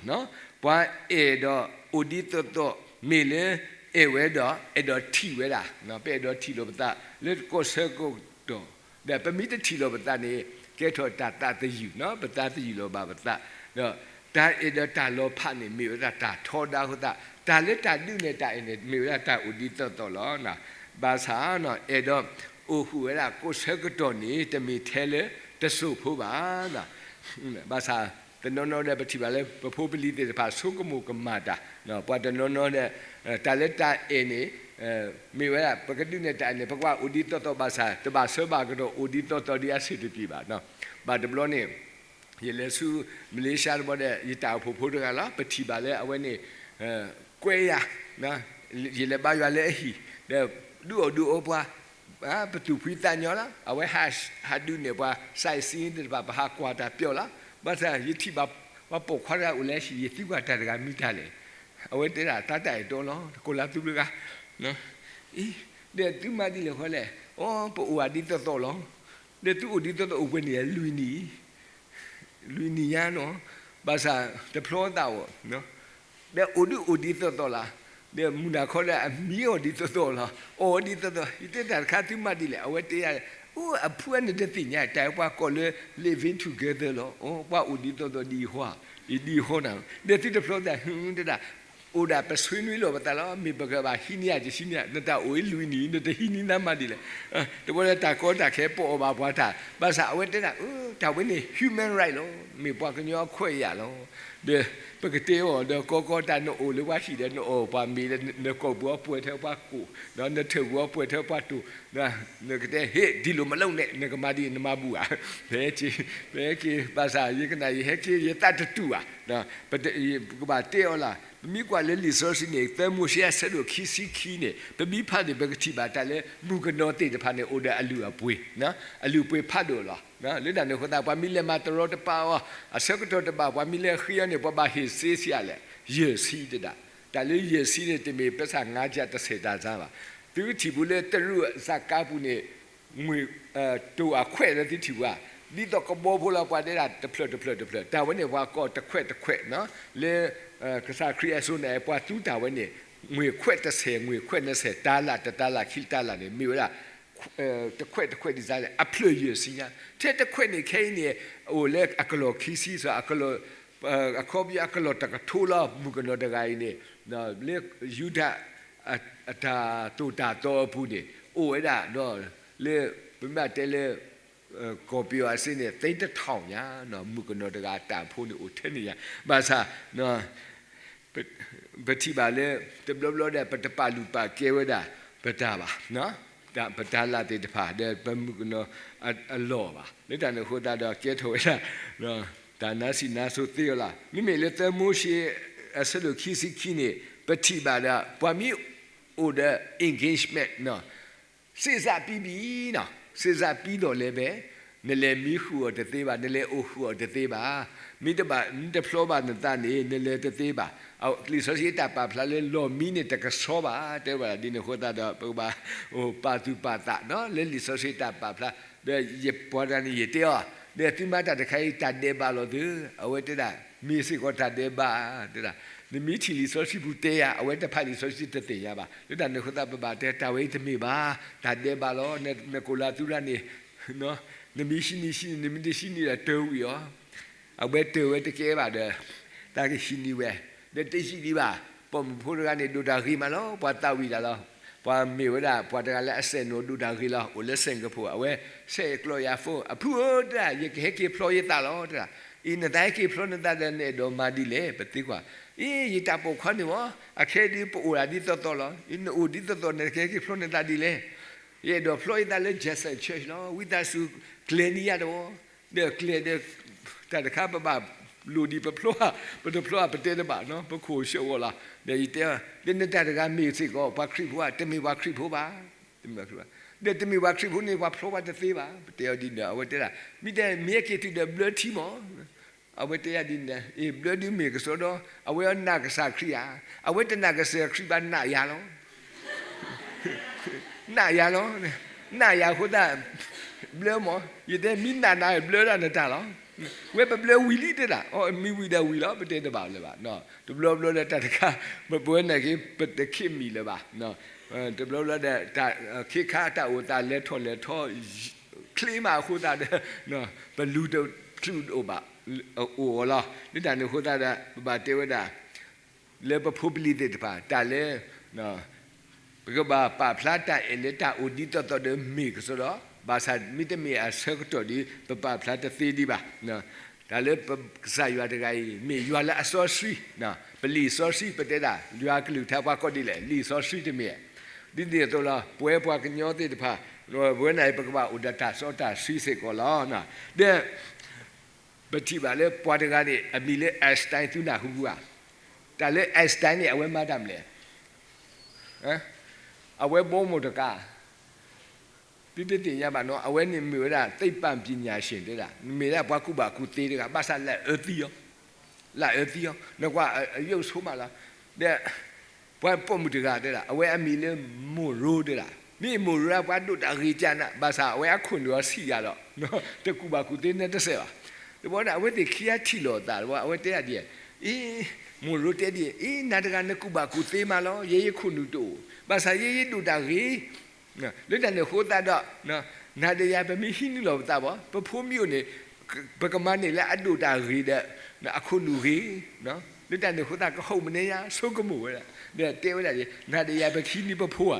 ပှၤအဲၣ်ဒီးအိၣ်ဒ်သိးသိး မ့ၢ်လၢအဲၣ်ဝဲဒီး အဲၣ်ဒိးထံၣ်ဝဲဒၣ်, ပအဲၣ်ဒိးထံၣ်လိာ်ပသးလၢကီၢ်ဆၢကတီၢ်, ဒီးပမ့ၢ်တထံၣ်လိာ်ပသးန့ၣ် ကဲထီၣ်တၢ်သးသယုၢ်, ပသးသယုၢ်လိာ်ဘၣ်ပသး, ဒီးတၢ်အဲၣ်ဒီးတၢ်လီၤဖးန့ၣ် မ့ၢ်ဝဲဒၣ်တၢ်ထီဒါအဃိသတး တၢ်လၢတၢ်ဒုးနဲၣ်တၢ်အဲၣ်န့ၣ် မ့ၢ်ဝဲဒၣ်တၢ်အိၣ်ဒ်သိးသိးလီၤ. ဘၣ်ဆၣ် အဲၣ်ဒိးအိၣ်ဃုာ်ဝဲဒၣ်ကီၢ်ဆၢကတီၢ်န့ၣ် တမ့ၢ်ထဲလၢတစိၢ်ဖိဘၣ်. ဘၣ်ဆၣ်တနီၤနီၤဒီး ပထံၣ်ဘၣ်လၢပဖိပလံၤသ့ၣ်တဖၣ် ဆိကမိၣ်ကမၣ်တၢ်, ပှၤတနီၤနီၤဒီး တၢ်လၢတၢ်အဲၣ်န့ၣ် မ့ၢ်ဝဲဒၣ် ပကဒုးနဲၣ်တၢ်အဲၣ်န့ၣ် ပကဘၣ်အိၣ်ဒ်သိးသိးဘၣ်ဆၣ် တဘၣ်ဆၢဘၣ်ကဒီးအိၣ်ဒ်သိးသိးဒ်အဆင်တပြေဘၣ်. ဘၣ်တဘျီန့ၣ် ယလဲၤဆူမလ့ၡါတဘျီဒီး ယတၢ်အိၣ်ဖှိၣ်ဖိတဂၤလီၤ. ပထံၣ်ဘၣ်လၢအဝဲန့ၣ် ကွဲယၤ, ယလဲၤဘါယွၤလၢအဟံၣ် ဒီးဒုးအီၣ်ဒုးအီပှၤ, ပသူၣ်ဖှံသးညီလီၤ. အဝဲဟးဒုးနဲၣ်ပှၤ sightseeing သ့ၣ်တဖၣ် ပဟးကွၢ်တၢ်ပျီလီၤ. ဘၣ်ဆၣ်ယထံၣ်ဘၣ်ပှၤပိာ်ခွါတဂၤအိၣ်လၢဟံၣ် ယသံကွၢ်တၢ်တဂၤမနုၤတၢ်လဲၣ်. အဝဲတဲဒၣ် တၢ်တၢ်အဲၣ်တီလီၤ တကိးလၢသုတဂၤ အံၤ ဒီးသုမၤဒ်လဲၣ်ဃီလဲၣ်. အိ ပအိၣ်ဒ်သိးသိးလီၤ. ဒီးသုအိၣ်ဒ်သိးသိးအိၣ်ပှဲၤန့ၣ် လွံၢ်နံၣ် လွံၢ်နံၣ်ညါနီၤ. ဘၣ်ဆၣ်တဖျီသးအိၣ်, ဒီးအိၣ်ဒုးအိၣ်ဒ်သိးသိးလီၤ. ဒီးမုၢ်နၤခီဒီးအမံအီၤဒ်သိးသိးလီၤ. အီၣ်ဒ်သိးသိး ယတဲတၢ်တခါသုမၤဒ်လဲၣ်. အဝဲတဲယၤ အိ အဖုအန့ၣ်တသ့ၣ်ညါ တၢ်ပှၤကိးလၢ living together လီၤ. အိ ပှၤအိၣ်ဒ်သိးသိးဒ်အံၤဃီ, ယဒ်အံၤဃီနၤ, ဒီးသုတဖျီသး ဟု တဲဒၣ် အိၣ်ဒၣ်ပဆွေးနွေးလိာ်ပသးလီၤ. မ့ၢ်ပကဘၣ်ဟံးန့ၢ်ယၤတဆံန့ၣ် နတၢ်အိၣ်အံၤလွံၢ်နံၣ် နတဟံးန့ၢ်နၤမၤဒ်လဲၣ်. တဘျီလၢတၢ်ကီတၢ်ခဲပိာ်အီၤဘၣ်ပှၤတၢ်, ဘၣ်ဆၣ်အဝဲတဲဒၣ် တၢ်ဝဲန့ၣ် human right လီၤ. မ့ၢ်ပှၤကညီအခွဲးအယာ်လီၤ. ဒီး ပကတဲအီၤဒီး ကီကီတၢ်နအိၣ်လၢပှၤဟံၣ်ဒီး နအီၣ်ပှၤမ့ၤဒီး နကိာ်ပူၤအီၤပှဲၤထဲပှၤကိာ်, နထၢၣ်ပူၤအီၤပှဲၤထဲပှၤတိာ်, နကတဲ ဟ့ၣ် ဒ်လိၣ်မၤလိာ်န့ၣ် နကမၤဒ်အံၤ နမၤဘူၣ်ဧါ. ပဟဲက့ၤ ပဟဲက့ၤ ဘၣ်ဆၣ်ယကနၣ် ယဟဲက့ၤ ယသးတတူာ်ဘၣ်. ပကဘၣ်တဲအီၤလၢ ပမ့ၢ်ကွၢ်လၢလံာ်စီဆှံန့ၣ် သၢမိၤၡ့အဆၢဒိၣ်ခံဆံခံန့ၣ် ပမ့ၢ်ဖးန့ၣ် ပကထံၣ်ဘၣ်တၢ်လၢ မုၣ်ကနီၤသ့ၣ်တဖၣ်န့ၣ် အိၣ်ဒီးအလုၢ်အပှ့ၤ, အလုၢ်အပှ့ၤဖးဒိၣ်လီၤ. လၢတၢ်န့ၣ်အဃိသတး ပှၤမ့ၢ်လဲၤမၤတရီတပါအီၤ အဆၢကတီၢ်တဘၣ် ပှၤမ့ၢ်လဲၤဃ့အီၤန့ၣ် ပှၤဘၣ်ဟ့ၣ်စ့ဆံးအါလဲၣ်, ယဲၢ်ဆံတဒၣ်. တၢ်လၢယဲၢ်ဆံန့ၣ် တမ့ၢ်ပစၢ်ငါးကျပ် တဆယ်တန်ဆန်းဘၣ်. သုကထံၣ်ပူၤလၢတရူးအစးကါပူၤန့ၣ် ငွေ တိၢ်အခွဲးလၢသုထံၣ်ပူၤဧါ, ဒ်သိးကဘီဖိလီၤ ပှၤတဲဒၣ်တဖျၢၣ်တဖျၢၣ်တဖျၢၣ်, တၢ်ဝဲန့ၣ် ပှၤကိးတခွဲးတခွဲးနီၤ, လၢ ကစၢ်ခရံာ်အစိၤန့ၣ် ပှၤသူတၢ်ဝဲန့ၣ် ငွေခွဲးတဆယ် ငွေခွဲးနှစ်ဆယ် တၢ်လၢ် တတၢ်လၢ် ခံတၢ်လၢ်န့ၣ် မ့ၢ်ဝဲဒၣ် တခွဲးတခွဲးဒ်လဲၣ် အဖျၢၣ်ယဲၢ်ဆံညါ, ထဲတခွဲးန့ၣ်ခဲအံၤန့ၣ် အိၣ်လၢအကလီၢ်ခံဆံ စ့ၢ် အကလီၢ် အခီပညီအကလီၢ်တကထိလီၤ. မုၣ်ကနီၤတဂၤအံၤန့ၣ် လၢယူဒၤ အတၢ်သိၣ်တၢ်သီအပူၤန့ၣ် အိၣ်ဝဲဒၣ်ဒီး လၢ ပမ့ၢ်တဲလၢ ကီၢ်ပယီၤအစ့န့ၣ် သိန်းတစ်ထောင်ညါ, မုၣ်ကနီၤတဂၤအတၢ်ဖိန့ၣ်အိၣ်ထဲန့ၣ်ညါ, ဘၣ်ဆၣ် ပထံၣ်ဘၣ်လၢ တဘျီဘျီဒီး ပတပာ်လုၢ်ပာ်ကဲဝဲဒၣ် ပတၢ်ဘၣ်, ပတၢ်လၢ်သ့ၣ်တဖၣ် ဒီးပမုၣ်ကနီၤအလီၢ်ဘၣ်. လၢတၢ်န့ၣ်အဃိသတးဒီး ကဲထီၣ်ဝဲဒၣ် တၢ်နါစံးနါစိၤသ့အီၤလီၤ. မ့မ့ၢ်လၢသၢမိၤၡ့ အဆၢဒိၣ်ခံဆံခံန့ၣ် ပထံၣ်ဘၣ်ဒီး ပှၤမ့ၢ်အိၣ်ဒီး engagement စ့စးပံဘံနီၤ, စ့စးပံလီၢ်လဲၤဘဲ, နလဲၤမံဃုာ်အီၤတသ့ဘၣ်, နလဲၤအိၣ်ဃုာ်အီၤတသ့ဘၣ်, မ့ၢ်တဘၣ် မ့ၢ်တဖျီဘၣ်နသးန့ၣ် နလဲၤတသ့ဘၣ်. လံာ်စီဆှံတၢ်ပာ်ဖျါလၢလီၢ်မံန့ၣ်တကဆှီဘၣ် တဲဝဲဒၣ်ဒ်န့ၣ်အဃိသတးဒီး ပကဘၣ်အိၣ်ပာ်သူၣ်ပာ်သးနီၤ လၢလံာ်စီဆှံတၢ်ပာ်ဖျါ, ဒီးယပှၤတဂၤန့ၣ်ယတဲအီၤ, ဒီးသုမၤတၢ်တခါအံၤ တၢ်ဒဲးဘးလီၤသု, အဝဲတဲဒၣ် မ့ၢ်စ့ၢ်ကီးတၢ်ဒဲးဘး တဲဒၣ်, နမ့ၢ်ထံၣ်လံာ်စီဆှံပူၤတဲယၤ အဝဲတဖးလံာ်စီဆှံတသ့ၣ်ညါဘၣ်. လၢတၢ်န့ၣ်အဃိသတး ပဘၣ်တဲတၢ်ဝဲအံၤတမ့ၢ်ဘၣ်, တၢ်ဒဲးဘးလီၤ, နကိးလၢသုရၣ်န့ၣ် နမ့ၢ်ဟံးန့ၢ်ဟံးန့ၢ် နမ့ၢ်တဟံးန့ၢ်ဒီးတၢၤဝံၤအီၤ, အဝဲတၢၤဝဲတကဲဘၣ်ဒီး တၢ်ကဟံးန့ၢ်ဝဲ, ဒီးတယံာ်ဒံးဘၣ်, ပိာ်မုၣ်ဖိတဂၤန့ၣ် ဒိၣ်တၢ်ဂ့ၤမးလီၤ, ပှၤသးဝံၣ်တၢ်လီၤ. ပှၤမ့ၢ်ဝဲဒၣ် ပှၤတဂၤလၢအစဲးနိဒိၣ်တၢ်ဂ့ၤလီၤ, အိၣ်လၢ Singapore အဝဲ ဆဲးကျိးယၤ phone အဖုဧၢ တၢ် ယကဟဲက့ၤဖျီယသးလီၤ တၢ်, အံၤနသးဟဲက့ၤဖျီနသးဒီး နအဲၣ်ဒိးမၤဒ်လဲၣ် ပသံကွၢ်, အံၤ ယတၢ်ပိာ်ခွါန့ၣ်မ့ၢ် အခဲအံၤဒုးပအိၣ်ဒၣ်ဒ်သိးသိးလီၤ, နအိၣ်ဒ်သိးသိး နကဟဲက့ၤဖျီနသးဒ်လဲၣ်. ယအဲၣ်ဒိးဖျီယသးလၢ Jackson Church လီၤ, ဝံသးစူၤကျဲၤန့ၢ်ယၤတဝီ, ဒီးကျဲၤဒီး တၢ်တခါပဘၣ်လိၣ်ဒံးပဖျီ, ပတဖျီပတဲတဘၣ်နီၤ, ပခိၣ်ဆှၢအီၤလီၤ. ဒီးယတဲ, ဒီးနတၢ်တဂၤမ့ၢ်စ့ၢ်ကီး ပှၤခရံာ်ဖိဧါ, တမ့ၢ်ပှၤခရံာ်ဖိဘၣ်, တမ့ၢ်ပှၤခရံာ်ဖိ, ဒီးတမ့ၢ်ပှၤခရံာ်ဖိန့ၣ် ပှၤဖျီဘၣ်တသ့ဘၣ်, ပတဲအီၤဒ်န့ၣ်ဒီး အဝဲတဲဒၣ်, မ့ၢ်တဲ မ့ၢ်ဟဲက့ၤတုၤဒီးဘျၢထံမး အဝဲတဲယၤဒ်န့ၣ်, အ့ ဘျၢဒုးမ့ၢ်ကစီဒီ, အဝဲအနာ်ကစၢ်ခရံာ်ဧါ, အဝဲတနာ်ကစၢ်ခရံာ်ဘၣ် နာ်ယၤလီၤ, နာ်ယၤလီၤ, နာ်ယၤအဃိသတး ဘျၢမး, ယတဲမ့ၢ်နာ်နၤဘျၢဒၣ်နတၢ်လီၤ, ဝဲပဘျၢဝံၤလံတဲဒၣ်, အမ့ၢ်ဝံၤဒီးဝံၤလီၤ ပတဲတဘၣ်လၢၤဘၣ်, တဘျီဘျီဒီးတၢ်တခါ ပဝဲန့ၣ်က့ၤ ပတခ့ၣ်မံၤလၢၤဘၣ်, တဘျီဘျီဒီး ခ့ခါတၢ်အိၣ်သးလဲၤထီၣ်လဲၤထီ ချ့မးအဃိသတးဒီး ပလူၤတချုးအိၣ်ဘၣ် အိၣ်အီၤလီၤ. လၢတၢ်န့ၣ်အဃိသတးဒီး ပဘၣ်တဲဝဲဒၣ် လၢပဖိပလံၤသ့ၣ်တဖၣ် တၢ်လၢ ပကဘၣ်ပာ်ဖျါတၢ်အဲၣ်လၢတၢ်အိၣ်ဒ်သိးသိးဒီးမ့ၢ်ကစီဒီ, ဘၣ်ဆၣ်မ့တမ့ၢ်အဆၢကတီၢ်ဒီး ပပာ်ဖျါတသ့ဒံးဘၣ်. တၢ်လၢပကစၢ်ယွၤတဂၤအံၤ မ့ၢ်ယွၤလၢအစီဆှံ, ပလံာ်စီဆှံ ပတဲဒၣ် ယွၤကလုၢ်ကထါပှၤကိးဒ်လဲၣ် လံာ်စီဆှံတမ့ၢ်, ဒ်န့ၣ်အသိးလီၤ ပဝဲပှၤကညီသ့ၣ်တဖၣ် ပဝဲန့ၣ် ပကဘၣ်အိၣ်ဒီးတၢ်စီတၢ်ဆှံစ့ၢ်ကီးလီၤ. ဒီး ပထံၣ်ဘၣ်လၢပှၤတဂၤန့ၣ် အမံၤလၢ Einstein သုနၢ်ဟူဘၣ်, တၢ်လၢ Einstein န့ၣ် အဝဲမၤတၢ်မနုၤလဲၣ်, အဝဲဘီမုၢ်တကး သုတသ့ၣ်ညါဘၣ်နီၤ, အဝဲန့ၣ်မ့ၢ်ဝဲဒၣ် သိပ္ပံပညာရှင် တဲဒၣ်, မ့ၢ်ဒၣ်ပှၤကူၣ်ဘၣ်ကူၣ်သ့တဂၤ, ဘၣ်ဆၣ်လၢအအၢသံအီၤ, လၢအအၢသံအီၤ, နကွၢ်အယုၢ်ဆိမးလီၤ. ဒီး ပှၤပိာ်မုၣ်တဂၤတဲဒၣ်, အဝဲအမံၤလၢ မိၢ်ရိ တဲဒၣ်, မ့ၢ်မိၢ်ရိဒၣ် ပှၤဒိၣ်တၢ်ဂ့ၤကၢ်နး, ဘၣ်ဆၣ်အဝဲအခိၣ်နူာ်အီၤဆံးယၤဒီး တကူၣ်ဘၣ်ကူၣ်သ့နဲတစဲးဘၣ်. တဘျီန့ၣ် အဝဲသ့ၣ်ခံဂၤထံၣ်လိာ်အသးတဘျီ အဝဲတဲဒၣ်ဒ်အံၤ, အ့ မိၢ်ရိတဲဒ်အံၤ, အ့ နၤတဂၤနကူၣ်ဘၣ်ကူၣ်သ့မးလီၤ, ယဲယခိၣ်နူာ်တအိၣ်, ဘၣ်ဆၣ်ယဲယဒိၣ်တၢ်ဂ့ၤ လၢတၢ်န့ၣ်အဃိသတးဒီး နၤဒီးယၤပမ့ၢ်ဟံးန့ၢ်လီၤပသးဘၣ်, ပဖိမ့ၢ်အိၣ်န့ၣ် ပကမၤန့ၢ်လၢအဒိၣ်တၢ်ဂ့ၤဒီး အခိၣ်နူာ်ဂ့ၤ, လၢတၢ်န့ၣ်အဃိသတး ကဟီၣ်မနုၤညါ ဆိကမိၣ်ဝဲဒၣ်, ဒီးတဲဝဲဒၣ်ဒ် နၤဒီးယၤပကဟံးန့ၢ်ပဖိဧါ,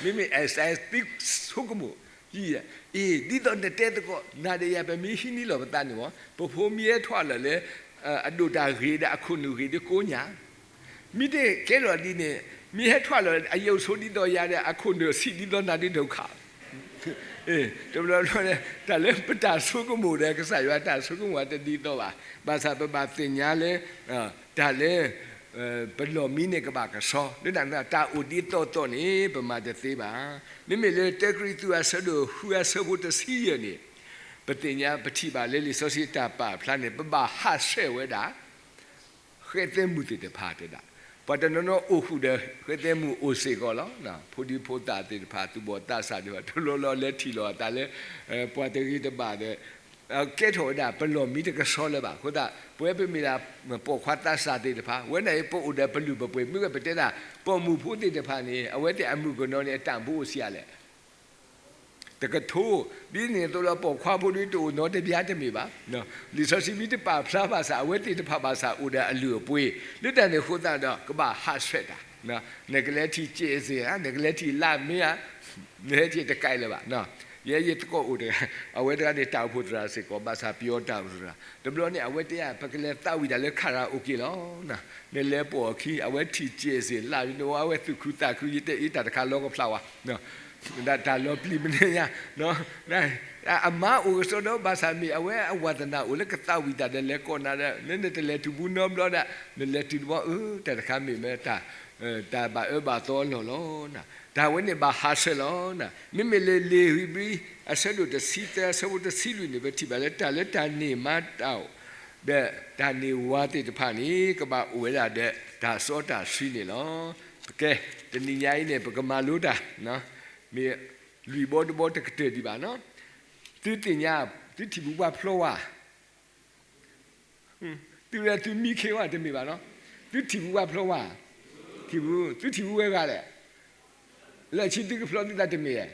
မ့မ့ၢ် Einstein သံဆိကမိၣ်, အ့ ဒ်သိးနတဲသကိး နၤဒီးယၤပမ့ၢ်ဟံးန့ၢ်လီၤပသးန့ၣ်မး ပဖိမ့ၢ်ဟဲထီၣ်လၢာ်လၢ အဒိၣ်တၢ်ဂ့ၤဒီးအခိၣ်နူာ်ဂ့ၤဒ်ကိးညါ, မ့ၢ်တကဲထီၣ်ဒ်န့ၣ် မ့ၢ်ဟဲထွဲလီၤအယိာ်ဆိဒ်သိးယၤဒီး အခိၣ်နူာ်ဆံးဒ်သိးနၤဒ်ဒုက္ခ တဘျီဘျီ တၢ်လၢပတၢ်ဆိကမိၣ်ဒီး ကစၢ်ယွၤတၢ်ဆိကမိၣ်တဒ်သိးဘၣ်. ဘၣ်ဆၣ်ပဘၣ်သ့ၣ်ညါလၢ တၢ်လၢ ပလီၢ်မံန့ၣ်ကဘၣ်ကဆှီ, လၢတၢ်အိၣ်ဒ်သိးသိးန့ၣ် ပမၤတသ့ဘၣ်. မ့မ့ၢ်လၢတၢကရံၣ်သူးအဆၢဒိၣ်ဃုအဆၢဖိတဆံယဲၢ်န့ၣ် ပသ့ၣ်ညါပထံၣ်ဘၣ်လၢလံာ်စီဆှံတၢ်ပာ်ဖျါန့ၣ် ပဘၣ်ဟးဆှဲးဝဲဒၣ် ဃဲသဲမုၣ်သ့ၣ်တဖၣ်တဲဒၣ်, ပှၤတနီၤနီၤအိၣ်ဃုာ်ဒီးဃဲသဲမုၣ်အိၣ်စ့ၢ်ကီးလီၤ. ဖိဒံဖိသၣ်သ့ၣ်တဖၣ် သူၣ်ဘီၣ်သးစၢ်သ့ၣ်တဖၣ် တဘျီလီၤလဲၤထံၣ်လီၤအသးလၢ ပှၤတဂ့ၤတဘၣ်ဒီး ကဲထီၣ်ဝဲဒၣ် ပလီၢ်မံတကဆှီလၢၤဘၣ်. အဃိသတး ပဝဲပမ့ၢ်ဒၣ် ပိာ်ခွါသးစၢ်သ့ၣ်တဖၣ် ဝဲန့ၣ်အံၤ ပအိၣ်ဒီးပလုၢ်ပပှ့ၤ မ့ၢ်ဝဲပတဲဒၣ် ပိာ်မုၣ်ဖိသ့ၣ်တဖၣ်န့ၣ် အဝဲသ့ၣ်အမုၢ်ကနီၤန့ၣ် အတၢ်မူအိၣ်ဆံးအါလဲၣ် တကထိ, ဒ်န့ၣ်အသိးလီၤ ပိာ်ခွါဖိဒ်တအိၣ်နီတဘျါတမ့ၢ်ဘၣ်. လံာ်စီဆှံမ့ၢ်တပာ်ဖျါဘၣ်ဆၣ် အဝဲသ့ၣ်တဖၣ်ဘၣ်ဆၣ်အိၣ်ဒီးအလုၢ်အပှ့ၤ, လၢတၢ်န့ၣ်အဃိသတးဒီး ကဘၣ်ဟးဆှဲးတၢ်, နကလဲၤထံၣ်စဲးစ့ၣ်ဧါ, နကလဲၤထံၣ်လါမ့ၢ်ဧါ, နဟဲထံၣ်တကဲလၢၤဘၣ်. ယဲယသကိးအိၣ်တဂၤ အဝဲတဂၤန့ၣ် တၢ်အိၣ်ဖှိၣ်သရၣ်စ့ၢ်ကီး ဘၣ်ဆၣ်ပယီၤတၢ်အိၣ်ဖှိၣ်သရၣ် တဘျီန့ၣ် အဝဲတဲ ပကလဲၤသးဝံၣ်တၢ်လၢ karaoke လီၤ. နလဲၤပိာ်အခံ အဝဲထံၣ်စဲးစ့ၣ် လါမ့ၢ်နဝဲ အဝဲသူၣ်ခုသးခု ယတဲအ့ တၢ်တခါလီကဖျါဝဲ တၢ်လီၤပျံၤမနုၤညါ, အမါအိၣ်ကစီဒီ ဘၣ်ဆၣ်မ့ၢ်အဝဲအဝၤသနာ်အိၣ်လၢကသးဝံၣ်တၢ်ဒီး လဲၤကိးနၤဒီး နနတလဲၤတုၤဘူးနီတဘျီဒၣ် နလဲၤတုၤတဘျီ အၢ တၢ်တခါမ့ၢ်မ့ၢ် တၢ်ဘၣ်အၢဘၣ်သီအလီၢ်လီၤ. တၢ်ဝဲန့ၣ်ဘၣ်ဟးဆှဲးလီၤ. မ့မ့ၢ်လၢလံာ်ဧ့ၤဘြံၤ အဆၢဒိၣ်တဆံသၢ အဆၢဖိတဆံလွံၢ်န့ၣ် ပထံၣ်ဘၣ်လၢတၢ်လၢတၢ်န့ၢ်မါတၢ်အိၣ် ဒီးတၢ်န့ၢ်ဝၤသ့ၣ်တဖၣ်န့ၣ် ကဘၣ်အိၣ်ဝဲဒၣ်ဒီးတၢ်စီတၢ်ဆှံန့ၣ်လီၤ. ကဲ, တနံၤညါအံၤန့ၣ် ပကမၤလိတၢ် မ့ၢ်လွံၢ်ဘီတဘီတကတၢၢ်ဒံးဘၣ်နီၤ. သုသ့ၣ်ညါ သုထံၣ်ပူၤပှၤဖျီဝါ သုဝဲသုမံခ့ဝဲတမ့ၢ်ဘၣ်နီၤ. သုထံၣ်ပူၤပှၤဖျီဝါ ထံၣ်ပူၤ သုထံၣ်ပူၤဝဲဂၤလဲၣ်. လၢခံသုကဖျီသုသးတမ့ၢ်ဧါ.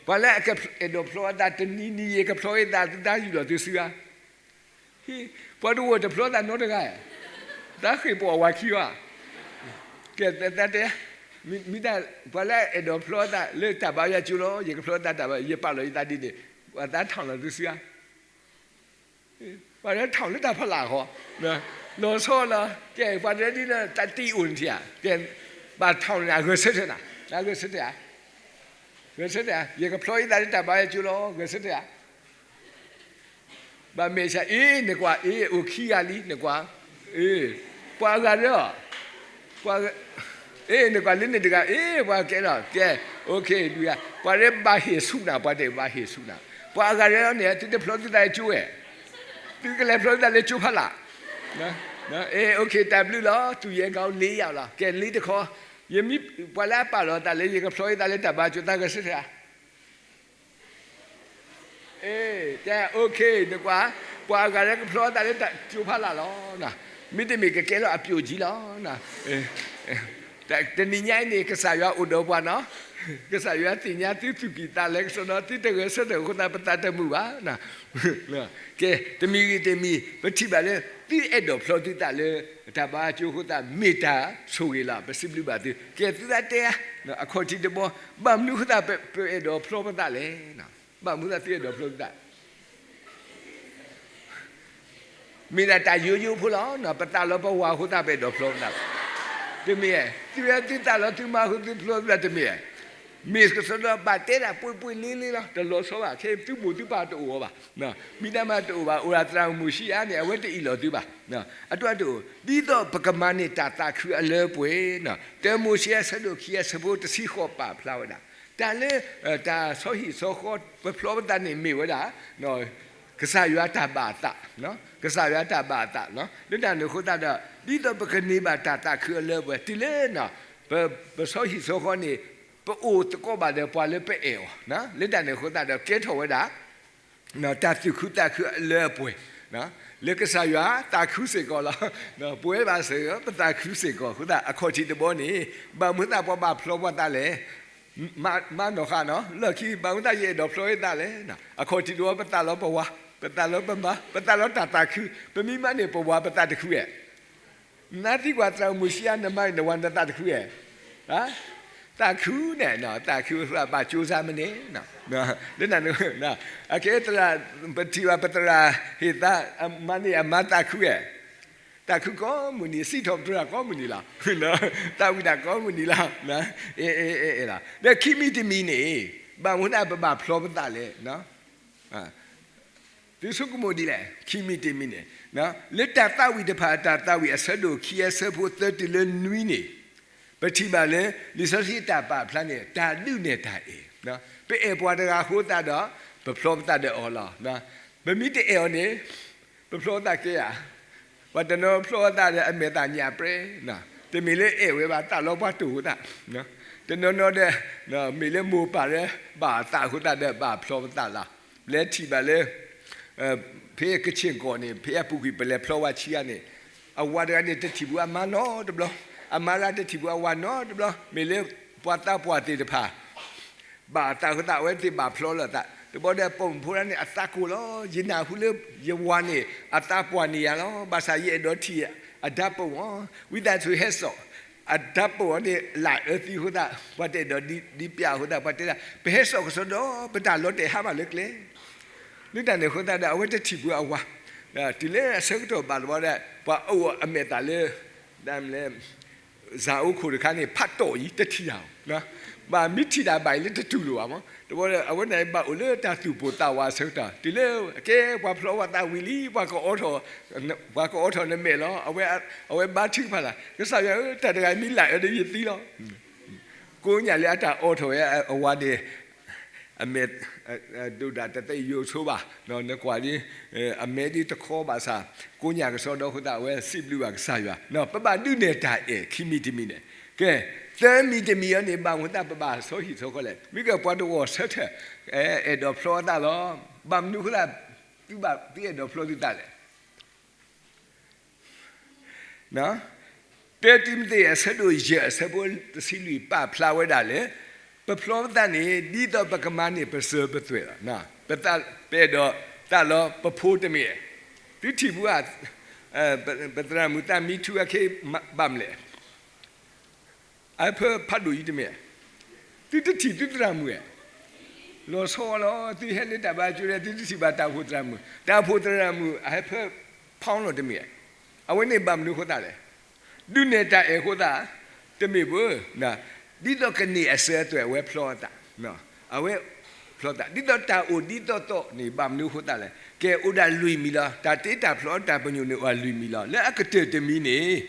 ပှၤလၢအကအဲၣ်ဒိးဖျီသးတနံၤနံၤ ယကဖျီဝဲသး သုတၢ်ယူၢ်လီၤသုစုဧါ. ပှၤတအိၣ်တဖျီသးနီတဂၤဧါ. တၢ်ဃ့ၢ်ပှၤဝၤခံဝါ. ကဲ တၢ်တဲ မ့ၢ်တၢ် ပှၤလၢအအဲၣ်ဒိးဖျီသးလၢတၢ်ဘါယွၤကၠိလီၤ ယကဖျီသးတၢ်ဘါ ယပာ်လီၤယသးဒ်န့ၣ် ပှၤသးထီၣ်လီၤသုစုဧါ. ပှၤလၢထီၣ်လၢတၢ်ဖီလာ်ဃီ လီၤဆီလီၤ. ကဲ ပှၤတဒ်လၢတၢ်တံၢ်အိၣ်န့ၣ်ထံၣ်ဧါ. ကဲ ဘၣ်ထီၣ်န့ၣ် အဂဲၤဆၢထၢၣ်နၤ အဂဲၤဆၢထၢၣ်ဧါ. ဂဲၤဆၢထၢၣ်ဧါ ယကဖျီယသးလၢတၢ်ဘါယွၤကၠိလီၤ ဂဲၤဆၢထၢၣ်ဧါ. ဘၣ်မဲာ်ဆှး အ့ နကွၢ် အ့ အိၣ်ခံဂၤလံ နကွၢ် အ့ ပှၤအဂၤရၢ အ့ နကွၢ်လၢန့ၣ်တဂၤ အ့ ပှၤကဲလီၤ ကဲ okay ဒုးဂၤ ပှၤရၢဘၣ်ဟ့ၣ်ဆူၣ်နၤ ပှၤတဘၣ်ဟ့ၣ်ဆူၣ်နၤ ပှၤအဂၤရၢန့ၣ် သုတဖျီသုသးလၢကၠိဝဲ သုကလဲၤဖျီသုသးလၢကၠိဖးလာ် အ့ okay တၢ်ဘျုးလီၤ သူၣ်ယဲၢ်ကီးလ့ယၤလီၤ ကဲလ့တခီ ယမ့ၢ်ပှၤလၢအပာ်လီၤသးလၢ ယကဖျီယသးလၢတၢ်ဘါယွၤကၠိ သးဂဲၤဆၢထၢၣ်ဧါ. အ့ ကဲ okay နကွၢ် ပှၤအဂၤလၢကဖျီသးလၢတၢ်ကၠိဖးလာ်လီၤ. မ့တမ့ၢ်ကကဲလီၤအပျိၢ်ကံလီၤ. တနံၤညါအံၤန့ၣ် ကစၢ်ယွၤအိၣ်ဒီးပှၤနီၤ. ကစၢ်ယွၤသ့ၣ်ညါသုသူၣ်ကံၢ်သးလဲကစီဒီ သုတဂဲၤဆၢထၢၣ်အဃိသတး ပသးတမုာ်ဘၣ်. ကဲ တမံၤဂ့ၤတမံၤ ပထံၣ်ဘၣ်လၢ သုအဲၣ်ဒိးဖျီသုသးလၢ တၢ်ဘါယွၤကၠိအဃိသတး မ့ၢ်တၢ်ဆိၣ်ဂ့ၤလီၤ. ပစံးဘျုးဘၣ်သု. ကဲ သုသးတဲ အခီၣ်ထံးတဘီ ဘၣ်မနုၤအဃိသတး ပအဲၣ်ဒိးဖျီပသးလဲၣ်. ဘၣ်မနုၤအဃိသတးသုအဲၣ်ဒိးဖျီသုသး မ့ၢ်ဒၣ်တၢ်ယိယိဖိလီၤ. ပသးလီၤပဝၤအဃိသတး ပအဲၣ်ဒိးဖျီပသး တမ့ၢ်ဧါ. သုဝဲသုသးလီၤသုမါအဃိသုဖျီသုသး တမ့ၢ်ဧါ. မ့ၢ်ကစီဒီဘၣ်တဲဒၣ်ပှ့ၤပှ့ၤလ့လ့လီၤ. တလီၤဆီဘၣ် ခဲသုမိၢ်သုပၢ်တအိၣ်အီၤဘၣ်. မ့ၢ်တၢ်မၤတအိၣ်ဘၣ် အိၣ်ဒၣ်သရၣ်မုၣ်မုၢ်ဆံးအါန့ၣ် အဝဲတအ့ၣ်လိာ်သုဘၣ်. အတအိၣ် ဒ်သိးပကမၤန့ၢ်တၢ်သးခုအလၢအပှဲၤ တၢမိၤၡ့အဆၢဒိၣ်ခံအဆၢဖိတဆံဃိးပာ်ဖျါဝဲဒၣ် တၢ်လၢ တၢ်ဆီဟံၣ်ဆီဃီ ပဖျီပသးန့ၣ်မ့ၢ်ဝဲဒၣ် ကစၢ်ယွၤတၢ်ဘၣ်အသး, ကစၢ်ယွၤတၢ်ဘၣ်အသး, လၢတၢ်န့ၣ်အဃိသတးဒီး ဒ်သိးပကန့ၢ်ဘၣ်တၢ်သးခုအလၢအပှဲၤ တုၤလၢ ပဆီဟံၣ်ဆီဃီန့ၣ် ပအိၣ်သကိးဘၣ်ဒီးပှၤလၢပအဲၣ်အီၤ, လၢတၢ်န့ၣ်အဃိသတးဒီး ကဲထီၣ်ဝဲဒၣ် တၢ်သူၣ်ခုသးခုအလၢအပှဲၤ, လၢကစၢ်ယွၤသးခုစ့ၢ်ကီးလီၤ. ပဝဲဘၣ်စ့ၢ်ကီး ပသးခုစ့ၢ်ကီးအဃိသတး အခီၣ်ထံးတဘီန့ၣ် ဘၣ်မနုၤသးပှၤဘၣ်ဖျီပှၤသးလဲၣ်. မၤနီၢ်ဃာ်နီၤ လၢခံ ဘၣ်မနုၤသးယအဲၣ်ဒိးဖျီယသးလဲၣ်. အခီၣ်ထံးတဘီ ပသးလီၤပဝၤ, ပသးလီၤပမါ, ပသးလီၤတၢ်သးခု, ပမ့ၢ်မၤန့ၢ်ပဝၤပသးတခုဧါ. နသံကွၢ်သရၣ်မုၣ်မုၢ်ဆံးအါ နမၤနဝၤနသးတခုဧါ. သးခုန့ၣ် သးခုဘၣ်ကၠိစါမ့ၢ်န့ၣ် လၢန အကဲသရၣ် ပထံၣ်ဘၣ်ပသရၣ်ဟ့ၣ်သး မၤန့ၢ်အမါသးခုဧါ သးခုကိးမုၢ်နံၤ, စံးထီၣ်ပတြၢၤကိးမုၢ်နံၤလီၤ. သးဝံၣ်တၢ်ကိးမုၢ်နံၤလီၤ. အဲ, အဲ, အဲ, အဲလီၤ. ဒီးခံမံၤတမံၤန့ၣ်, ဘၣ်မနုၤအဃိသတး ပဘၣ်ဖျီပသးလဲၣ်. သုဆိကမိၣ်ဒ်လဲၣ်, ခံမံၤတမံၤန့ၣ်, လၢတၢ်သးဝံၣ်တဖၣ် တၢ်သးဝံၣ်အဆၢဒိၣ်ခံ အဆၢဖိသၢတုၤလၢနွံန့ၣ်, ပထံၣ်ဘၣ်လၢ လံာ်စီဆှံတၢ်ပာ်ဖျါန့ၣ် တၢ်ဒုးနဲၣ်တၢ်အဲၣ်, ပအဲၣ်ပှၤတဂၤအဃိသတးဒီး ပဖျီပသးဒီးအီၤလီၤ. ပမ့ၢ်တအဲၣ်အီၤန့ၣ် ပဖျီပသးကဲဧါ. ပှၤတနီၤဖျီပသးဒီးအမဲာ်သၣ်ညၣ်ပြဲ, တမ့ၢ်လၢအဲၣ်ဝဲဘၣ် သးလီပှၤတိာ်အဃိသတး, တနီၤနီၤဒီး မ့ၢ်လၢမိၢ်ပၢ်လၢ ဘၣ်အသးအဃိသတးဒီး ဘၣ်ဖျီပသးလီၤ. လဲၤထံၣ်ဘၣ်လၢ ဖဲကဆ့ၣ်ကီၢ်န့ၣ် ဖဲအပူၤကွံာ် ပလဲၤဖျီဝဲဆံးဂၤန့ၣ်, အဝၤတဂၤန့ၣ် တထံၣ်ဘူးအမါနီတဘျီ, အမါတဂၤတထံၣ်ဘူးအဝၤနီတဘျီ, မ့ၢ်လၢပှၤသးပှၢ်သ့ၣ်တဖၣ် ဘၣ်အသးအဃိသတး အဝဲသ့ၣ်ဘၣ်ဖျီလိာ်သး, တဘျီဒီးပိာ်မုၣ်ဖိတဂၤန့ၣ် အသးကိၢ်လီၤ, ယနၢ်ဟူလၢ ယဝၤန့ၣ် အသးပှၢ်န့ၢ်ယၤလီၤ, ဘၣ်ဆၣ်ယအဲၣ်ဒိးထံၣ်အဓာတ်ပုံအီၤ, ဝံသးစူၤဟဲစိာ်, အဓာတ်ပုံအီၤန့ၣ် လၢအၢသံအဃိသတး ပှၤတအဲၣ်ဒိးဒုးပြအဃိသတး ပှၤတဲဒၣ် ပဟဲစိာ်ကစီဒီ ပတၢ်လီၤတဲာ်ဟါမၢ်လၢကျဲ လၢတၢ်န့ၣ်အဃိသတးဒီး အဝဲတထံၣ်ဘူးအဝၤ, တုၤလၢအဆၢကတီၢ်ဘၣ်တဘျီဒီး ပှၤအိၣ်အမဲာ်သၣ်လၢ ဒ်လဲၣ် စၢ်အိၣ်ခိၣ်တခါန့ၣ် ဖးတီၢ်အံၤ တထံၣ်တၢ်အီၤ, ဘၣ်မ့ၢ်ထံၣ်တၢ်ဘၣ်အံၤလၢတတူၢ်လိာ်ဘၣ်မး, တဘျီဒီး အဝဲန့ၣ်ဘၣ်အိၣ်လၢတၢ်သူၣ်ပိၢ်သးဝးအဆၢကတီၢ် တုၤလၢအကဲပှၤဖျီဝဲသးဝံၤလံ ပှၤကအိးထီၣ်, ပှၤကအိးထီၣ်နမဲာ်လီၤ, အဝဲဘါထုကဖၣ်လၢ ကစၢ်ယွၤဧၢ တၢ်တဂၤမ့ၢ်လၢအၢဒီးယသံလီၤ. ကိးညၣ်လၢအတၢ်အိးထီၣ်ဝဲအဝၤန့ၣ် အမဲာ် ဒိၣ်ဒၣ်တသ့ယိာ်ဆိဘၣ်, နကွၢ်ဒ် အမဲာ်ဒ်တခီဘၣ်ဆၣ် ကိးညၣ်ကစီဒီအဃိသတး အဝဲစံးဘျုးဘၣ်ကစၢ်ယွၤ, ပဘၣ်ဒုးနဲၣ်တၢ်အဲၣ် ခံမံၤတမံၤန့ၣ်, ကဲ သၢမံၤတမံၤအံၤန့ၣ် ဘၣ်မနုၤအဃိသတး ပဘၣ်ဆီဟံၣ်ဆီဃီလဲၣ်, မ့ၢ်ကဲပှၤတဝီၢ်ဆၢထၢၣ် အဲၣ်ဒိးဖျီအသးလီၤ, ဘၣ်မနုၤအဃိသတး သုဘၣ်သုအဲၣ်ဒိးဖျီသုသးလဲၣ် တၢတံၤမသ့း အဆၢဒိၣ်ယဲၢ် အဆၢဖိတဆံလွံၢ် ပာ်ဖျါဝဲဒၣ်လၢ ပဖျီပသးန့ၣ် ဒ်သိးပကမၤန့ၢ်ပစၢၤပသွဲၣ်လီၤ. ပအဲၣ်ဒိးသးလီၤ ပဖိတမ့ၢ်ဧါ, သုထံၣ်ဘူးဧါ, ပသရၣ်မုၣ်သးမံထူအခ့ ဘၣ်မနုၤလဲၣ် အဟၢဖၢဖးဒိၣ်အံၤတမ့ၢ်ဧါ, သုတထံၣ်သုသရၣ်မုၣ်ဧါ, လီၤဆီလီၤ သုဟဲလၢတၢ်ဘါကၠိဒီး သုတထံၣ်ဘၣ်တၢ်အိၣ်ဖှိၣ်သရၣ်မုၣ်, တၢ်အိၣ်ဖှိၣ်သရၣ်မုၣ် အဟၢဖၢဖးလီၤတမ့ၢ်ဧါ, အဝဲန့ၣ်ဘၣ်မနုၤအဃိသတးလဲၣ် ဒုးနဲၣ်တၢ်အဲၣ်အဃိသတး, တမ့ၢ်ဘၣ်, ဒ်သိးကန့ၢ်အစၢၤအသွဲၣ် အဝဲဖျီအသး, အဝဲဖျီသး ဒ်သိးတၢ်အိၣ်ဒ်သိးသိးန့ၣ် ဘၣ်မနုၤအဃိသတးလဲၣ်, ကဲအိၣ်ဒၣ်လွံၢ်မံၤလီၤ, တၢ်တ့တၢ်ဖျီတၢ်ပညိၣ်န့ၣ်အိၣ်ဒၣ်လွံၢ်မံၤလီၤ, လၢအကတၢၢ်တမံၤန့ၣ်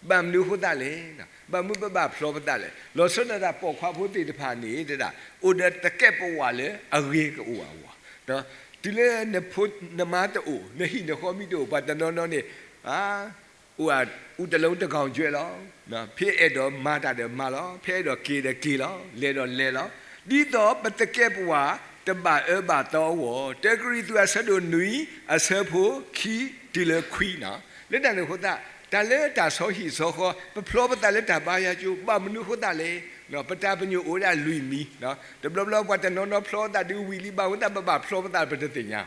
ဘၣ်မနုၤအဃိသတးလဲၣ်, ဘၣ်မနုၤပဘၣ်ဖျီပသးလဲၣ်, လီၤဆီဒၣ်တၢ်ပိာ်ခွါဖိသ့ၣ်တဖၣ်န့ၣ် တဒၣ် အိၣ်ဒီးသကဲးပဝးလၢအဂ့ၤကအိၣ်အဂီၢ်, တုၤလၢနဖိနမါတအိၣ် နဟံၣ်နဃီမ့ၢ်တအိၣ် ပှၤတနီၤနီၤန့ၣ် အိၣ်အူတလုံးတကောင်ကျွဲလီၤ. ဖဲအဲၣ်ဒိးမၤတၢ်ဒီးမၤလီၤ, ဖဲအဲၣ်ဒိးက့ၤဒီးက့ၤလီၤ, လဲၤဒီးလဲၤလီၤ. ဒ်သိးပသကဲးပဝးတဘၣ်အၢဘၣ်သီအဂီၢ်, တၢကရံၣ်သူးအဆၢဒိၣ်နွံ အဆၢဖိခံတုၤလၢခွံန့ၣ်. လၢတၢ်န့ၣ်အဃိသတး တၢ်လၢတၢ်ဆီဟံၣ်ဆီဃီ ပဖျီပသးလၢတၢ်ဘါယွၤကၠိ ဘၣ်မနုၤအဃိသတးလဲၣ်. ပတၢ်ပညိၣ်အိၣ်ဝဲဒၣ်လွံၢ်မံၤ, တဘျီဘျီပှၤတနီၤနီၤဖျီသးဒုးဝံၤလံ ဘၣ်မနုၤသတးပဘၣ်ဖျီပသးပတသ့ၣ်ညါ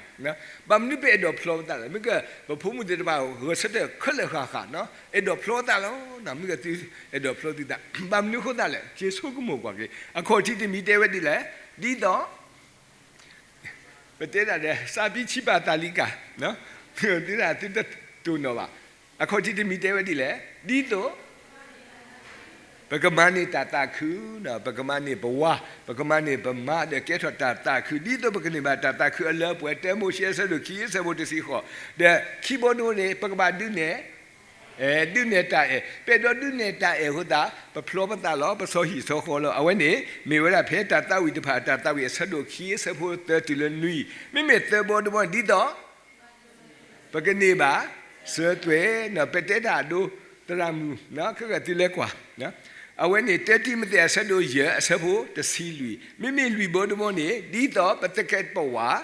ဘၣ်မနုၤပအဲၣ်ဒိးဖျီပသးလဲၣ်. မ့ၢ်ကဲ ပဖိမုၣ်သ့ၣ်တဖၣ်ဂဲၤဆၢထၢၣ်ခဲလၢာ်ဃၣ်ဃၣ်, အဲၣ်ဒိးဖျီသးလီၤ. မ့ၢ်ကဲသုအဲၣ်ဒိးဖျီသုသး ဘၣ်မနုၤအဃိသတးလဲၣ်. က့ၤဆိကမိၣ်ကွၢ်က့ၤ အခီၣ်ထံးတမံၤတဲဝဲဒ်လဲၣ်, ဒ်သိး ပတဲဒၣ်ဒီး စၢ်ပံဆံးပာ်သးလံကၤ, သုတတိၢ်နီၣ်ဘၣ်. အခီၣ်ထံးတမံၤတဲဝဲဒ်လဲၣ်, ဒ်သိး ပကမၤန့ၢ်တၢ်သးခု, ပကမၤန့ၢ်ပဝၤ, ပကမၤန့ၢ်ပမါ ဒီးကဲထီၣ်တၢ်သးခု, ဒ်သိးပကန့ၢ်ဘၣ်တၢ်သးခုအလၢအပှဲၤ, တၢမိၤၡ့အဆၢဒိၣ်ခံ အဆၢဖိတဆံဃိး, ဒီးခံဘီတဘီန့ၣ် ပကဘၣ်ဒုးနဲၣ်, ဒုးနဲၣ်တၢ်အဲၣ်, ပအဲၣ်ဒိးဒုးနဲၣ်တၢ်အဲၣ်အဃိသတး ပဖျီပသးလီၤ, ပဆီဟံၣ်ဆီဃီလီၤ. အဝဲန့ၣ် မ့ၢ်ဝဲဒၣ်ဖဲတၢ်သးဝံၣ်တဖၣ် တၢ်သးဝံၣ်အဆၢဒိၣ်ခံ အဆၢဖိသၢတုၤလၢနွံ, မ့မ့ၢ်သၢဘီတဘီန့ၣ် ဒ်သိး ပကန့ၢ်ဘၣ် စၢၤသွဲၣ်, ပတဲတၢ်အဒိ သရၣ်မုၣ် ခဲကၢၣ်သုလဲၤကွၢ်, အဝဲန့ၣ် တၢတံၤမသ့း အဆၢဒိၣ်ယဲၢ် အဆၢဖိတဆံလွံၢ်, မ့မ့ၢ်လွံၢ်ဘီတဘီန့ၣ် ဒ်သိးပသကဲးပဝး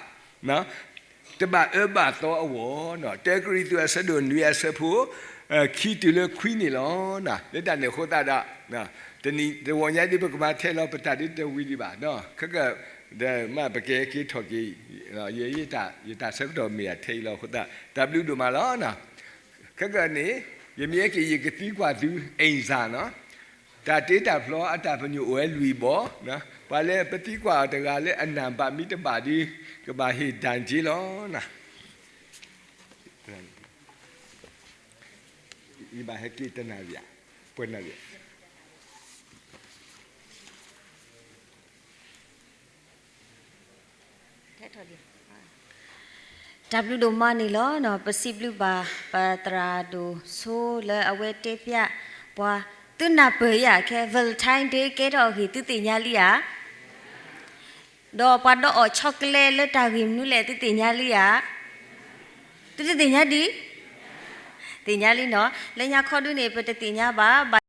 တဘၣ်အၢဘၣ်သီအဂီၢ်, တၢကရံၣ်သူး အဆၢဒိၣ်နွံ အဆၢဖိ ခံတုၤလၢခွံန့ၣ်လီၤ. လၢတၢ်န့ၣ်အဃိသတးဒီး တနံၤတဝီညါဒ်ပကမၤထဲလီၤပတၢ်ဒ်တဝံၤဒံးဘၣ်, ခဲကၢၣ် မ့ၢ်ပကဲက့ၤထီၣ်က့ၤ, ယတၢ်ဆၢကတီၢ်မ့ၢ်အထဲအံၤလီၤအဃိသတး တၢ်ဘျုးဒိၣ်မးလီၤ. ခဲကၢၣ်န့ၣ် ယမ့ၢ်ဟဲက့ၤ ယကသံကွၢ်သု အ့ၣ်စၢ်နီၤ, တၢ်တ့တၢ်ဖျီအတၢ်ပညိၣ်အိၣ်ဝဲလွံၢ်ဘီ, ပှၤလၢပသံကွၢ်အီၤတဂၤလၢအနၢ်ဘၣ်မ့ၢ်တဘၣ်ဒီး ကဘၣ်ဟ့ၣ်ဒၣ်က့ၤလီၤ. ယဘၣ်ဟဲက့ၤတနၣ်ရံၣ်, ပှဲၤနၣ်ရံၣ်. တၢ်ဘျုးဒိၣ်မးန့ၣ်လီၤ. ပစံးဘျုးဘၣ် ပသရၣ်ဒိၣ်ဆိလၢအဝဲတဲဖျါပှၤ, သုနၢ်ပၢၢ်ယၤခဲ Valentine Day ကဲထီၣ်အဂ့ၢ် သုသ့ၣ်ညါလံဧါ. ဒီးပှၤဒီးအီၣ် chocolate လၢတၢ်ဂ့ၢ်မနုၤလဲၣ် သုသ့ၣ်ညါလံဧါ. သုတသ့ၣ်ညါဒံး, သ့ၣ်ညါလံနီၤ. လၢညါခီဒုန့ၣ် ပတသ့ၣ်ညါဘၣ်, ဘၣ်